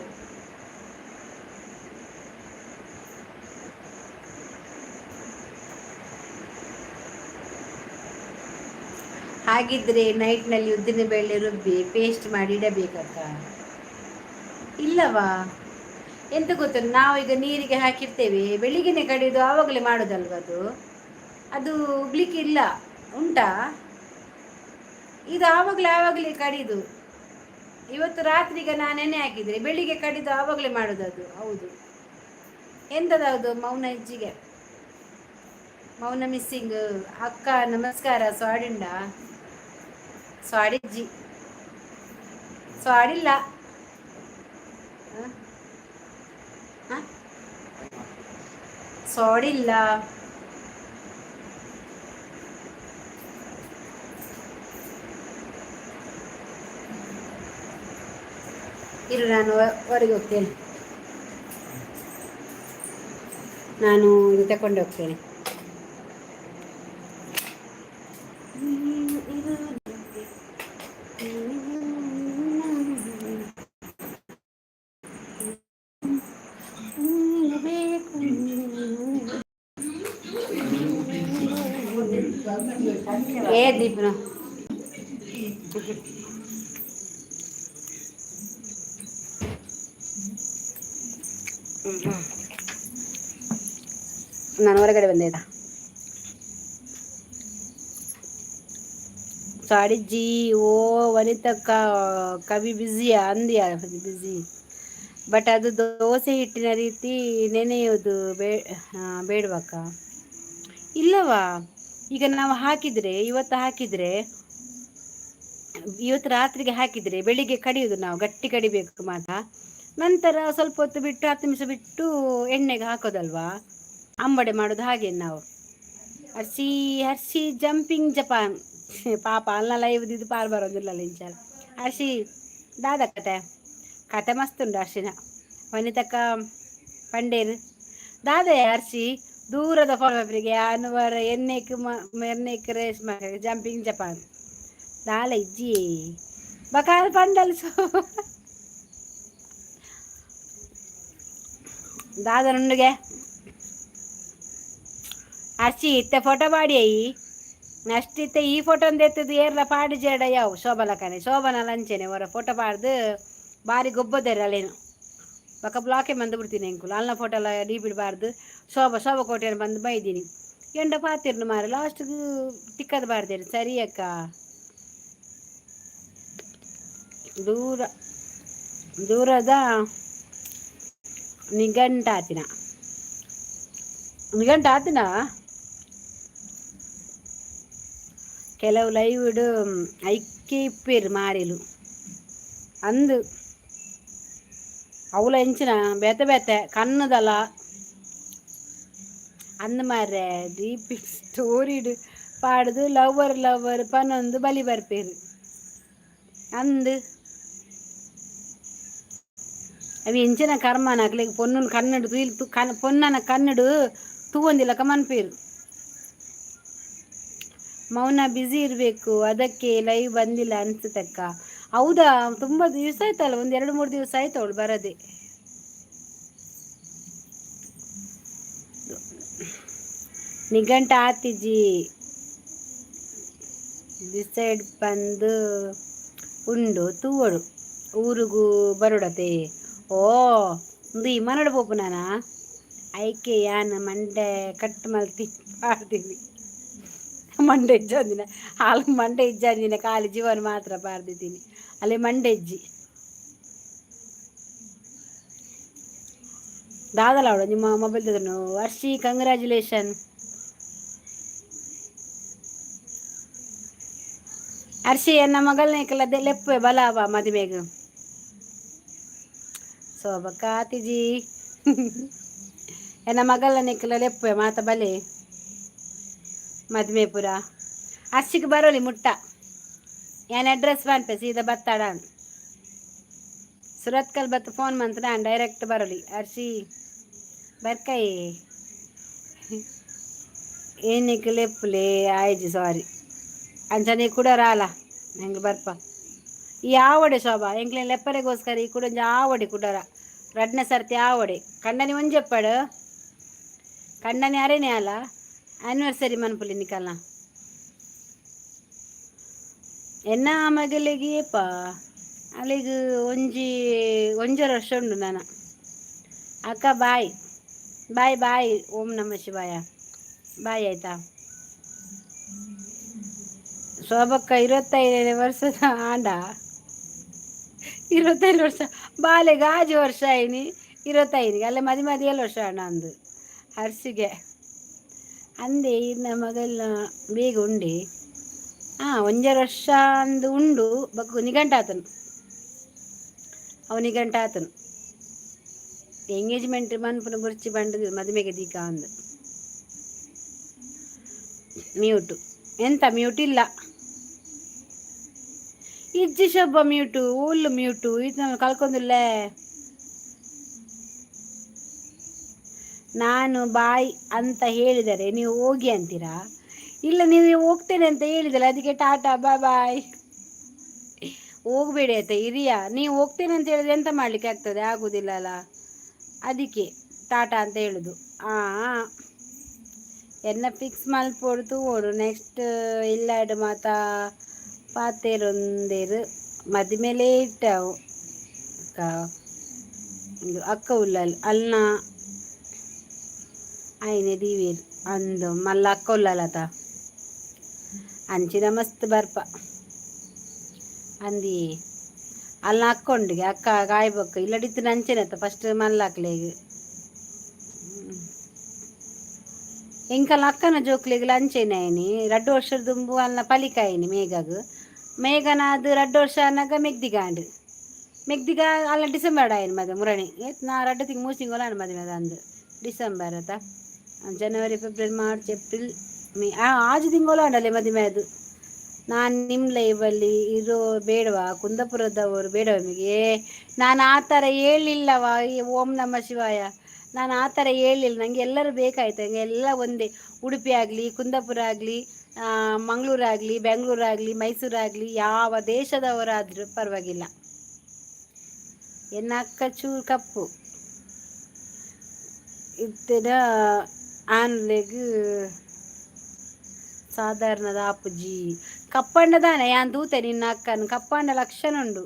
ಹಾಗಿದ್ರೆ ನೈಟ್ನಲ್ಲಿ ಉದ್ದಿನ ಬೇಳೆ ರುಬ್ಬಿ ಪೇಸ್ಟ್ ಮಾಡಿ ಇಡಬೇಕಕ್ಕ? ಇಲ್ಲವಾ, ಎಂತ ಗೊತ್ತು, ನಾವು ಈಗ ನೀರಿಗೆ ಹಾಕಿರ್ತೇವೆ, ಬೆಳಿಗ್ಗೆನೆ ಕಡಿದು ಆವಾಗಲೇ ಮಾಡೋದಲ್ವ ಅದು. ಅದು ಉಬ್ಲಿಕ್ಕೆ ಇಲ್ಲ ಉಂಟಾ? ಇದು ಆವಾಗಲೇ ಆವಾಗಲೇ ಕಡಿದು, ಇವತ್ತು ರಾತ್ರಿಗೆ ನಾನು ನೆನೆ ಹಾಕಿದರೆ ಬೆಳಿಗ್ಗೆ ಕಡಿದು ಆವಾಗಲೇ ಮಾಡೋದು ಅದು. ಹೌದು. ಎಂಥದ್ದು ಮೌನ ಇಜ್ಜಿಗೆ? ಮೌನ ಮಿಸ್ಸಿಂಗ್. ಅಕ್ಕ ನಮಸ್ಕಾರ. ಸ್ವಾಡಿಂಡ? ಸ್ವಾಡಿಜ್ಜಿ, ಸ್ವಾಡಿಲ್ಲ. ಹ? ಸ್ವಾಡಿಲ್ಲ. ಇರು, ನಾನು ಹೊರಗೆ ಹೋಗ್ತೇನೆ. ನಾನು ಇದು ತಕೊಂಡು ಹೋಗ್ತೇನೆ. ಏ ದೀಪನ. ನಾನು ಹೊರಗಡೆ ಬಂದೆ ಆಯ್ತಾ. ಸಾರಿ ಜಿ. ಓ ವನಿತಕ್ಕ ಕವಿ ಬ್ಯುಸಿಯಾ ಅಂದ್ಯಾ? ಬ್ಯುಸಿ. ಬಟ್ ಅದು ದೋಸೆ ಹಿಟ್ಟಿನ ರೀತಿ ನೆನೆಯೋದು ಬೇಡವಕ್ಕ? ಇಲ್ಲವಾ, ಈಗ ನಾವು ಹಾಕಿದರೆ, ಇವತ್ತು ಹಾಕಿದರೆ, ಇವತ್ತು ರಾತ್ರಿಗೆ ಹಾಕಿದರೆ ಬೆಳಿಗ್ಗೆ ಕಡಿಯೋದು ನಾವು, ಗಟ್ಟಿ ಕಡಿಬೇಕು ಮಾತ್ರ. ನಂತರ ಸ್ವಲ್ಪ ಹೊತ್ತು ಬಿಟ್ಟು, 10 ನಿಮಿಷ ಬಿಟ್ಟು ಎಣ್ಣೆಗೆ ಹಾಕೋದಲ್ವಾ? ಅಂಬಡೆ ಮಾಡೋದು ಹಾಗೆ ನಾವು. Hershey, Hershey jumping Japan. ಪಾಪ, ಅಲ್ಲ ಲೈವ್ ಇದು ಪಾರ್ ಬರೋದಿಲ್ಲ ಇಂಚಾಲ. ಹರ್ಷಿ ದಾದ ಕತೆ ಕತೆ ಮಸ್ತ್ ಉಂಟು ಹರ್ಷಿನ. ವನಿತಕ್ಕ ಪಂಡೇರು ದಾದೆ ಹರ್ಷಿ ದೂರದ ಫಾಲೋವರಿಗೆ ಅನುವರ ಎನ್ನೆಕ್ ಎನ್ನೆಕ್ ರೇಸ್ ಜಂಪಿಂಗ್ ಜಪಾನ್ ದಾಲ ಇಜ್ಜಿ ಬಕಾಲ್ ಪಂಡಲ್. ಸೊ ದಾದನುಂಡುಗೆ ಹರ್ಷಿ ಇತ್ತೆ ಫೋಟೋ ಮಾಡಿ. ಅಷ್ಟಿತ್ತೆ ಈ ಫೋಟೋ ಒಂದು ಎತ್ತದು ಏರ್ಲ ಪಾಡು ಜೇಡ ಯಾವು ಶೋಭಲಕನೆ ಶೋಭನ ಲಂಚನೆ ಹೊರ ಫೋಟೋ ಪಾಡ್ದು ಬಾರಿ ಗೊಬ್ಬದೇರ ಅಲ್ಲೇನು. ಬೊಕ ಬ್ಲಾಕೆ ಬಂದು ಬಿಡ್ತೀನಿ ಎಂಕುಲು. ಅಲ್ನ ಫೋಟೋ ಎಲ್ಲ ಡೀ ಬಿಡಬಾರ್ದು. ಶೋಭ ಶೋಭ ಕೋಟೆಯನ್ನು ಬಂದು ಬೈದೀನಿ ಎಂಡ ಪಾತಿರ್ನು ಮಾರೆ, ಲಾಸ್ಟ್ಗೆ ತಿಕ್ಕದು ಬಾರ್ದೇರು. ಸರಿ ಅಕ್ಕ. ದೂರ ದೂರದ ನಿಘಂಟಾತಿನ ನಿಘಂಟಾತಿನ. ಕೆಲವು ಲೈವ್ ಐಕ್ಕೆ ಇಪ್ಪೇರು ಮಾರಿಲು ಅಂದು ಅವುಲ ಎಂಚಿನ ಬೇತೆ ಬೇತೆ ಕಣ್ಣದಲ್ಲ ಅಂದ್ ಮಾರ್ರೆ. ಡೀಪ್ ಸ್ಟೋರಿಡ್ ಪಾಡ್ದು ಲವರ್ ಲವರ್ ಪನೊಂದು ಬಲಿ ಬರ್ಪೇರು ಅಂದು. ಅವು ಎಂಚಿನ ಕರ್ಮನ ಅಕ್ಲೆಗ್ ಪೊಣ್ಣುನು ಕನ್ನಡ ತುಯಿಲ್ ಕನ್ ಪೊನ್ನನ ಕನ್ನಡು ತೂವೊಂದಿಲ್ಲಕ ಮನ್ಪೇರು. ಮೌನ ಬ್ಯುಸಿ ಇರಬೇಕು, ಅದಕ್ಕೆ ಲೈವ್ ಬಂದಿಲ್ಲ ಅನ್ಸುತ್ತಕ್ಕ. ಹೌದಾ? ತುಂಬ ದಿವಸ ಆಯ್ತಲ್ಲ, ಒಂದು 2-3 ದಿವಸ ಆಯ್ತು ಅವಳು ಬರದೆ. ನಿಘಂಟು ಆತಿಜಿ ಡಿಸೈಡ್ ಬಂದು ಉಂಡು ತೂವೊಡು. ಊರುಗು ಬರುಡತೆ. ಓ ಉಂದು ಇಮನಡ್ ಪೋಪುನಾನ ಐಕೆ ಯಾನ್ ಮಂಡೆ ಕಟ್ ಮಲ್ತಿ ಪಾಡ್ದೀನಿ. ಮಂಡೆ ಇಜ್ಜಂದಿನ ಹಾಲು ಮಂಡೆ ಇಜ್ಜಂದಿನ ಖಾಲಿ ಜೀವನ ಮಾತ್ರ ಪಾಡ್ದಿದ್ದೀನಿ. ಅಲ್ಲಿ ಮಂಡೆ ಇಜ್ಜಿ ದಾದಲ ಅವಳು ನಿಮ್ಮ ಮೊಬೈಲ್ ತೆಗೆದು. ವರ್ಷಿ, ಕಂಗ್ರ್ಯಾಚುಲೇಷನ್ ಹರ್ಷಿ. ಎನ್ನ ಮಗಳನೇಕಲ್ಲ ಲೆಪ್ಪೆ ಬಲಾವ ಮದುವೆಗೆ. ಸೋಬಕ್ಕ ಆತಿಜಿ. ಎನ್ನ ಮಗಳನೇಕಲ್ಲ ಲೆಪ್ಪೆ ಮಾತ ಬಲೆ ಮದುವೆ ಪುರ. ಹರ್ಷಿಗೆ ಬರೋಲಿ ಮುಟ್ಟ. ಏನ್ ಅಡ್ರೆಸ್ ಪನ್ಪೆ, ಸೀದಾ ಬತ್ತಾಡ. ಸುರತ್ಕಲ್ ಬತ್ತು ಫೋನ್ ಮಂತ್ ನಾನು ಡೈರೆಕ್ಟ್ ಬರೋಲಿ. ಹರ್ಷಿ ಬರ್ಕೈ ಏನಕ್ಕೆ ಲೆಪ್ಪುಲೆ ಆಯ್ಜಿ, ಸಾರಿ. ಅಂಚನೆ ಕೂಡ ರಾಲ ಹೆಂಗೆ ಬರ್ಪ ಈ ಆವಡೆ ಶೋಭಾ ಎಂಕ್ಲೆ ಲೆಪ್ಪರೆಗೋಸ್ಕರ ಈ ಕೂಡ ಒಂಜಿ ಆವಡೆ ಕುಡರ ರಡ್ನ ಸರ್ತಿ ಆವಡೆ ಕಂಡನಿ ಒಂಜೆಪ್ಪಡು ಕಂಡನಿ ಅರೆನೇ ಅಲ್ಲ ಆನಿವರ್ಸರಿ ಮನ್ಪುಲಿ ನಿಕಲ್ನ. ಎನ್ನ ಮಗಲಿಗೆ ಏಪ ಅಲ್ಲಿಗೆ ಒಂಜಿ ಒಂಜರ ವರ್ಷ ಉಂಡು ನಾನು. ಅಕ್ಕ ಬಾಯ್ ಬಾಯ್ ಬಾಯ್. ಓಂ ನಮ ಶಿವಾಯ. ಬಾಯ್ ಆಯ್ತಾ ಶೋಭಕ್ಕ? 25ನೇ ವರ್ಷದ ಆಂಡ. 25 ವರ್ಷ ಬಾಲೆಗೆ ಆಜಿ ವರ್ಷ ಆಯ್ನಿ. 25 ಅಲ್ಲೇ ಮದಿ ಮದಿ 7 ವರ್ಷ ಅಣ್ಣ ಅಂದು ಹರ್ಷಿಗೆ ಅಂದೆ. ಇನ್ನ ಮಗಲ್ನ ಬೇಗ ಉಂಡಿ. ಹಾಂ, ಒಂಜರ ವರ್ಷ ಅಂದು ಉಂಡು ಬಕ್ಕು ನಿಘಂಟಾತನು ಅವು ನಿಘಂಟಾತನು. ಎಂಗೇಜ್ಮೆಂಟ್ ಮನ್ಪುನ ಬುರ್ಚಿ ಬಂಡದು ಮದುಮೆಗೆ ದೀಕ ಅಂದು. ಮ್ಯೂಟು ಎಂತ? ಮ್ಯೂಟ್ ಇಲ್ಲ ಇಜ್ಜಿ ಶೋಭ. ಮ್ಯೂಟು ಓಲ್ಲು ಮ್ಯೂಟು ಇದು ಕಲ್ಕೊಂದಿಲ್ಲ. ನಾನು ಬಾಯ್ ಅಂತ ಹೇಳಿದರೆ ನೀವು ಹೋಗಿ ಅಂತೀರಾ? ಇಲ್ಲ, ನೀವು ಹೋಗ್ತೇನೆ ಅಂತ ಹೇಳಿದಲ್ಲ, ಅದಕ್ಕೆ ಟಾಟಾ ಬಾಯ್ ಬಾಯ್. ಹೋಗಬೇಡಿ ಆಯ್ತಾ, ಇರಿಯಾ. ನೀವು ಹೋಗ್ತೇನೆ ಅಂತ ಹೇಳಿದ್ರೆ ಎಂತ ಮಾಡಲಿಕ್ಕೆ ಆಗ್ತದೆ? ಆಗುದಿಲ್ಲ ಅಲ್ಲ, ಅದಕ್ಕೆ ಟಾಟಾ ಅಂತ ಹೇಳುದು. ಹಾಂ, ಎನ್ನ ಫಿಕ್ಸ್ ಮಲ್ಪೊಡು ತೂವೊಡು. ನೆಕ್ಸ್ಟ್ ಇಲ್ಲಾಡ್ ಮಾತ ಪಾತೆರೊಂದೇರು ಮದಿಮೆ ಲೇಟ್ ಅವು. ಅಕ್ಕ ಉಲ್ಲಲ್ ಅಲ್ನ ಆಯ್ನೆ ದೀವೇರ್ ಅಂದು ಮಲ್ಲ ಅಕ್ಕ ಉಲ್ಲಲತ ಅಂಚಿನ ಮಸ್ತ್ ಬರ್ಪ ಅಂದಿ ಅಲ್ನ ಅಕ್ಕೊಂಡಿಗೆ ಅಕ್ಕ ಕಾಯ್ಬೊಕ್ಕ ಇಲ್ಲಡಿತ್ತು ನಂಚೆನತ್ತ ಫಸ್ಟ್ ಮಲ್ಲಾಕ್ಲೆಗ್ ಎಂಕಲ್ನ ಅಕ್ಕನ ಜೋಕ್ಲೆಗ್ ಅಂಚೆನೆ ಆಯ್ನಿ. 2 ವರ್ಷದ ದುಂಬು ಅಲ್ನ ಪಲಿಕಾಯಿನಿ ಮೇಘಗ್. ಮೇಘನ ಅದು 2 ವರ್ಷ ಅನ್ನಾಗ ಮೆಗ್ದಿಗಾಂಡ್. ಮೆಗ್ದಿಗ ಅಲ್ಲ ಡಿಸೆಂಬರ್ ಆಯ್ನ ಮದುವೆ ಮುರಣಿ ಏತ್ ನಾ 2 ತಿಂಗ್ 3 ತಿಂಗಳು ಆಂಡ್ ಮದುವೆ ಅಂದು ಡಿಸೆಂಬರ್ ಆತ. ಜನವರಿ, ಫೆಬ್ರವರಿ, ಮಾರ್ಚ್, ಏಪ್ರಿಲ್, ಮೇ, 6 ತಿಂಗಳು ಆಂಡಲೆ ಮದುವೆ ಅದು. ನಾನು ನಿಮ್ಮ ಲೈವಲ್ಲಿ ಇರೋ ಬೇಡವಾ? ಕುಂದಾಪುರದವರು ಬೇಡವಾ ನಿಮಗೆ? ನಾನು ಆ ಥರ ಹೇಳಿಲ್ಲವ. ಓಂ ನಮ ಶಿವಾಯ, ನಾನು ಆ ಥರ ಹೇಳಿಲ್ಲ. ನನಗೆ ಎಲ್ಲರೂ ಬೇಕಾಯ್ತು, ನನಗೆ ಎಲ್ಲ ಒಂದೇ. ಉಡುಪಿ ಆಗಲಿ, ಕುಂದಾಪುರ ಆಗಲಿ, ಮಂಗಳೂರಾಗಲಿ, ಬೆಂಗಳೂರಾಗಲಿ, ಮೈಸೂರಾಗಲಿ, ಯಾವ ದೇಶದವರಾದರೂ ಪರವಾಗಿಲ್ಲ. ಎನ್ನ ಅಕ್ಕ ಚೂರು ಕಪ್ಪು ಇತ್ತಿನ ಆನ್ಲೆಗ್ ಸಾಧಾರಣದ ಆಪುಜಿ. ಕಪ್ಪಂಡದಾನೆ ಯಾನ್ ತೂತೆ ನಿನ್ನ ಅಕ್ಕನ ಕಪ್ಪಂಡ ಲಕ್ಷಣ ಉಂಡು.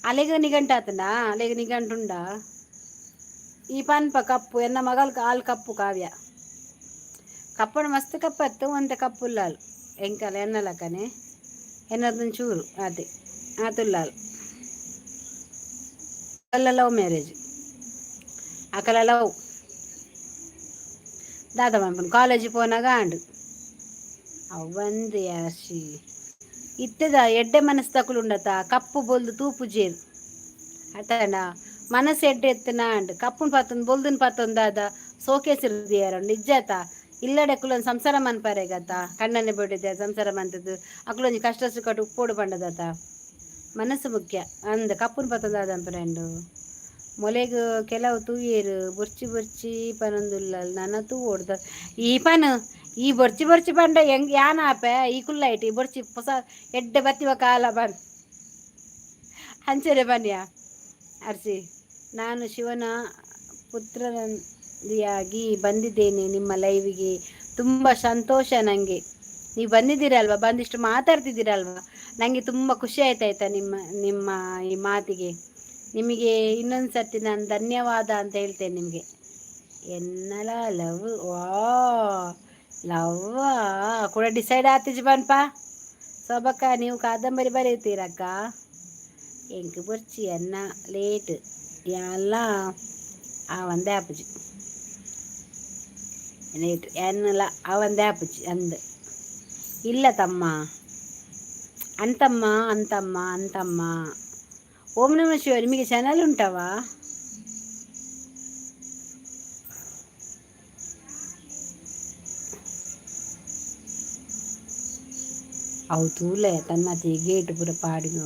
ಅಲೆಗ ನಿಘಂಟು ಆತಂಡ? ಅಲೆಗ ನಿಘಂಟುಂಡಾ? ಈ ಪನ್ಪ ಕಪ್ಪು ಎನ್ನ ಮಗಲ್ ಆಲ್ ಕಪ್ಪು ಕಾವ್ಯ ಕಪ್ಪಣ ಮಸ್ತ್ ಕಪ್ಪತ್ತು ಒಂತೆ ಕಪ್ಪುಲ್ಲಾಲ್ ಎಂಕಲ ಎನ್ನಲಕ್ಕನೆ ಎನ್ನದೊಂದು ಚೂರು ಅದೇ ಆತುಲ್ಲಾಲ್. ಅಲ್ಲ ಲವ್ ಮ್ಯಾರೇಜ್ ಅಕಲ ಲವ್ ದಾದ ಪನ್ಪುನು ಕಾಲೇಜ್ ಪೋನಾಗ ಆಂಡ್ ಅವು ಬಂದು ಯಾಶಿ ಇತ್ತದ ಎಡ್ಡೆ ಮನಸ್ಸು ತಕುಲುಂಡತ ಕಪ್ಪು ಬೊಲ್ದು ತೂಪುಜೇರು ಅತಂಡ ಮನಸ್ಸು ಎಡ್ಡೆ ಎತ್ತನ ಆಂಡ್. ಕಪ್ಪುನ್ ಪತ್ತೊಂದು ಬೊಲ್ದುನ್ ಪತ್ತೊಂದು ದಾದ ಸೋಕೇಸಿರ್ದಿಯಾರ ನಿಜಾತ. ಇಲ್ಲಡೆ ಅಕುಲೊಂದು ಸಂಸಾರ ಮನ್ಪರೆಗತ್ತ ಕಣ್ಣನೆ ಬಿಟ್ಟಿದ್ದೆ ಸಂಸಾರ ಮಂತದ್ದು ಅಕುಲೊಂಜಿ ಕಷ್ಟ ಸುಖ ಉಪ್ಪೋಡು ಪಂಡದತ. ಮನಸ್ಸು ಮುಖ್ಯ ಅಂದ್. ಕಪ್ಪುನ್ ಪತ್ತೊಂದು ದಾದ ಫ್ರೆಂಡು ಮೊಲೆಗ್ ಕೆಲವು ತೂಯೇರು ಬೊರ್ಚಿ ಬೊರ್ಚಿ ಪನೊಂದುಲ್ಲ ನನ ತೂವೊಡ್ದ ಈ ಪನ್ ಈ ಬೊರ್ಚಿ ಬೊರ್ಚಿ ಪಂಡ ಹೆಂಗ್ ಯಾನ್ ಆಪೆ ಈ ಕುಲ್ಲೈಟ್ ಈ ಬೊರ್ಚಿ ಹೊಸ ಎಡ್ಡೆ ಬತ್ತಿವ ಕಾಲ ಬನ್ ಅಂಚನೆ ಬನ್ನಿಯ ಅರ್ಸಿ. ನಾನು ಶಿವನ ಪುತ್ರನಿಯಾಗಿ ಬಂದಿದ್ದೇನೆ ನಿಮ್ಮ ಲೈವಿಗೆ. ತುಂಬ ಸಂತೋಷ ನನಗೆ ನೀವು ಬಂದಿದ್ದೀರಲ್ವ, ಬಂದಿಷ್ಟು ಮಾತಾಡ್ತಿದ್ದೀರಲ್ವ, ನನಗೆ ತುಂಬ ಖುಷಿ ಆಯ್ತಾಯ್ತಾ ನಿಮ್ಮ ನಿಮ್ಮ ಈ ಮಾತಿಗೆ. ನಿಮಗೆ ಇನ್ನೊಂದು ಸರ್ತಿ ನಾನು ಧನ್ಯವಾದ ಅಂತ ಹೇಳ್ತೇನೆ ನಿಮಗೆ. ಎನ್ನಲ ಲವ್ ವಾ ಲವ್ವಾ ಕೂಡ ಡಿಸೈಡ್ ಆತಿಜಿ ಬನ್ಪ. ಸೋಬಕ್ಕ ನೀವು ಕಾದಂಬರಿ ಬರೀತೀರಕ್ಕ? ಎಂಕ್ ಬೊರ್ಚಿ ಅನ್ನ ಲೇಟ್ ಯಾನ್ಲ ಆವಂದೆ ಆಪುಜಿ ಲೇಟ್ ಎನ್ನಲ ಆವಂದೆ ಆಪುಜಿ ಅಂದ್. ಇಲ್ಲ ತಮ್ಮ ಅಂತಮ್ಮ ಅಂತಮ್ಮ ಅಂತಮ್ಮ. ಓಂ ನಮ ಶಿವ. ನಿಮಗೆ ಚಾನಲ್ ಉಂಟವಾ? ಅವು ತೂಲೆ ತನ್ನತಿ ಗೇಟ್ ಪೂರ ಪಾಡಿನ.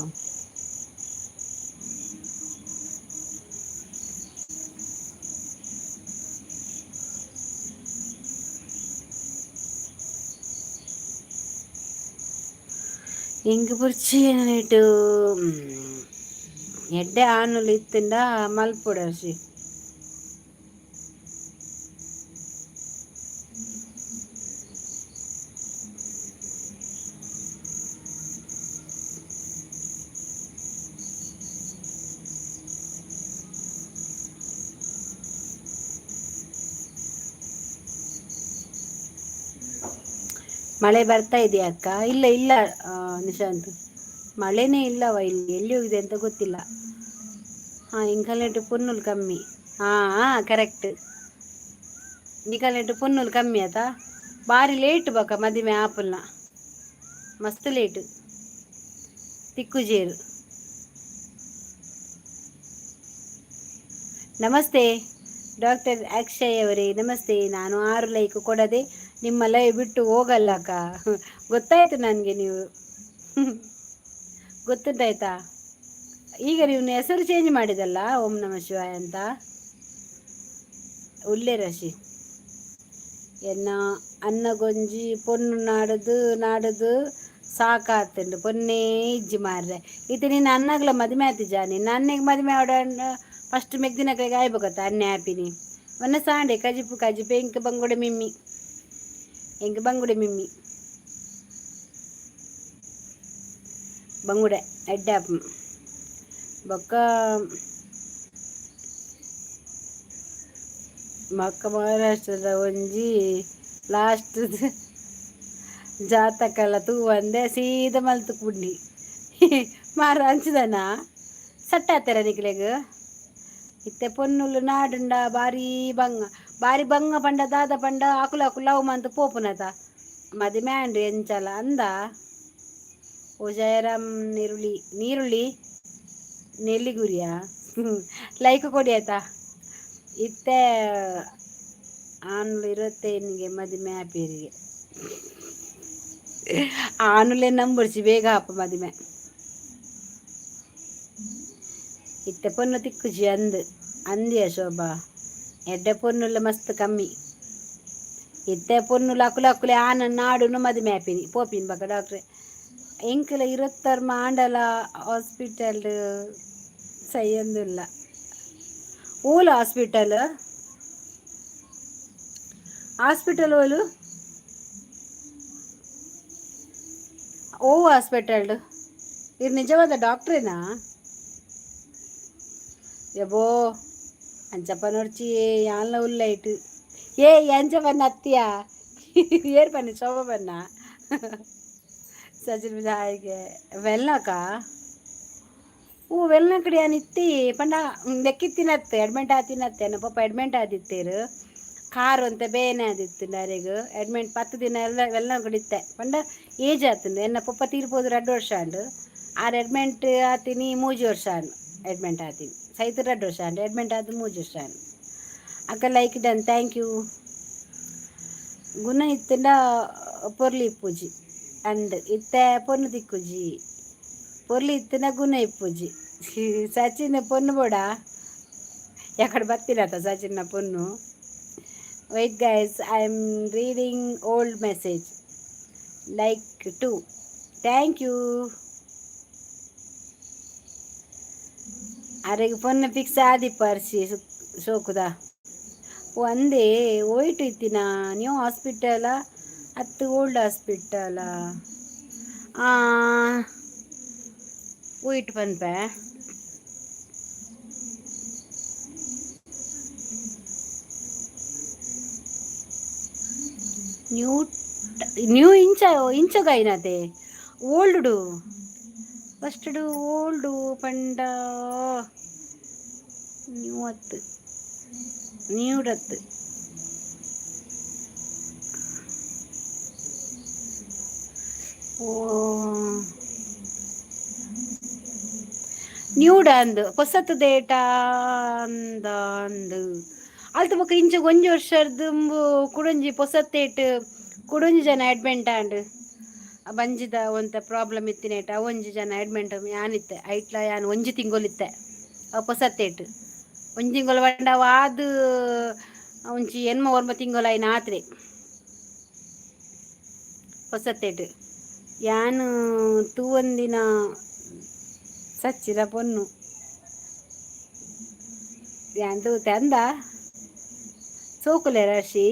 ಎಂಕ್ ಬೊರ್ಚಿ ಲೇಟು ಎಡ್ಡೆ ಆನುಲು ಇತ್ತುಂಡ ಮಲ್ಪೊಡು. ಮಳೆ ಬರ್ತಾ ಇದೆಯಾ ಅಕ್ಕ? ಇಲ್ಲ ಇಲ್ಲ ನಿಶಾಂತ್, ಮಳೆನೇ ಇಲ್ಲವ ಇಲ್ಲಿ. ಎಲ್ಲಿ ಹೋಗಿದೆ ಅಂತ ಗೊತ್ತಿಲ್ಲ. ಹಾಂ, ಇಂಕಲೆಂಟು ಪೊನ್ನುಲು ಕಮ್ಮಿ. ಹಾಂ ಹಾಂ, ಕರೆಕ್ಟ್. ನಿಕಲೆಂಟು ಪೊನ್ನುಲು ಕಮ್ಮಿ ಆತಾ. ಬಾರಿ ಲೇಟ್ ಬಕ ಮದಿಮೆ ಆಪಲ್ನ, ಮಸ್ತ್ ಲೇಟ್ ತಿಕ್ಕುಜೇರು. ನಮಸ್ತೆ ಡಾಕ್ಟರ್ ಅಕ್ಷಯ್ ಅವರೇ, ನಮಸ್ತೆ. ನಾನು 6 ಲೈಕ್ ಕೊಡದೆ ನಿಮ್ಮ ಲೈವ್ ಬಿಟ್ಟು ಹೋಗಲ್ಲಕ್ಕ. ಗೊತ್ತಾಯ್ತು ನನಗೆ ನೀವು, ಗೊತ್ತುಂಟಾಯ್ತಾ? ಈಗ ನೀವು ಹೆಸರು ಚೇಂಜ್ ಮಾಡಿದಲ್ಲ ಓಂ ನಮ ಶಿವಾಯ ಅಂತ. ಉಲ್ಲೆ ರಾಶಿ ಎನ್ನ ಅನ್ನಗೊಂಜಿ ಪೊನ್ನು ನಾಡದು ನಾಡದು ಸಾಕಾತುಂಡು. ಪೊನ್ನೇ ಇಜ್ಜಿ ಮಾರ್ರೆ. ಇತ್ತೆ ನಿನ್ನ ಅಣ್ಣಗ್ಲ ಮದಿಮೆ ಆತಿಜ? ನಿನ್ನ ಅಣ್ಣಗೆ ಮದಿಮೆ ಆಡ ಫಸ್ಟ್ ಮೆಗ್ದಿನಕ್ಲೆಗ್ ಆಯ್ಬೇಕತ್ತ ಅಣ್ಣೆ ಆಪಿನಿ. ಮೊನ್ನೆ ಸಾಂಡೆ ಕಜಿಪು ಕಜಿಪು ಎಂಕ್ ಬಂಗುಡೆ ಮಿಮ್ಮಿ, ಎಂಕ್ ಬಂಗುಡೆ ಮಿಮ್ಮಿ, ಬಂಗುಡೆ ಎಡ್ಡೆ ಆಪುಂಡು. ಬೊಕ್ಕ ಮಕ್ಕ ಮಹಾರಾಷ್ಟ್ರದ ಒಂಜಿ ಲಾಸ್ಟ್ ಜಾತಕಲ ತೂವಂದೆ ಸೀದಾ ಮಲ್ತು ಕುಡ್ನಿ ಮಾರ ಅಂಚದನ ಸಟ್ಟಾತೆರ ನಿಕ್ಲೆಗ್. ಇತ್ತೆ ಪೊನ್ನುಲು ನಾಡುಂಡ ಬಾರಿ ಬಂಗ ಬಾರಿ ಬಂಗ ಪಂಡ ದಾದ ಪಂಡ ಅಕುಲು ಅಕುಲು ಲವ್ ಮಂತ್ ಪೋಪುನತ ಮದಿಮೆ ಆಂಡ್ ಎಂಚಲ ಅಂದ. ಓ ಜಯರಾಮ್ ನೀರುಳ್ಳಿ ನೀರುಳ್ಳಿ ನೆಲ್ಲಿಗುರಿಯಾ? ಲೈಕ್ ಕೊಡಿ ಆಯ್ತಾ. ಇತ್ತೆ ಆನುಲು 25ಗೆ ಮದಿಮೆ ಆಪೇರಿಗೆ. ಆನುಲೆ ನಂಬರ್ಸಿ ಬೇಗ ಆಪ ಮದಿಮೆ. ಇತ್ತೆ ಪೊನ್ನು ತಿಕ್ಕುಜಿ ಅಂದ್ ಅಂದಿಯ ಶೋಭಾ. ಎಡ್ಡೆ ಪೊನ್ನುಲ ಮಸ್ತ್ ಕಮ್ಮಿ. ಇತ್ತೆ ಪೊನ್ನುಲು ಅಕುಲು ಅಕುಲೆ ಆನ ನಾಡುನು ಮದಿಮೆ ಆಪಿನಿ ಪೋಪಿನಿ. ಬಕ ಡಾಕ್ಟ್ರೆ, ಎಂಕಲ 26 ಆಂಡಲ ಹಾಸ್ಪಿಟಲ್ ಸೈಯೊಂದುಲ್ಲ. ಓಲು ಹಾಸ್ಪಿಟಲ್? ಹಾಸ್ಪಿಟಲ್ ಓಲು? ಓ ಹಾಸ್ಪಿಟಲ್? ಇದು ನಿಜವಾದ ಡಾಕ್ಟ್ರೇನಾ? ಯಬೋ, ಅಂಚಪ್ಪ ನೋಡ್ಚಿ ಯಾನ್ಲ ಉಲ್ಲೈಟ್. ಏ ಎಂಚ ಅತ್ತಿಯ ಏರ್ ಬನ್ನಿ ಶೋಭಾ ಬನ್ನ ಸಚಿನ್ ಹಾಗೆ ವೆಲ್ನಾಕ. ಓ ವೆಲ್ನಕಡಿ ಯಾನ್ ಇತ್ತಿ ಪಂಡ ಲೆಕ್ಕಿತ್ತಿನತ್ತೆ ಅಡ್ಮಿಂಟ್ ಆತಿನತ್ತೆ. ಎನ್ನ ಪೊಪ್ಪ ಅಡ್ಮಿಂಟ್ ಆದಿತ್ತೇರು. ಕಾರು ಅಂತ ಬೇನೆ ಆದಿತ್ತು ಅರೆಗ್. ಅಡ್ಮಿಂಟ್ 10 ದಿನ ಎಲ್ಲ ವೆಲ್ನಕಡಿ ಇತ್ತೆ. ಪಂಡ ಏಜ್ ಆತುಂಡು. ಎನ್ನ ಪೊಪ್ಪ ತೀರ್ಪೋದು 2 ವರ್ಷ ಆಂಡ್. ಆರ್ ಅಡ್ಮಿಂಟ್ ಆತಿನಿ 3 ವರ್ಷ ಆಂಡ್. ಅಡ್ಮಿಂಟ್ ಆತೀನಿ ಸೈತ 2 ವರ್ಷ ಆಂಡ್. ಅಡ್ಮಿಂಟ್ ಆದ್ 3 ವರ್ಷ ಆಂಡ್. ಅಕ್ಕ, ಲೈಕ್ ಡನ್, thank you. ಗುಣ ಇತ್ತಂಡ ಪೊರ್ಲು ಇಪ್ಪುಜಿ ಅಂದ್. ಇತ್ತೆ ಪೊನ್ನು ತಿಕ್ಕುಜಿ. ಪೊರ್ಲು ಇತ್ತಿನ ಗುಣ ಇಪ್ಪುಜಿ. ಸಚಿನ್ ಪೊನ್ನು ಬೋಡ ಎಕಡೆ ಬತ್ತಿನತ ಸಚಿನ್ನ ಪೊನ್ನು. Wait guys, I am reading old message. Like to, thank you. ಅರೆಗ್ ಪೊನ್ನು ಫಿಕ್ಸ್ ಆದಿಪ್ಪ ಅರ್ಶಿ ಶೋಕುದ. ಓ ಅಂದೇ, ಒಯ್ಟು ಇತ್ತಿನ? ನ್ಯೂ ಹಾಸ್ಪಿಟಲ ಅತ್ತು ಓಲ್ಡ್ ಹಾಸ್ಪಿಟಲ? ಒಯ್ಟ್ ಪನ್ಪೆ. ನ್ಯೂ ನ್ಯೂ ಇಂಚ ಇಂಚಗಾಯಿನತೆ. ಓಲ್ಡ್ ಫಸ್ಟ್ಡು ಓಲ್ಡು ಪಂಡ ನ್ಯೂ ಅತ್ತು, ನ್ಯೂಡತ್ತು. ಓ ನ್ಯೂಡ ಅಂದ್ ಪೊಸತ್ ದೇಟ ಅಂದ ಅಂದ್. ಅಲ್ತ ಬೊಕ ಇಂಚ ಒಂಜಿ ವರ್ಷರ್ದುಂಬು ಕುಡೊಂಜಿ ಪೊಸತ್ತೇಟ್ ಕುಡೊಂಜಿ ಜನ ಅಡ್ಮಿಂಟ್ ಆಂಡ್. ಬಂಜಿದ ಒಂತೆ ಪ್ರಾಬ್ಲಮ್ ಇತ್ತಿನೇಟ ಒಂಜಿ ಜನ ಅಡ್ಮಿಂಟ್ ಯಾನಿತ್ತೆ. ಐಟ್ಲ ಯಾನ್ ಒಂಜಿ ತಿಂಗೊಲಿತ್ತೆ. ಪೊಸತ್ತೇಟ್ ಒಂಜಿ ತಿಂಗೊಲು ಪಂಡ ಅವು ಆದ್ ಒಂಜಿ 8 9 ತಿಂಗೊಲು ಆಯಿನ ಆತ್ರೆ ಪೊಸತ್ತೇಟ್. ಯಾನ್ ತೂವೊಂದಿನ ಸಚ್ಚಿದ ಪೊನ್ನು ಯಾನ್ ತೂತೆ ಅಂದ. ಸೋಕುಲೆ ರಾಶಿ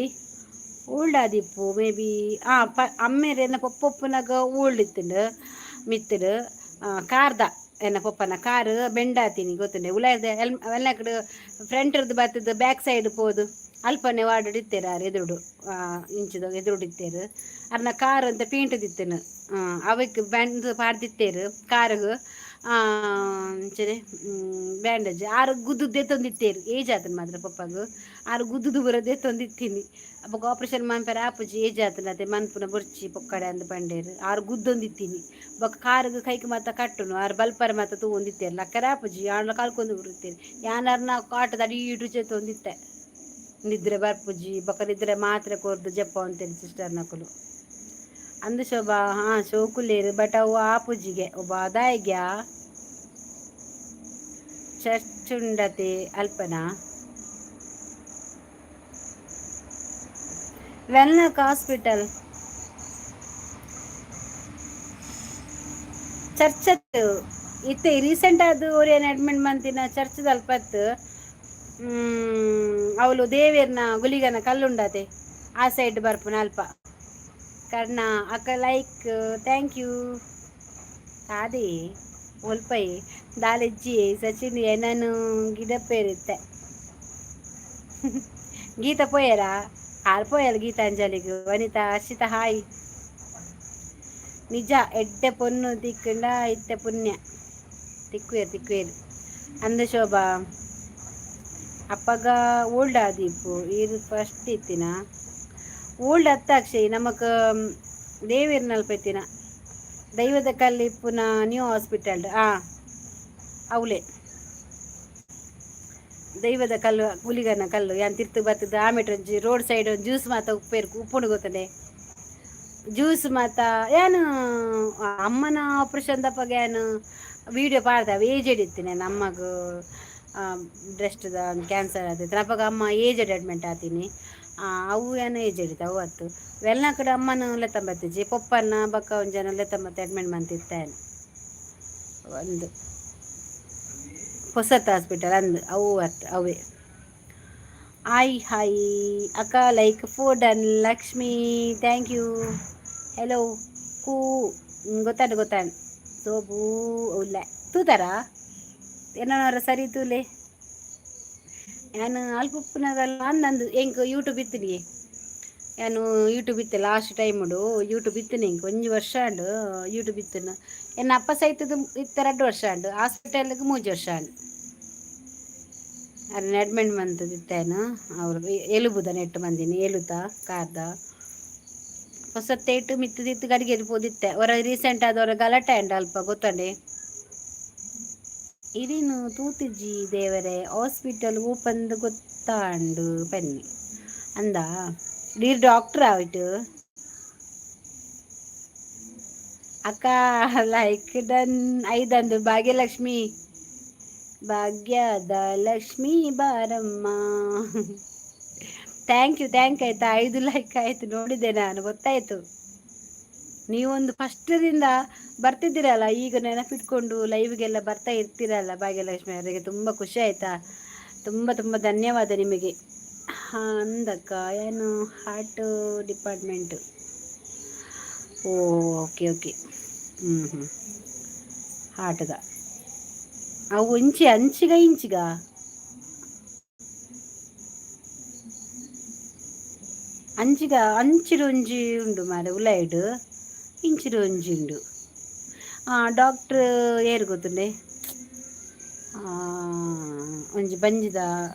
ಓಲ್ಡ್ ಆದಿಪ್ಪು ಮೇ ಬಿ. ಪ ಅಮ್ಮೆರ್ ಎನ್ನ ಪೊಪ್ಪೊಪ್ಪುನಗ ಓಲ್ಡ್ ಇತ್ತುಂಡು ಮಿತ್ತುಡು ಕಾರ್ದ. ಎನ್ನ ಪೊಪ್ಪನ ಕಾರು ಬೆಂಡಾತೀನಿ ಗೊತ್ತುಂಡೆ. ಉಲಾಯ್ದ ಎಲ್ ಎಲ್ಲಕಡೆ ಫ್ರಂಟ್ರದ್ದು ಬತ್ತದ ಬ್ಯಾಕ್ ಸೈಡ್ ಪೋದು ಅಲ್ಪನೆ ವಾರ್ಡ್ ಇತ್ತೇರು. ಆರ್ ಎದುರುಡು ಇಂಚಿದ ಎದುರುಡು ಇತ್ತೇರು. ಅರ್ನ ಕಾರ್ ಅಂತ ಪೇಂಟ್ ದಿತ್ತನು. ಅವೆಕ್ ಬ್ಯಾಂಡ್ ಪಾಡ್ದಿತ್ತೇರು ಕಾರುಗು ಅಂಚನೆ ಬ್ಯಾಂಡೇಜ್. ಆರು ಗುದ್ದು ದೆತ್ತೊಂದಿತ್ತೇರು. ಏಜ್ ಆತನ ಮಾತ್ರ ಪಪ್ಪಗ್. ಆರು ಗುದ್ದುದು ಪೂರ ದೆತ್ತೊಂದಿತ್ತೀನಿ. ಅಪಗ ಆಪರೇಷನ್ ಮನ್ಪೆರೆ ಆಪುಜಿ, ಏಜ್ ಆತನ ಅತೆ, ಮನ್ಪುನ ಬೊರ್ಚಿ ಪೊಕ್ಕಡೆ ಅಂದ್ ಪಂಡೇರು. ಆರು ಗುದ್ದೊಂದಿತ್ತೀನಿ. ಬೊಕ್ಕ ಕಾರುಗು ಕೈಕ್ ಮಾತ ಕಟ್ಟುನು. ಆರು ಬಲ್ಪರ ಮಾತ ತೂವೊಂದಿತ್ತೇರು. ಲಕ್ಕರೆ ಆಪುಜಿ, ಆಂಡ ಕಲ್ಕೊಂದು ಬರುತ್ತೇರು. ಯಾನಾರ್ನ ಕಾಟದ ಅಡಿ ಇಡು ಚೇತೊಂದಿತ್ತೆ. ನಿದ್ರೆ ಬರ್ಪುಜಿ. ಬೊಕ ನಿದ್ರೆ ಮಾತ್ರೆ ಕೊರ್ದು ಜಪ್ಪ ಅಂತೇಳಿ ಸಿಸ್ಟರ್ನಕುಲು ಅಂದು ಶೋಭಾ. ಹಾಂ, ಶೋಕುಲೇರು, ಬಟ್ ಅವು ಆಪುಜಿಗೆ ಒಬ್ಬ ಅದಾಯ್ಗ್ಯಾ. ಚರ್ಚ್ ಉಂಡತೆ ಅಲ್ಪನ ವೆಲ್ನಕ್ ಹಾಸ್ಪಿಟಲ್ ಚರ್ಚತ್ ಇತ್ತೆ ರೀಸೆಂಟ್ ಅದು ಒರಿಯನ್ ಅಡ್ಮಿಟ್ ಮಂತಿನ ಚರ್ಚದ ಅಲ್ಪತ್ತು. ಅವಳು ದೇವೇರ್ನ ಗುಲಿಗನ ಕಲ್ಲುಂಡತೆ ಆ ಸೈಡ್ ಬರ್ಪುನ ಅಲ್ಪ. ಕರ್ಣ ಅಕ್ಕ ಲೈಕ್, thank you. ಅದೇ ಒಲ್ಪೈ ದಾಲೆಜ್ಜಿ ಸಚಿನ್ ಎನನು ಗಿಡಪೇರಿತ್ತೆ. ಗೀತಾ ಪೋಯರಾ? ಆರ್ ಪೋಯಲ್ ಗೀತಾಂಜಲಿಗ್. ವನಿತಾ, ಹರ್ಷಿತಾ, ಹಾಯ್. ನಿಜ, ಎಡ್ಡೆ ಪೊನ್ನು ತಿಕ್ಕಂಡ ಇತ್ತೆ ಪುಣ್ಯ. ತಿಕ್ಕುವೇರು, ತಿಕ್ಕುವೇರು ಅಂದ ಶೋಭಾ. ಅಪ್ಪಗ ಓಲ್ಡ್ ಆದೀಪು ಈರ್ ಫಸ್ಟ್ ಇತ್ತಿನ. ಓಲ್ಡ್ ಅತ್ತ ಅಕ್ಷಯ್, ನಮಕ್ ದೇವಿರ್ನಲ್ಪ ಇತ್ತಿನ ದೈವದ ಕಲ್ಲಿ ಇಪ್ಪುನ ನ್ಯೂ ಹಾಸ್ಪಿಟಲ್. ಅವಳೆ ದೈವದ ಕಲ್ಲು, ಗುಲಿಗನ ಕಲ್ಲು. ಯಾನ್ ತಿರ್ತು ಬತ್ತದ ಆಮೇಟ್ ಒಂಜಿ ರೋಡ್ ಸೈಡ್ ಒಂದು ಜ್ಯೂಸ್ ಮಾತ ಉಪ್ಪೇರು ಉಪ್ಪುಂಡು ಗೊತ್ತಂಡೆ, ಜ್ಯೂಸ್ ಮಾತ. ಯಾನು ಅಮ್ಮನ ಆಪ್ರೇಷನ್ ದಪ್ಪಗ ಯಾನು ವೀಡಿಯೋ ಪಾಡ್ದ. ಏಜೆಡ್ ಇತ್ತಿನ ಅಮ್ಮಗ್, ಬ್ರೆಸ್ಟ್ದ ಕ್ಯಾನ್ಸರ್ ಆದಿತ್ತು ಅಪ್ಪಗ. ಅಮ್ಮ ಏಜೆಡ್ ಅಡ್ಮಿಟ್ ಆತೀನಿ. ಅವು ಏನು ಏಜೆಡ್ ಇತ್ತು ಅವು ಅತ್ತು. ವೆಲ್ನ ಕಡೆ ಅಮ್ಮನ ಲೆತ್ತಂಬತ್ತಿಜಿ, ಪೊಪ್ಪನ್ನ ಬೊಕ್ಕ ಒಂಜನ ಲೆತ್ತಂಬತ್ತಿ ಅಡ್ಮಿಟ್ ಮಂತಿತ್ತೆ. ಒಂದು ಹೊಸತ್ ಹಾಸ್ಪಿಟಲ್ ಅಂದ್ ಅವು ಅತ್ತು ಅವೇ. ಹಾಯ್ ಹಾಯ್ ಅಕ್ಕ, like four done. Lakshmi, thank you. Hello ಕೂ, ಗೊತ್ತಾಂಡು ಗೊತ್ತಾಂಡು. ಸೋಬು ಉಲ್ಲ ತೂತಾರ ಏನಾರ? ಸರಿ, ತೂಲೆ. ಯಾನು ಅಲ್ಪ ಉಪ್ಪುನಾಗಲ್ಲ ಅಂದಂದು ಎಂಕ್ ಯೂಟ್ಯೂಬ್ ಇತ್ತಿನಿ. ಯಾನು ಯೂಟ್ಯೂಬ್ ಇತ್ತೆ ಲಾಸ್ಟ್ ಟೈಮುಡು ಯೂಟ್ಯೂಬ್ ಇತ್ತಿನಿ. ಎಂಕ್ ಒಂಜಿ ವರ್ಷ ಆಂಡ್ ಯೂಟ್ಯೂಬ್ ಇತ್ತಿನ. ಎನ್ನ ಅಪ್ಪ ಸೈತದ ಇತ್ತೆ 2 ವರ್ಷ ಆಂಡ್, ಹಾಸ್ಪಿಟಲ್ಗೆ 3 ವರ್ಷ ಆಂಡ್. ಅರೆನ ಅಡ್ಮಿಟ್ ಮಂತದಿತ್ತೇನು ಅವರು ಎಲುಬುದ ನೆಟ್ಟು ಮಂದಿನಿ ಎಲುತ ಕಾರ್ದ ಹೊಸತ್ತೇಟು ಮಿತ್ತದಿತ್ತು ಗಡಿಗೆ ಪೋದಿತ್ತೆ. ಹೊರ ರೀಸೆಂಟ್ ಆದವರ ಗಲಾಟೆ ಅಂಡ ಅಲ್ಪ ಗೊತ್ತಂಡೆ. ಇದೇನು ತೂತಿಜ್ಜಿ ದೇವರೇ. ಹಾಸ್ಪಿಟಲ್ ಓಪನ್ ಗೊತ್ತಾಂಡು ಪನ್ನಿ ಅಂದ. ಡೀರ್ ಡಾಕ್ಟರ್ ಆಯ್ತು ಅಕ್ಕ. ಲೈಕ್ ಡನ್ ಐದಂದು ಭಾಗ್ಯಲಕ್ಷ್ಮಿ. ಭಾಗ್ಯದ ಲಕ್ಷ್ಮಿ ಬಾರಮ್ಮ. Thank you, thank. ಆಯ್ತಾ? ಐದು ಲೈಕ್ ಆಯಿತು. ನೋಡಿದ್ದೆ ನಾನು, ಗೊತ್ತಾಯಿತು. ನೀವೊಂದು ಫಸ್ಟದಿಂದ ಬರ್ತಿದ್ದೀರಲ್ಲ, ಈಗ ನೆನಪಿಟ್ಕೊಂಡು ಲೈವ್ಗೆಲ್ಲ ಬರ್ತಾ ಇರ್ತೀರಲ್ಲ ಭಾಗ್ಯಲಕ್ಷ್ಮಿ ಅವರಿಗೆ, ತುಂಬ ಖುಷಿ ಆಯಿತಾ. ತುಂಬ ತುಂಬ ಧನ್ಯವಾದ ನಿಮಗೆ. ಹಾಂ ಅಂದಕ್ಕ, ಏನು ಹಾರ್ಟ್ ಡಿಪಾರ್ಟ್ಮೆಂಟು? ಓ, ಓಕೆ ಓಕೆ. ಹ್ಞೂ ಹ್ಞೂ ಹಾರ್ಟ್ದ ಅವು ಇಂಚಿ ಅಂಚಿಗ ಇಂಚಿಗ ಅಂಚಿಗ ಅಂಚಿಡು ಒಂಜಿ ಉಂಡು ಮಾರೆ, ಉಲೈಡ್ ಇಂಚಿಡು ಒಂಜಿ ಉಂಡು. ಡಾಕ್ಟ್ರ್ ಏರು ಗೊತ್ತುಂಡೆ? ಒಂಜಿ ಬಂಜಿದ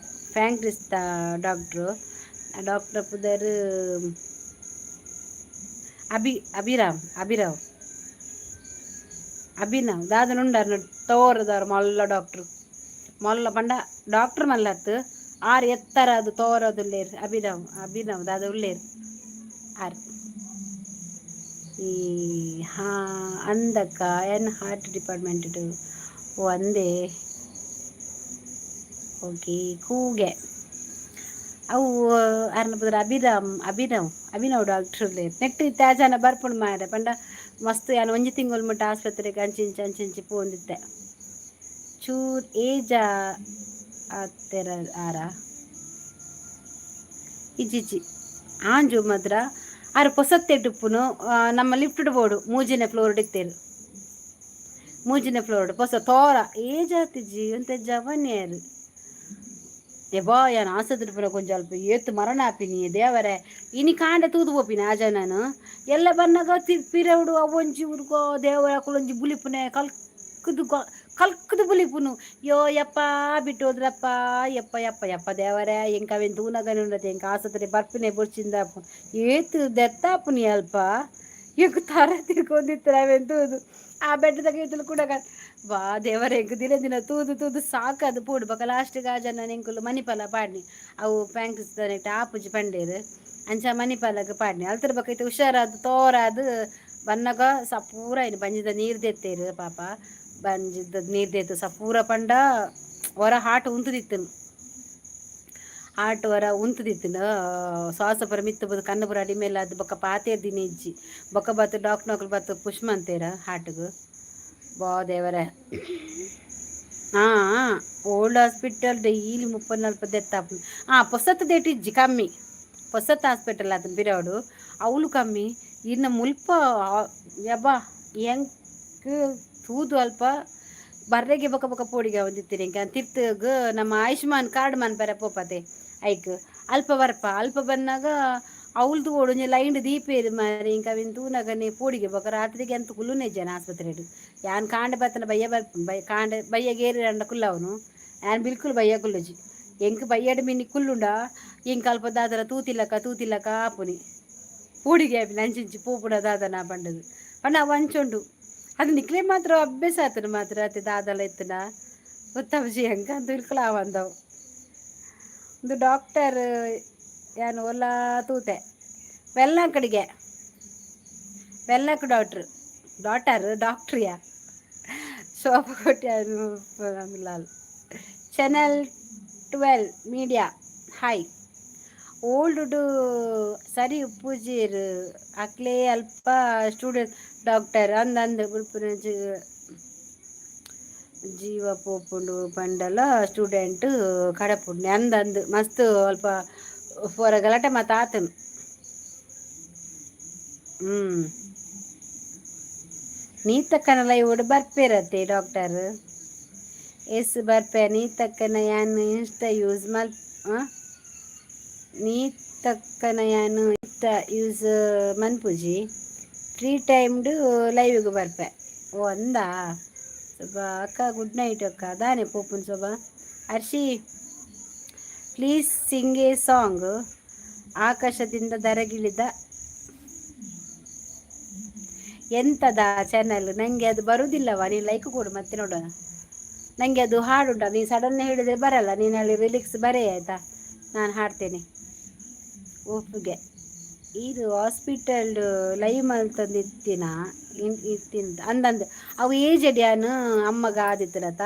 ಫ್ಯಾಂಕ್ರಿಸ್ತ ಡಾಕ್ಟ್ರು. ಡಾಕ್ಟ್ರ್ ಪುದರ್ ಅಭಿ, ಅಭಿರಾಮ್, ಅಭಿರಾವ್, ಅಭಿನವ್ ದಾದನ ಉಂಡಾರ್. ತೋರದಾರ್ ಮಲ್ಲ ಡಾಕ್ಟ್ರು. ಮಲ್ಲ ಪಂಡ ಡಾಕ್ಟ್ರ್ ಮಲ್ಲತ್ತು, ಆರ್ ಎತ್ತರ ಅದು ತೋರದುಲ್ಲೇರ್. ಅಭಿನವ್, ಅಭಿನವ್ ದಾದ ಉಲ್ಲೇರ್ ಆರ್. ಈ ಹಾಂ ಅಂದಕ್ಕ, ಏನ್ ಹಾರ್ಟ್ ಡಿಪಾರ್ಟ್ಮೆಂಟ್? ಓ, ಅಂದೇ. ಓಕೆ. ಕೂಗೆ ಅವು ಅರ್ನ ಪುದರ್ ಅಭಿರಾಮ್, ಅಭಿನವ್, ಅಭಿನವ್ ಡಾಕ್ಟ್ರ್ ಉಲ್ಲೇರ್. ನೆಕ್ಟ್ ಇತ್ತೆ ಆ ಜನ ಬರ್ಪುಂಡು ಮಾರೆ. ಪಂಡ ಮಸ್ತ್ ಯಾನ್ ಒಂಜಿ ತಿಂಗೊಳು ಮುಟ್ಟ ಆಸ್ಪತ್ರೆಗೆ ಅಂಚಿಂಚಿ ಅಂಚಿಂಚಿ ಪೋವೊಂದಿತ್ತೆ. ಚೂರ್ ಏಜ ಆತೆರ ಆರ? ಇಜ್ಜಿಜ್ಜಿ, ಆಂಜು ಮಾತ್ರ ಆರು. ಪೊಸತ್ತೆಡುಪ್ಪುನು ನಮ್ಮ ಲಿಫ್ಟ್ ಬೋಡು, ಮೂಜಿನ ಫ್ಲೋರ್ ಇತ್ತೇರು. ಮೂಜಿನ ಫ್ಲೋರ್ ಪೊಸ ತೋರ. ಏಜ್ ಆತಿಜ್ಜಿ ಅಂತ, ಜವನ್ಯರು. ಯಬ್ಬಾ, ಯಾನ್ ಆಸತ್ರೆ ಪೂರ ಕೊಂಚ ಅಲ್ಪ ಏತ್ ಮರಣ ಆಪಿನಿ ದೇವರೇ. ಇನಿ ಕಾಂಡೆ ತೂದು ಪೋಪಿನಿ ಆ ಜನನು ಎಲ್ಲ ಬನ್ನಗ ಪಿರವುಡು ಅವೊಂಜಿ ಉರ್ಗೋ ದೇವರ ಅಕುಲೊಂಜಿ ಬುಲಿಪುನೆ ಕಲ್ಕುದು ಕಲ್ಕುದು ಬುಲಿಪುನು. ಯೋ ಯಪ್ಪ, ಬಿಟ್ಟು ಹೋದ್ರಪ್ಪ. ಯಪ್ಪ ಯಪ್ಪ ಯಪ್ಪ ದೇವರೇ, ಎಂಕ ಅವೆನ್ ತೂನಗನೆ ಉಂಡತೆ. ಎಂಕ ಆಸತ್ರೆ ಬರ್ಪಿನೆ ಬೊಡ್ಚಿಂದ. ಏತ್ ದೆತ್ತಾಪುನಿ ಅಲ್ಪ. ಎಂಕ್ ತರ ತಿರ್ಕೊಂದಿತ್ತರ ಅವೆನ್ ತೂದು. ಆ ಬೆಟ್ಟದ ಕೈತಲ್ ಕೂಡ ಬಾ ದೇವರೇ, ಎಂಕ್ ದಿನ ದಿನ ತೂದು ತೂದು ಸಾಕದು ಪೋಡು. ಬೊಕ ಲಾಸ್ಟಿಗೆ ಆ ಜನ ಎಂಕುಲು ಮಣಿಪಾಲ ಪಾಡ್ನಿ. ಅವು ಪ್ಯಾಂಕ್ರಿಸ್ ಆಪುಜಿ ಪಂಡೇರು, ಅಂಚ ಮಣಿಪಾಲಗ್ ಪಾಡ್ನಿ. ಅಲ್ತರ ಬೊಕ ಇತ್ತೆ ಹುಷಾರಾದ್ ತೋರಾದ್ ಬನ್ನಗ ಸಪೂರ ಐನ್ ಬಂಜಿದ ನೀರು ದೆತ್ತೇರು ಪಾಪ. ಬಂಜಿದ ನೀರು ದೆತ್ತು ಸಪೂರ ಪಂಡ ಹೊರ ಹಾರ್ಟ್ ಉಂತುದಿತ್ತು. ಹಾರ್ಟ್ ವರ ಉಂತುದಿತ್ತು. ಶ್ವಾಸ ಪೂರ ಮಿತ್ತ್ ಪೋದು ಕಣ್ಣು ಪೂರ ಅಡಿಮೇಲೆ ಅದು. ಬೊಕ ಪಾತೆರ್ದಿನಿ ಇಜ್ಜಿ. ಬೊಕ ಬತ್ತು ಡಾಕ್ಟ್ನಕುಲು ಬತ್ತು ಪುಷ್ ಮಂತೇರ ಹಾರ್ಟ್ಗ್. ಬಾ ದೇವರೇ. ಹಾಂ, ಓಲ್ಡ್ ಹಾಸ್ಪಿಟಲ್ ಡೈಲಿ 30 40 ದೆತ್ತಾಪುಂಡು. ಹಾಂ, ಪೊಸತ್ ದೇಟ್ ಇಜ್ಜಿ, ಕಮ್ಮಿ. ಪೊಸತ್ ಹಾಸ್ಪಿಟಲ್ ಆತನ ಪಿರವುಡು ಅವ್ಲು ಕಮ್ಮಿ. ಇನ್ನು ಮುಲ್ಪ ಯಬ್ಬಾ, ಎಂಕ್ ತೂದು ಅಲ್ಪ ಬರ್ರೆಗೆ ಬೊಕ ಬೊಕ ಪೋಡಿಗೆ ಒಂದಿತ್ತಿರಿ. ಎಂಕ್ ತಿರ್ತುಗ್ ನಮ್ಮ ಆಯುಷ್ಮಾನ್ ಕಾರ್ಡ್ ಮನ್ಪೆರೆ ಪೋಪತೆ ಐಕ್. ಅಲ್ಪ ಬರ್ಪ ಅಲ್ಪ ಬನ್ನಾಗ ಅವ್ಲ್ದು ಓಡು ಲೈನ್ ದೀಪೇರು ಮಾರಿ. ಇಂಕ ಅವಿನ್ ತೂನಗನೆ ಪೋಡಿಗೆ. ಬೊಕ ರಾತ್ರಿಗೆ ಎಂತ ಕುಲ್ಲುನೆ ಜನ ಆಸ್ಪತ್ರೆಡ್. ಯಾನ್ ಕಾಂಡೆ ಬತ್ತನ ಬಯ್ಯ ಬರ್ಪ ಬೈ ಕಾಂಡೆ ಬಯ್ಯಗೇರಿ ರಂಡ ಕುಲ್ಲವನು. ಯಾನ್ ಬಿಲ್ಕುಲ್ ಬಯ್ಯ ಕುಲ್ಲುಜಿ. ಎಂಕ್ ಬಯ್ಯಡ್ ಮಿನಿ ಕುಲ್ಲುಂಡ ಎಂಕ್ ಅಲ್ಪ ದಾದನ ತೂತಿಲ್ಲಕ ತೂತಿಲ್ಲಕ ಆಪುನಿ, ಪೋಡಿಗೆ ಆಪಿನ. ಅಂಚಿಂಚಿ ಪೋಪುಡ ದಾದನ ಪಂಡದು ಪಂಡ ಅವು ಅಂಚುಂಡು. ಅದು ನಿಕ್ಲೆ ಮಾತ್ರ ಅಭ್ಯಾಸ ಆತನ ಮಾತ್ರ ಅತ್ತೆ. ದಾದಲ ಇತ್ತನ ಗೊತ್ತಾಪುಜಿ ಎಂಕ್. ಅಂತ ಬಿಲ್ಕುಲ್ ಆವಂದವು. ಒಂದು ಡಾಕ್ಟರ್ ಯಾನ್ ಓಲಾ ತೂತೆ ವೆಲ್ನಾಕಡಿಗೆ, ವೆಲ್ನಾಕ್ ಡಾಕ್ಟ್ರ್, ಡಾಟರ್, ಡಾಕ್ಟ್ರಿಯಾ. Shobha Kotian. Channel 12 media, hi. Old ಸರಿ ಉಪ್ಪುಜೀರ್ ಅಕ್ಲೇ ಅಲ್ಪ ಸ್ಟೂಡೆಂಟ್ ಡಾಕ್ಟರ್ ಅಂದ್ ಅಂದ್ ಬುಡ್ಪುನ ಜೀವ ಪೋಪುಂಡು ಪಂಡಲ ಸ್ಟೂಡೆಂಟ್ ಕಡಪುಂಡು ಅಂದ್ ಅಂದ್. ಮಸ್ತ್ ಅಲ್ಪ ಪೂರ ಗಲಾಟೆ ಮಾತ ಆತನು. ನೀತಕ್ಕನ ಲೈವ್ ಬರ್ಪೇರತ್ತೆ ಡಾಕ್ಟರ್? ಎಸ್, ಬರ್ಪೆ ನೀತಕ್ಕನ. ಯಾನ್ ಇನ್ಸ್ಟಾ ಯೂಸ್ ಮಲ್ ನೀತಕ್ಕನ ಯಾನ್ ಇನ್ಸ್ಟಾ ಯೂಸ್ ಮನ್ಪುಜಿ. ಫ್ರೀ ಟೈಮ್ಡು ಲೈವ್ಗೆ ಬರ್ಪೆ. ಓ, ಅಂದಾ ಶೋಭಾ ಅಕ್ಕ? ಗುಡ್ ನೈಟ್ ಅಕ್ಕ. ದಾನೆ ಪೋಪುನ್ ಶೋಭಾ. Hershey, please sing a song. ಆಕಾಶದಿಂದ ಧರೆಗಿಳಿದ ಎಂತದ ಚಾನಲ್? ನನಗೆ ಅದು ಬರುವುದಿಲ್ಲವ. ನೀನು ಲೈಕ್ ಕೊಡು, ಮತ್ತೆ ನೋಡೋಣ. ನನಗೆ ಅದು ಹಾಡುಂಟ ನೀನು ಸಡನ್ ಹೇಳಿದರೆ ಬರಲ್ಲ. ನೀನು ಅಲ್ಲಿ ಲಿರಿಕ್ಸ್ ಬರೇ, ಆಯಿತಾ? ನಾನು ಹಾಡ್ತೇನೆ ಒಪ್ಪಿಗೆ. ಇದು ಹಾಸ್ಪಿಟಲ್ ಲೈವ್ ಮಲ್ತೊಂದಿತ್ತಿನ ಇತ್ತಿನ ಅಂದಂದು. ಅವು ಏಜ್ ಯಾನ್ ಅಮ್ಮಗ ಆದಿತ್ತಲತ.